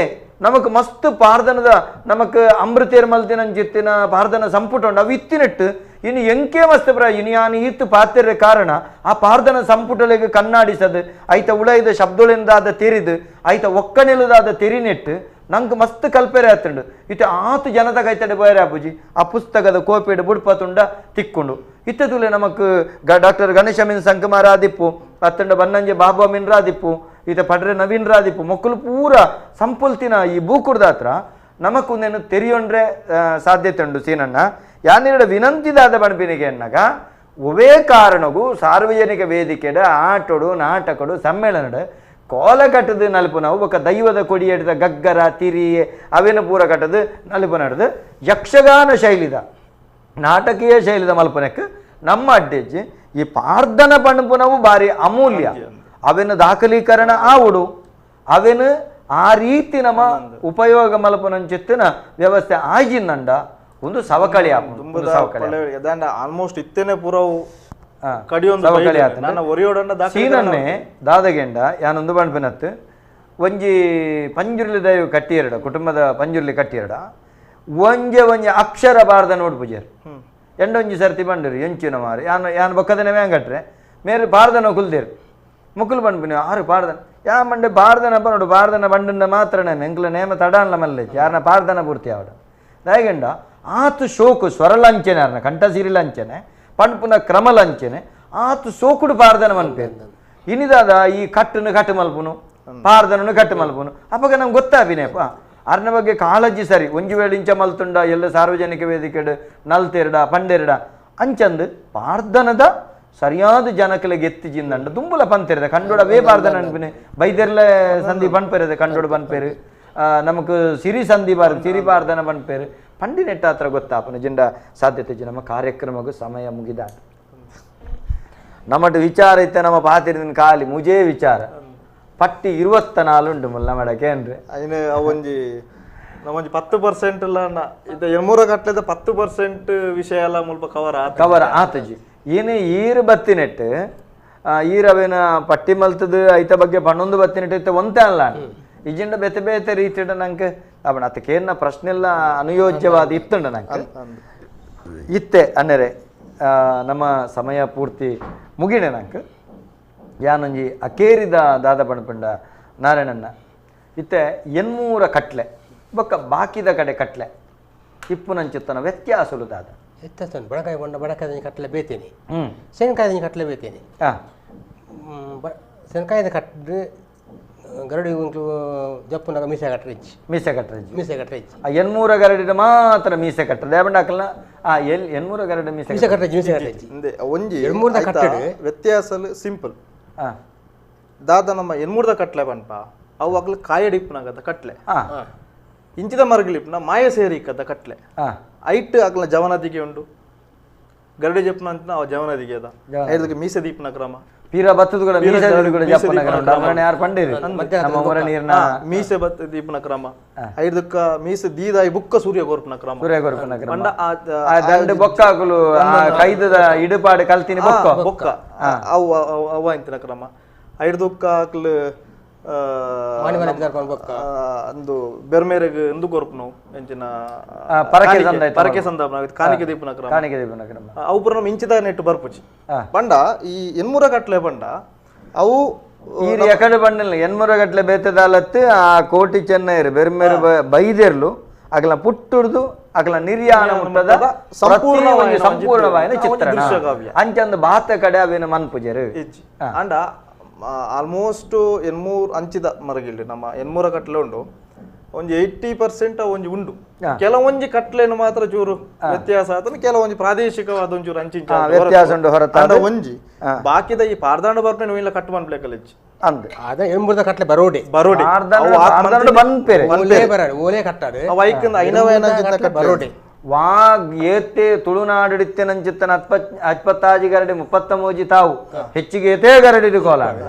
ನಮಕ್ ಮಸ್ತ್ ಪಾರ್ದನದ ನಮಕ್ ಅಮೃತೇರ್ ಮಲ್ತಿನ ಪಾರ್ದನ ಸಂಪುಟ ಉಂಡು ಅವು ಇತ್ತಿನಟ್ಟು ಇನ್ನು ಎಂಕೆ ಮಸ್ತ್ ಪ್ರ ಇನ್ನು ಯಾನು ಈತ್ತು ಪಾತಿರ ಕಾರಣ ಆ ಪಾರ್ದನ ಸಂಪುಟಲೆಗೆ ಕಣ್ಣಾಡಿಸದು ಐತ ಉಳೈದ ಶಬ್ದೊಳಿಂದಾದ ತೆರಿದು ಐತ ಒಕ್ಕಣಿಲದಾದ ತೆರಿನೆಟ್ಟು ನಂಗೆ ಮಸ್ತ್ ಕಲ್ಪೆರೆ ಆತುಂಡು ಇತ್ತೆ ಆತು ಜನತ ಕೈತಡೆ ಬೋಯರೆ ಅಪ್ಪುಜಿ ಆ ಪುಸ್ತಕದ ಕೋಪಿಡ್ ಬುಡ್ಪತುಂಡ ತಿಕ್ಕೊಂಡು ಇತ್ತದುಲೆ ನಮಕ್ ಡಾಕ್ಟರ್ ಗಣೇಶ ಮಿನ್ ಸಂಕಮಾರ ಆದಿಪ್ಪು ಅತ್ತಂಡ ಬನ್ನಂಜೆ ಬಾಬಾ ಮಿನ್ ರಾದಿಪ್ಪು ಈತ ಪಡ್ರೆ ನವೀನ್ ರಾದಿಪ್ಪು ಮಕ್ಕಳು ಪೂರ ಸಂಪುಲ್ತಿನ ಈ ಬೂಕುಡ್ದಾತ್ರ ನಮಕ್ಕೊಂದೇನು ತೆರಿಯೊಂಡ್ರೆ ಸಾಧ್ಯತೆ ಉಂಡು ಸೀನಣ್ಣ ಯಾನೆರಡು ವಿನಂತಿದಾದ ಬಣಪಿನಿಗೆ ಎನ್ನಾಗ ಒವೇ ಕಾರಣಗೂ ಸಾರ್ವಜನಿಕ ವೇದಿಕೆಡ ಆಟೋಡು ನಾಟಕಡು ಸಮ್ಮೇಳನಡು ಕೋಲ ಕಟ್ಟದು ನಲುಪು ನಾವು ಬೊಕ್ಕ ದೈವದ ಕೊಡಿ ಹಿಡಿದ ಗಗ್ಗರ ತಿರಿ ಅವೇನು ಪೂರ ಕಟ್ಟದು ನಲುಪು ನಡೆದು ಯಕ್ಷಗಾನ ಶೈಲಿದ ನಾಟಕೀಯ ಶೈಲಿದ ಮಲ್ಪನಕ್ಕೆ ನಮ್ಮ ಅಡ್ಡೆಜ್ಜಿ ಈ ಪಾರ್ದನ ಪಣಪುನವು ಬಾರಿ ಅಮೂಲ್ಯ ಅವೇನು ದಾಖಲೀಕರಣ ಆವುಡು ಅವೇನು ಆ ರೀತಿ ನಮ್ಮ ಉಪಯೋಗ ಮಲ್ಪನಂಚಿತ್ತಿನ ವ್ಯವಸ್ಥೆ ಆಜಿನಂಡ ಒಂದು ಸವಕಳಿ ಆಲ್ಮೋಸ್ಟ್ ಇತ್ತೇನೆ ಪೂರವು ಸೀನನ್ನೇ ದಾದಗೆಂಡ ಯಾನೊಂದು ಬಣ್ಪಿನತ್ತು ಒಂಜಿ ಪಂಜುರ್ಲಿ ದೈವ ಕಟ್ಟಿಯರಡ ಕುಟುಂಬದ ಪಂಜುರ್ಲಿ ಕಟ್ಟಿಯರಡ ಒಂಜೆ ಒಂಜಿ ಅಕ್ಷರ ಬಾರ್ದ ನೋಡ್ ಪೂಜಾರಿ ಎಂಡೊಂಜಿ ಸರ್ತಿ ಬಂಡಿರು ಎಂಚಿನ ಮಾರು ಯಾನ್ ಯಾನ್ ಬೊಕ್ಕದನೆ ಮ್ಯಾಂಗಟ್ರೆ ಮೇರೆ ಬಾರ್ದನ ಕುಲ್ದೇರು ಮುಕ್ಕುಲು ಬಂಡ್ಪಿನ ಆರು ಪಾರ್ದನ ಯಾ ಮಂಡೆ ಬಾರ್ದನ ನೋಡು ಬಾರ್ದನ ಬಂಡನ್ನ ಮಾತ್ರ ನೇಮ ಎಂಕ್ಲ ನೇಮ ತಡಾನ್ಲ ಮಲ್ಲೆ ಯಾರನ ಪಾರ್ದನ ಪೂರ್ತಿ ಆವಡ ದಾಯಗಂಡ ಆತು ಶೋಕು ಸ್ವರಲಂಚನೆ ಯಾರನ ಕಂಠ ಸಿರಿಲಂಚನೆ ಪಣ್ಪುನ ಕ್ರಮಲಂಚನೆ ಆತು ಸೋಕುಡು ಪಾರ್ದನ ಮನ್ಪೇರು ಇನಿದಾದ ಈ ಕಟ್ಟನ್ನು ಕಟ್ಟು ಮಲ್ಪುನು ಪಾರ್ದನನು ಕಟ್ಟು ಮಲ್ಪುನು ಅಪ್ಪಗ ನಮ್ಗೆ ಗೊತ್ತಾಪಿನೇಪ ಅರ್ನ ಬಗ್ಗೆ ಕಾಳಜಿ ಸರಿ ಒಂಜಿ ವೇಳೆ ಇಂಚ ಮಲ್ತುಂಡ ಎಲ್ಲ ಸಾರ್ವಜನಿಕ ವೇದಿಕೆಡು ನಲ್ತೆರಡ ಪಂಡೆರಡ ಅಂಚಂದು ಪಾರ್ದನದ ಸರಿಯಾದ ಜನಕಲೆಗೆ ಎತ್ತಿಜಿಂದಂಡ ದುಂಬುಲ ಪಂತೆರದ ಕಂಡೋಡ ವೇ ಪಾರ್ದನ ಅನ್ಪಿನೆ ಬೈದೆರ್ಲೆ ಸಂಧಿ ಪನ್ಪೇರದ ಕಂಡೋಡು ಪನ್ಪೇರು ನಮಕ್ ಸಿರಿ ಸಂಧಿ ಬಾರ ಸಿರಿ ಪಾರ್ದನ ಪನ್ಪೇರು ಪಂಡಿ ನೆಟ್ಟ ಹತ್ರ ಗೊತ್ತಾಪನ ಜಿಂಡ ಸಾಧ್ಯತೆ ನಮ್ಮ ಕಾರ್ಯಕ್ರಮಕ್ಕೂ ಸಮಯ ಮುಗಿದ ನಮ್ಮಟ್ಟು ವಿಚಾರ ಇತ್ತೆ ನಮ್ಮ ಪಾತಿರಿನ ಖಾಲಿ ಮುಜೇ ವಿಚಾರ ಪಟ್ಟಿ 24 ಉಂಟು ಮುಲ್ಲ ಮಾಡಕ್ಕೆ ಏನ್ರಿ ಒಂಜಿ ನಮ್ಮೊಂಜಿ 10% ಇದು ಎಮೂರ ಕಟ್ಲೆದ 10% ವಿಷಯ ಎಲ್ಲ ಮುಲ್ಪ ಕವರ್ ಕವರ್ ಆತಜಿ ಏನೇ ಈರು ಬತ್ತಿನೆಟ್ಟು ಈರವೇನ ಪಟ್ಟಿ ಮಲ್ತದ ಐತ ಬಗ್ಗೆ ಪನ್ನೊಂದು ಬತ್ತಿನೆಟ್ಟು ಇತ್ತ ಒಂತೆ ಅಲ್ಲ ಇಜಿಂಡ ಬೇತೆ ಬೇತೆ ರೀತಿಡ ನಂಗೆ ಅವನ ಅದಕ್ಕೇನ ಪ್ರಶ್ನೆ ಎಲ್ಲ ಅನುಯೋಜ್ಯವಾದ ಇತ್ತುಂಡ ನಂಗೆ ಇತ್ತೆ ಅನ್ನರೆ ನಮ್ಮ ಸಮಯ ಪೂರ್ತಿ ಮುಗಿಣೆ ನಂಕ್ ಯಾನೊಂಜಿ ಅಕೇರಿದ ದಾದ ಪಣಪಂಡ ನಾರಾಯಣನ್ನ ಇತ್ತೆ ಎನ್ಮೂರ ಕಟ್ಲೆ ಬೊಕ್ಕ ಬಾಕಿದ ಕಡೆ ಕಟ್ಲೆ ಇಪ್ಪುನಂಚಿತ್ತನ ವ್ಯತ್ಯಾಸಲು ದಾದ ವ್ಯತ್ಯಾಸ ಬಡಕಾಯಿ ಬಣ್ಣ ಬಡಕಾಯಿ ಕಟ್ಲೆ ಬೇತೇನೆ ಸೆಣಕಾಯಿ ಕಟ್ಲೆ ಬೇತೇನೆ ಸೆಣಕಾಯಿದ ಕಟ್ಟೆ ಗರಡಿ ಜಪ್ಪುನಾಗ ಮೀಸೆ ಕಟ್ಟರೆಜ್ಜಿ ಮೀಸೆ ಕಟ್ಟರೆಜ್ಜಿ ಮೀಸೆ ಕಟ್ಟರೆಜ್ಜಿ ಆ ಎನ್ಮೂರ ಗರಡಿ ಮಾತ್ರ ಮೀಸೆ ಕಟ್ಟದೆ ಹಾಕಲ್ಲ ಆ ಎಲ್ ಎನ್ಮೂರ ಗರಡಿ ಮೀಸೆ ಮೀಸೆ ಕಟ್ಟರೆಜ್ಜಿ ಮೀಸೆ ಕಟ್ಟರೆಜ್ಜಿ ಒಂಜಿ ಎನ್ಮೂರದ ಕಟ್ಟಡೆ ವ್ಯತ್ಯಾಸಲು ಸಿಂಪಲ್ ದಾದ ನಮ್ಮ ಎನ್ಮೂರದ ಕಟ್ಲೆ ಪನ್ಪ ಅವು ಅಗ್ಲು ಕಾಯಡಿಪ್ಪನಾಗದ ಕಟ್ಲೆ ಇಂಚಿದ ಮರಗಳಿಪ್ಪನ ಮಾಯ ಸೇರಿಕದ ಕಟ್ಲೆ ಐಟ್ ಅಗ್ಲ ಜವನದಿಗೆ ಉಂಡು ಗರಡಿ ಜಪ್ಪನ ಅಂತ ಅವ ಜವನದಿಗೆ ಅದ ಐದಕ್ಕೆ ಮೀಸೆ ದೀಪನ ಕ್ರಮ ಪೀರ ಬತ್ತದ ಕೂಡ ಮೀಸೆ ಕೂಡ ಜಪ್ಪನ ಕ್ರಮ ಯಾರು ಪಂಡೇರಿ ನಮ್ಮ ಊರ ನೀರಿನ ಮೀಸೆ ಬತ್ತ ದೀಪನ ಕ್ರಮ ಐದಕ್ಕ ಮೀಸೆ ದೀದಾಯಿ ಬುಕ್ಕ ಸೂರ್ಯ ಗೋರ್ಪನ ಕ್ರಮ ಸೂರ್ಯ ಗೋರ್ಪನ ಕ್ರಮ ಆ ದಂಡ ಬೊಕ್ಕಾಗಲು ಆ ಕೈದದ ಇಡುಪಾಡು ಕಲ್ತಿನಿ ಬೊಕ್ಕ ಬೊಕ್ಕ ಅವ ಅವ ಇಂತಿನ ಕ್ರಮ ಐದಕ್ಕ ಅಕ್ಲು ಅಂದು ಬೆರ್ಮೇರೆಗ್ ಇಂದು ಕೊರ್ಪುನು ಎಂಚಿನ ಪರಕೆ ಸಂದರ್ಭ ಕಾಣಿಕೆ ದೀಪನ ಕ್ರಮ ಕಾಣಿಕೆ ದೀಪನ ಕ್ರಮ ಅವು ಪೂರ ನಮ್ಮ ಇಂಚಿದ ನೆಟ್ಟು ಬರ್ಪುಚಿ ಬಂಡ ಈ ಎನ್ಮೂರ ಕಟ್ಲೆ ಬಂಡ ಅವು ಎಕಡೆ ಬಂಡಿಲ್ಲ ಎನ್ಮೂರ ಗಟ್ಲೆ ಬೇತದಾಲತ್ತು ಆ ಕೋಟಿ ಚೆನ್ನೈರು ಬೆರ್ಮೇರು ಬೈದೆರ್ಲು ಅಗಲ ಪುಟ್ಟುರ್ದು ಅಗಲ ನಿರ್ಯಾಣ ಮುಟ್ಟದ ಸಂಪೂರ್ಣವಾದ ಚಿತ್ರಣ ಅಂಚಂದು ಬಾತ ಕಡೆ ಅವೇನು ಮನ್ಪುಜರು ಅಂಡ ಆಲ್ಮೋಸ್ಟ್ ಎನ್ಮೂರ್ ಅಂಚಿದ ಮರಗಿಲ್ರಿ ನಮ್ಮ ಎನ್ಮೂರ ಕಟ್ಲೆ ಉಂಡು ಒಂಜಿ 80% ಒಂಜಿ ಉಂಡು ಕೆಲವೊಂಜಿ ಕಟ್ಲೆನು ಮಾತ್ರ ಚೂರು ವ್ಯತ್ಯಾಸ ಆತನ ಕೆಲವೊಂಜಿ ಪ್ರಾದೇಶಿಕವಾದ ಒಂಚೂರು ಅಂಚಿಂಚ ವ್ಯತ್ಯಾಸ ಉಂಡು ಹೊರತಾದ ಒಂಜಿ ಬಾಕಿದ ಈ ಪಾರ್ದಾಂಡ ಬರ್ಪೆ ಇಲ್ಲ ಕಟ್ಟು ಮನ್ಪ್ಲೇಕಲ್ ಅಂದ್ ಅದ ಎನ್ಮೂರದ ಕಟ್ಲೆ ಬರೋಡೆ ಬರೋಡೆ ಬನ್ಪೇರೆ ಓಲೆ ಕಟ್ಟಾಡು ಬರೋಡೆ ವಾಗ್ ಏತೆ ತುಳುನಾಡಿತ್ತೆ ನಂಚಿತ್ತನ ಅತ್ಪತ್ತಾಜಿ ಗರಡಿ 33 ತಾವು ಹೆಚ್ಚಿಗೆ ಏತೇ ಗರಡಿ ಕೋಲಾಗ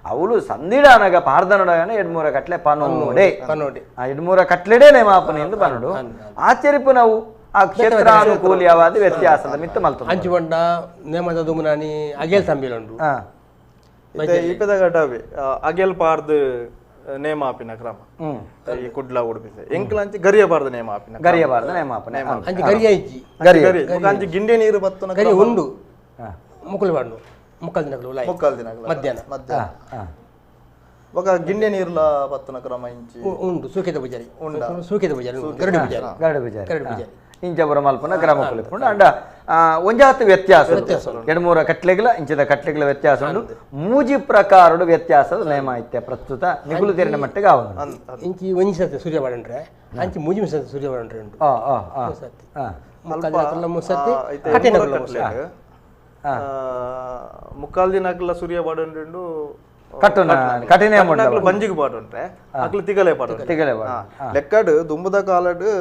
ಅವಳು ಸಂದಿಡಾನಗ ಪಾರ್ದನೊಡಗನ ಎಡ್ಮೂರ ಕಟ್ಲೆ ಪನೋಡೆ ಆ ಎಡ್ಮೂರ ಕಟ್ಲೆಡೇ ನೇಮಾಪನೆ ಎಂದು ಪನೋಡು ಆಚರಿಪು ನಾವು ಆ ಕ್ಷೇತ್ರ ಅನುಕೂಲವಾದ ವ್ಯತ್ಯಾಸದ ಮಿತ್ತ ಮಲ್ತು ಅಂಚು ಬಂಡ ನೇಮದ ದುಮುನಾನಿ ಅಗೇಲ್ ತಂಬಿಲುಂಡು ಈಪೆದ ಗಡವೆ ಅಗೇಲ್ ಪಾರ್ದು ನೇಮಾಪಿನ ಕ್ರಮ ಈ ಕುಡ್ಲ ಉಡುಪಿಸ ಎಂಕ್ಲಂಚಿ ಗರಿಯಬಾರ್ದು ನೇಮಾಪಿನ ಗರಿಯಬಾರ್ದು ನೇಮಾಪನೆ ಅಂಚಿ ಗರಿಯ ಇಜ್ಜಿ ಗರಿ ಅಂಚಿ ಗಿಂಡೆ ನೀರು ಬತ್ತನ ಗರಿ ಉಂಡು ಮುಕ್ಕಲು ಬಾಂಡು ಮುಕ್ಕಲ್ ದಿನಗಳು ಮುಕ್ಕಲ್ ದಿನಗಳು ಮಧ್ಯಾಹ್ನ ಮಧ್ಯಾಹ್ನ ಬೊಕ ಗಿಂಡೆ ನೀರ್ಲ ಬತ್ತನ ಕ್ರಮ ಇಂಚಿ ಉಂಡು ಸೂಕೆದ ಪೂಜಾರಿ ಉಂಡು ಸೂಕೆದ ಪೂಜಾರಿ ಗರುಡ ಪೂಜಾರಿ ಗರುಡ ಪೂಜಾರಿ ಗರುಡ ಪೂಜಾರಿ ಇಂಚಪುರ ಮಲ್ಪನ ಗ್ರಾಮ ಕುಲಿಪುಂಡು ಅಂಡ ಒಂಜಾತ ವ್ಯತ್ಯಾಸ ಎಡ್ಮೂರ ಕಟ್ಲೆಗಳ ಇಂಚದ ಕಟ್ಲೆಗಳ ವ್ಯತ್ಯಾಸ ಉಂಡು ಮೂಜಿ ಪ್ರಕಾರದ ವ್ಯತ್ಯಾಸದ ನೇಮ ಐತೆ ಪ್ರಸ್ತುತ ನಿಗುಲು ತೆರಿನ ಮಟ್ಟಿಗೆ ಆವನು ಇಂಚಿ ಒಂಜಿ ಸತಿ ಸೂರ್ಯ ಬಾಡಂಡ್ರೆ ಅಂಚಿ ಮೂಜಿ ಸತಿ ಸೂರ್ಯ ಬಾಡಂಡ್ರೆ ಉಂಡು ಸತಿ ಮುಕ್ಕಾಲ್ ದಿನಕ್ಲ ಸೂರ್ಯ ಬಾಡಂಡ್ರೆ ಕಟ್ಟುನ ಕಠಿಣ ಬಂಜಿಗೆ ಬಾಡುಂಟ್ರೆ ಅಕ್ಲು ತಿಗಲೆ ಪಾಡು ತಿಗಲೆ ಲೆಕ್ಕಡು ದುಂಬುದ ಕಾಲಡು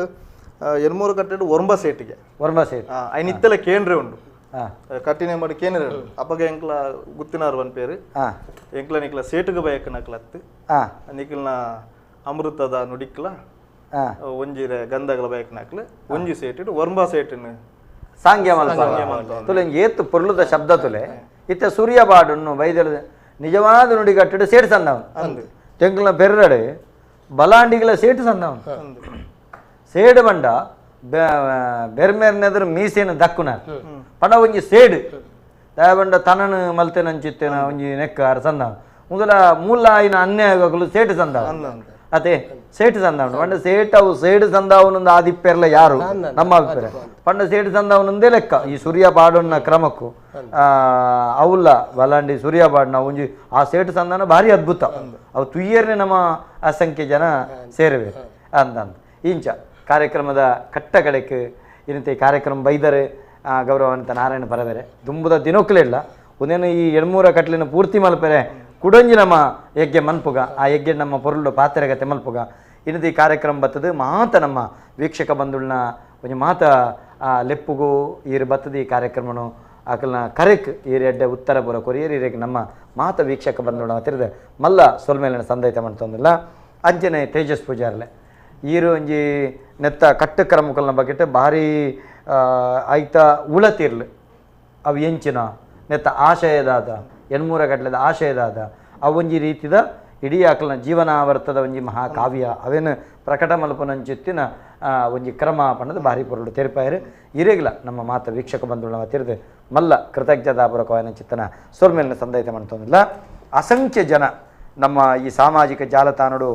ಎನ್ಮೂರು ಕಟ್ಟೆಡು ಒರ್ಂಬ ಸೇಟಿಗೆ ಒರ್ಂಬ ಸೇಟ್ ಐನ್ ಇತ್ತಲೆ ಕೇಂದ್ರ ಉಂಡು ಕಟ್ಟಿನ ಮಾಡಿ ಕೇಂದ್ರ ಅಪ್ಪಗ ಎಂಕ್ಲ ಗುತ್ತಿನಾರು ಒನ್ ಪೇರು ಎಂಕ್ಲ ನಿಕ್ಲ ಸೇಟುಗ ಬಯಕ ನಕ್ಲತ್ತು ನಿಕ್ಲನ ಅಮೃತದ ನುಡಿಕ್ಲ ಒಂಜಿರೆ ಗಂಧಗಳ ಬಯಕ ನಕ್ಲ ಒಂಜಿ ಸೇಟಿಡು ಒರ್ಂಬ ಸೇಟಿನ ಸಾಂಗ್ಯ ಮಲ್ಪ ತುಲೆ ಏತು ಪೊರ್ಲುದ ಶಬ್ದ ತುಲೆ ಇತ್ತ ಸೂರ್ಯ ಬಾಡುನ್ನು ಬೈದಲ ನಿಜವಾದ ನುಡಿ ಕಟ್ಟಿಡು ಸೇಟು ಸಂದವನು ತೆಂಕ್ಲನ ಪೆರ್ರಡೆ ಬಲಾಂಡಿಗಳ ಸೇಟು ಸಂದವನು ಸೇಡು ಬಂಡ ಬೆರ್ಮೆರ್ನೆದ್ರ ಮೀಸೆನ ದಕ್ಕುನ ಪಂಡ ಒಂಜಿ ಸೇಡು ದಯಬಂಡ ತನನು ಮಲ್ತೆನಂಚಿತ್ತೇನ ಒಂಜಿ ನೆಕ್ಕ ಸಂದ ಮೊದಲ ಮೂಲ ಆಯಿನ ಅನ್ಯಾಯಗಳು ಸೇಟು ಸಂದ ಅದೇ ಸೇಟು ಸಂದ ಪಂಡ ಸೇಟ್ ಅವು ಸೇಡು ಸಂದಾವನೊಂದು ಆದಿಪ್ಪೆರ್ಲ ಯಾರು ನಮ್ಮ ಅಭಿಪ್ರಾಯ ಪಂಡ ಸೇಟು ಸಂದಾವನೊಂದೇ ಲೆಕ್ಕ ಈ ಸೂರ್ಯ ಬಾಡನ್ನ ಕ್ರಮಕ್ಕೂ ಅವುಲ್ಲ ಬಲಾಂಡಿ ಸೂರ್ಯ ಬಾಡ್ನ ಒಂಜಿ ಆ ಸೇಟು ಸಂದಾನ ಭಾರಿ ಅದ್ಭುತ ಅವು ತುಯ್ಯರ್ನೆ ನಮ್ಮ ಅಸಂಖ್ಯ ಜನ ಸೇರಬೇಕು ಅಂತ ಇಂಚ ಕಾರ್ಯಕ್ರಮದ ಕಟ್ಟ ಕಡೆಕ್ ಇನ್ನಂತೆ ಈ ಕಾರ್ಯಕ್ರಮ ಬೈದರೆ ಗೌರವಾನ್ವಿತ ನಾರಾಯಣ ಪರವೆರೆ ದುಂಬುದ ದಿನೋಕ್ಲಿಲ್ಲ ಒಂದೇನು ಈ ಎಡ್ಮೂರ ಕಟ್ಲಿನ ಪೂರ್ತಿ ಮಲ್ಪೆರೆ ಕುಡೊಂಜಿ ನಮ್ಮ ಯಜ್ಞ ಮನ್ಪುಗ ಆ ಯಜ್ಞ ನಮ್ಮ ಪೊರುಳು ಪಾತ್ರೆಗತೆ ಮಲ್ಪುಗ ಇನ್ನದ ಈ ಕಾರ್ಯಕ್ರಮ ಬತ್ತದು ಮಾತ ನಮ್ಮ ವೀಕ್ಷಕ ಬಂಧುಳ್ನ ಒಂಜಿ ಮಾತ ಆ ಲೆಪ್ಪುಗು ಈರು ಬತ್ತದ ಈ ಕಾರ್ಯಕ್ರಮನು ಆಕಲ್ನ ಕರೆಕ್ ಈರೆಡ್ಡೆ ಉತ್ತರ ಪುರ ಕೊರಿಯರ್ ಈರೆಗ್ ನಮ್ಮ ಮಾತ ವೀಕ್ಷಕ ಬಂಧುಳ್ನ ತಿರ್ದ ಮಲ್ಲ ಸೊಲ್ಮೇಲಿನ ಸಂದೈತ ಮಾಡ್ತೊಂದಿಲ್ಲ ಅಂಚನೆ ತೇಜಸ್ ಪೂಜಾರ್ಲೆ ಈರು ಒಂಜಿ ನೆತ್ತ ಕಟ್ಟು ಕ್ರಮಕಲ್ನ ಬಗೆಟ್ ಭಾರಿ ಐತ ಉಳತಿರ್ಲು ಅವು ಎಂಚಿನ ನೆತ್ತ ಆಶಯದಾದ ಎನ್ಮೂರ ಗಟ್ಲೆದ ಆಶಯದಾದ ಅವೊಂಜಿ ರೀತಿದ ಇಡೀ ಅಕಲ್ನ ಜೀವನಾವರ್ತದ ಒಂಜಿ ಮಹಾಕಾವ್ಯ ಅವೇನು ಪ್ರಕಟ ಮಲ್ಪುನಂಚಿತ್ತಿನ ಒಂಜಿ ಕ್ರಮ ಪನ್ನದು ಭಾರಿ ಪೊರುಳು ತೆರಿಪಾಯರು. ಇರೆಗ್ಲ ನಮ್ಮ ಮಾತ ವೀಕ್ಷಕ ಬಂಧುಗಳನ್ನ ತಿರ್ದು ಮಲ್ಲ ಕೃತಜ್ಞತಾಪೂರ್ವಕವಾದ ಚಿತ್ತನ ಸೊಲ್ಮೇಲಿನ ಸಂದೈತ ಮಾಡ್ತೊಂದಿಲ್ಲ. ಅಸಂಖ್ಯ ಜನ ನಮ್ಮ ಈ ಸಾಮಾಜಿಕ ಜಾಲತಾಣಡು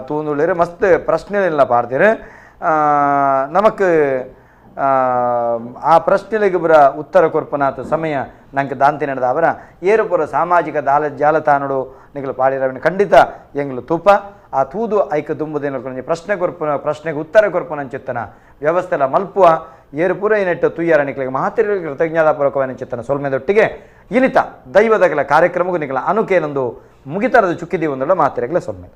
ತೂಂದುಳ್ಳೇರು ಮಸ್ತ್ ಪ್ರಶ್ನೆಗಳೆಲ್ಲ ಪಾಡ್ತೀರು. ನಮಕ್ ಆ ಪ್ರಶ್ನೆಗಳಿಗೆ ಬರ ಉತ್ತರ ಕೊರ್ಪನಾಥ ಸಮಯ ನಂಗೆ ದಾಂತಿ ನಡೆದ ಅವರ ಏರುಪುರ ಸಾಮಾಜಿಕ ಜಾಲತಾಣಡು ನಿಗಲು ಪಾಡಿರವನ್ನ ಖಂಡಿತ ಎಂಗ್ಲು ತೂಪ ಆ ತೂದು ಐಕ ದುಂಬುದೇನ ಪ್ರಶ್ನೆ ಕೊರ್ಪುನ ಪ್ರಶ್ನೆಗೆ ಉತ್ತರ ಕೊರ್ಪುನಂಚಿತ್ತನ ವ್ಯವಸ್ಥೆಲ ಮಲ್ಪುವ ಏರುಪುರ ಏನೆಟ್ಟು ತುಯ್ಯಾರ ನಿಕ್ಲಿಗೆ ಮಹಾತಿರಿಗೆ ಕೃತಜ್ಞತಾಪೂರ್ವಕವಾದ ಚಿತ್ತನ ಸೊಲ್ಮೆದೊಟ್ಟಿಗೆ ಇನಿತ ದೈವದಗಲ ಕಾರ್ಯಕ್ರಮಕ್ಕೂ ನಿಗಲ ಅನುಕೇನೊಂದು ಮುಗಿತರದ ಚುಕ್ಕಿದೀವಿ ಒಂದೊಳ್ಳೆ ಮಾತಿರಗಲ ಸೊಲ್ಮೆ.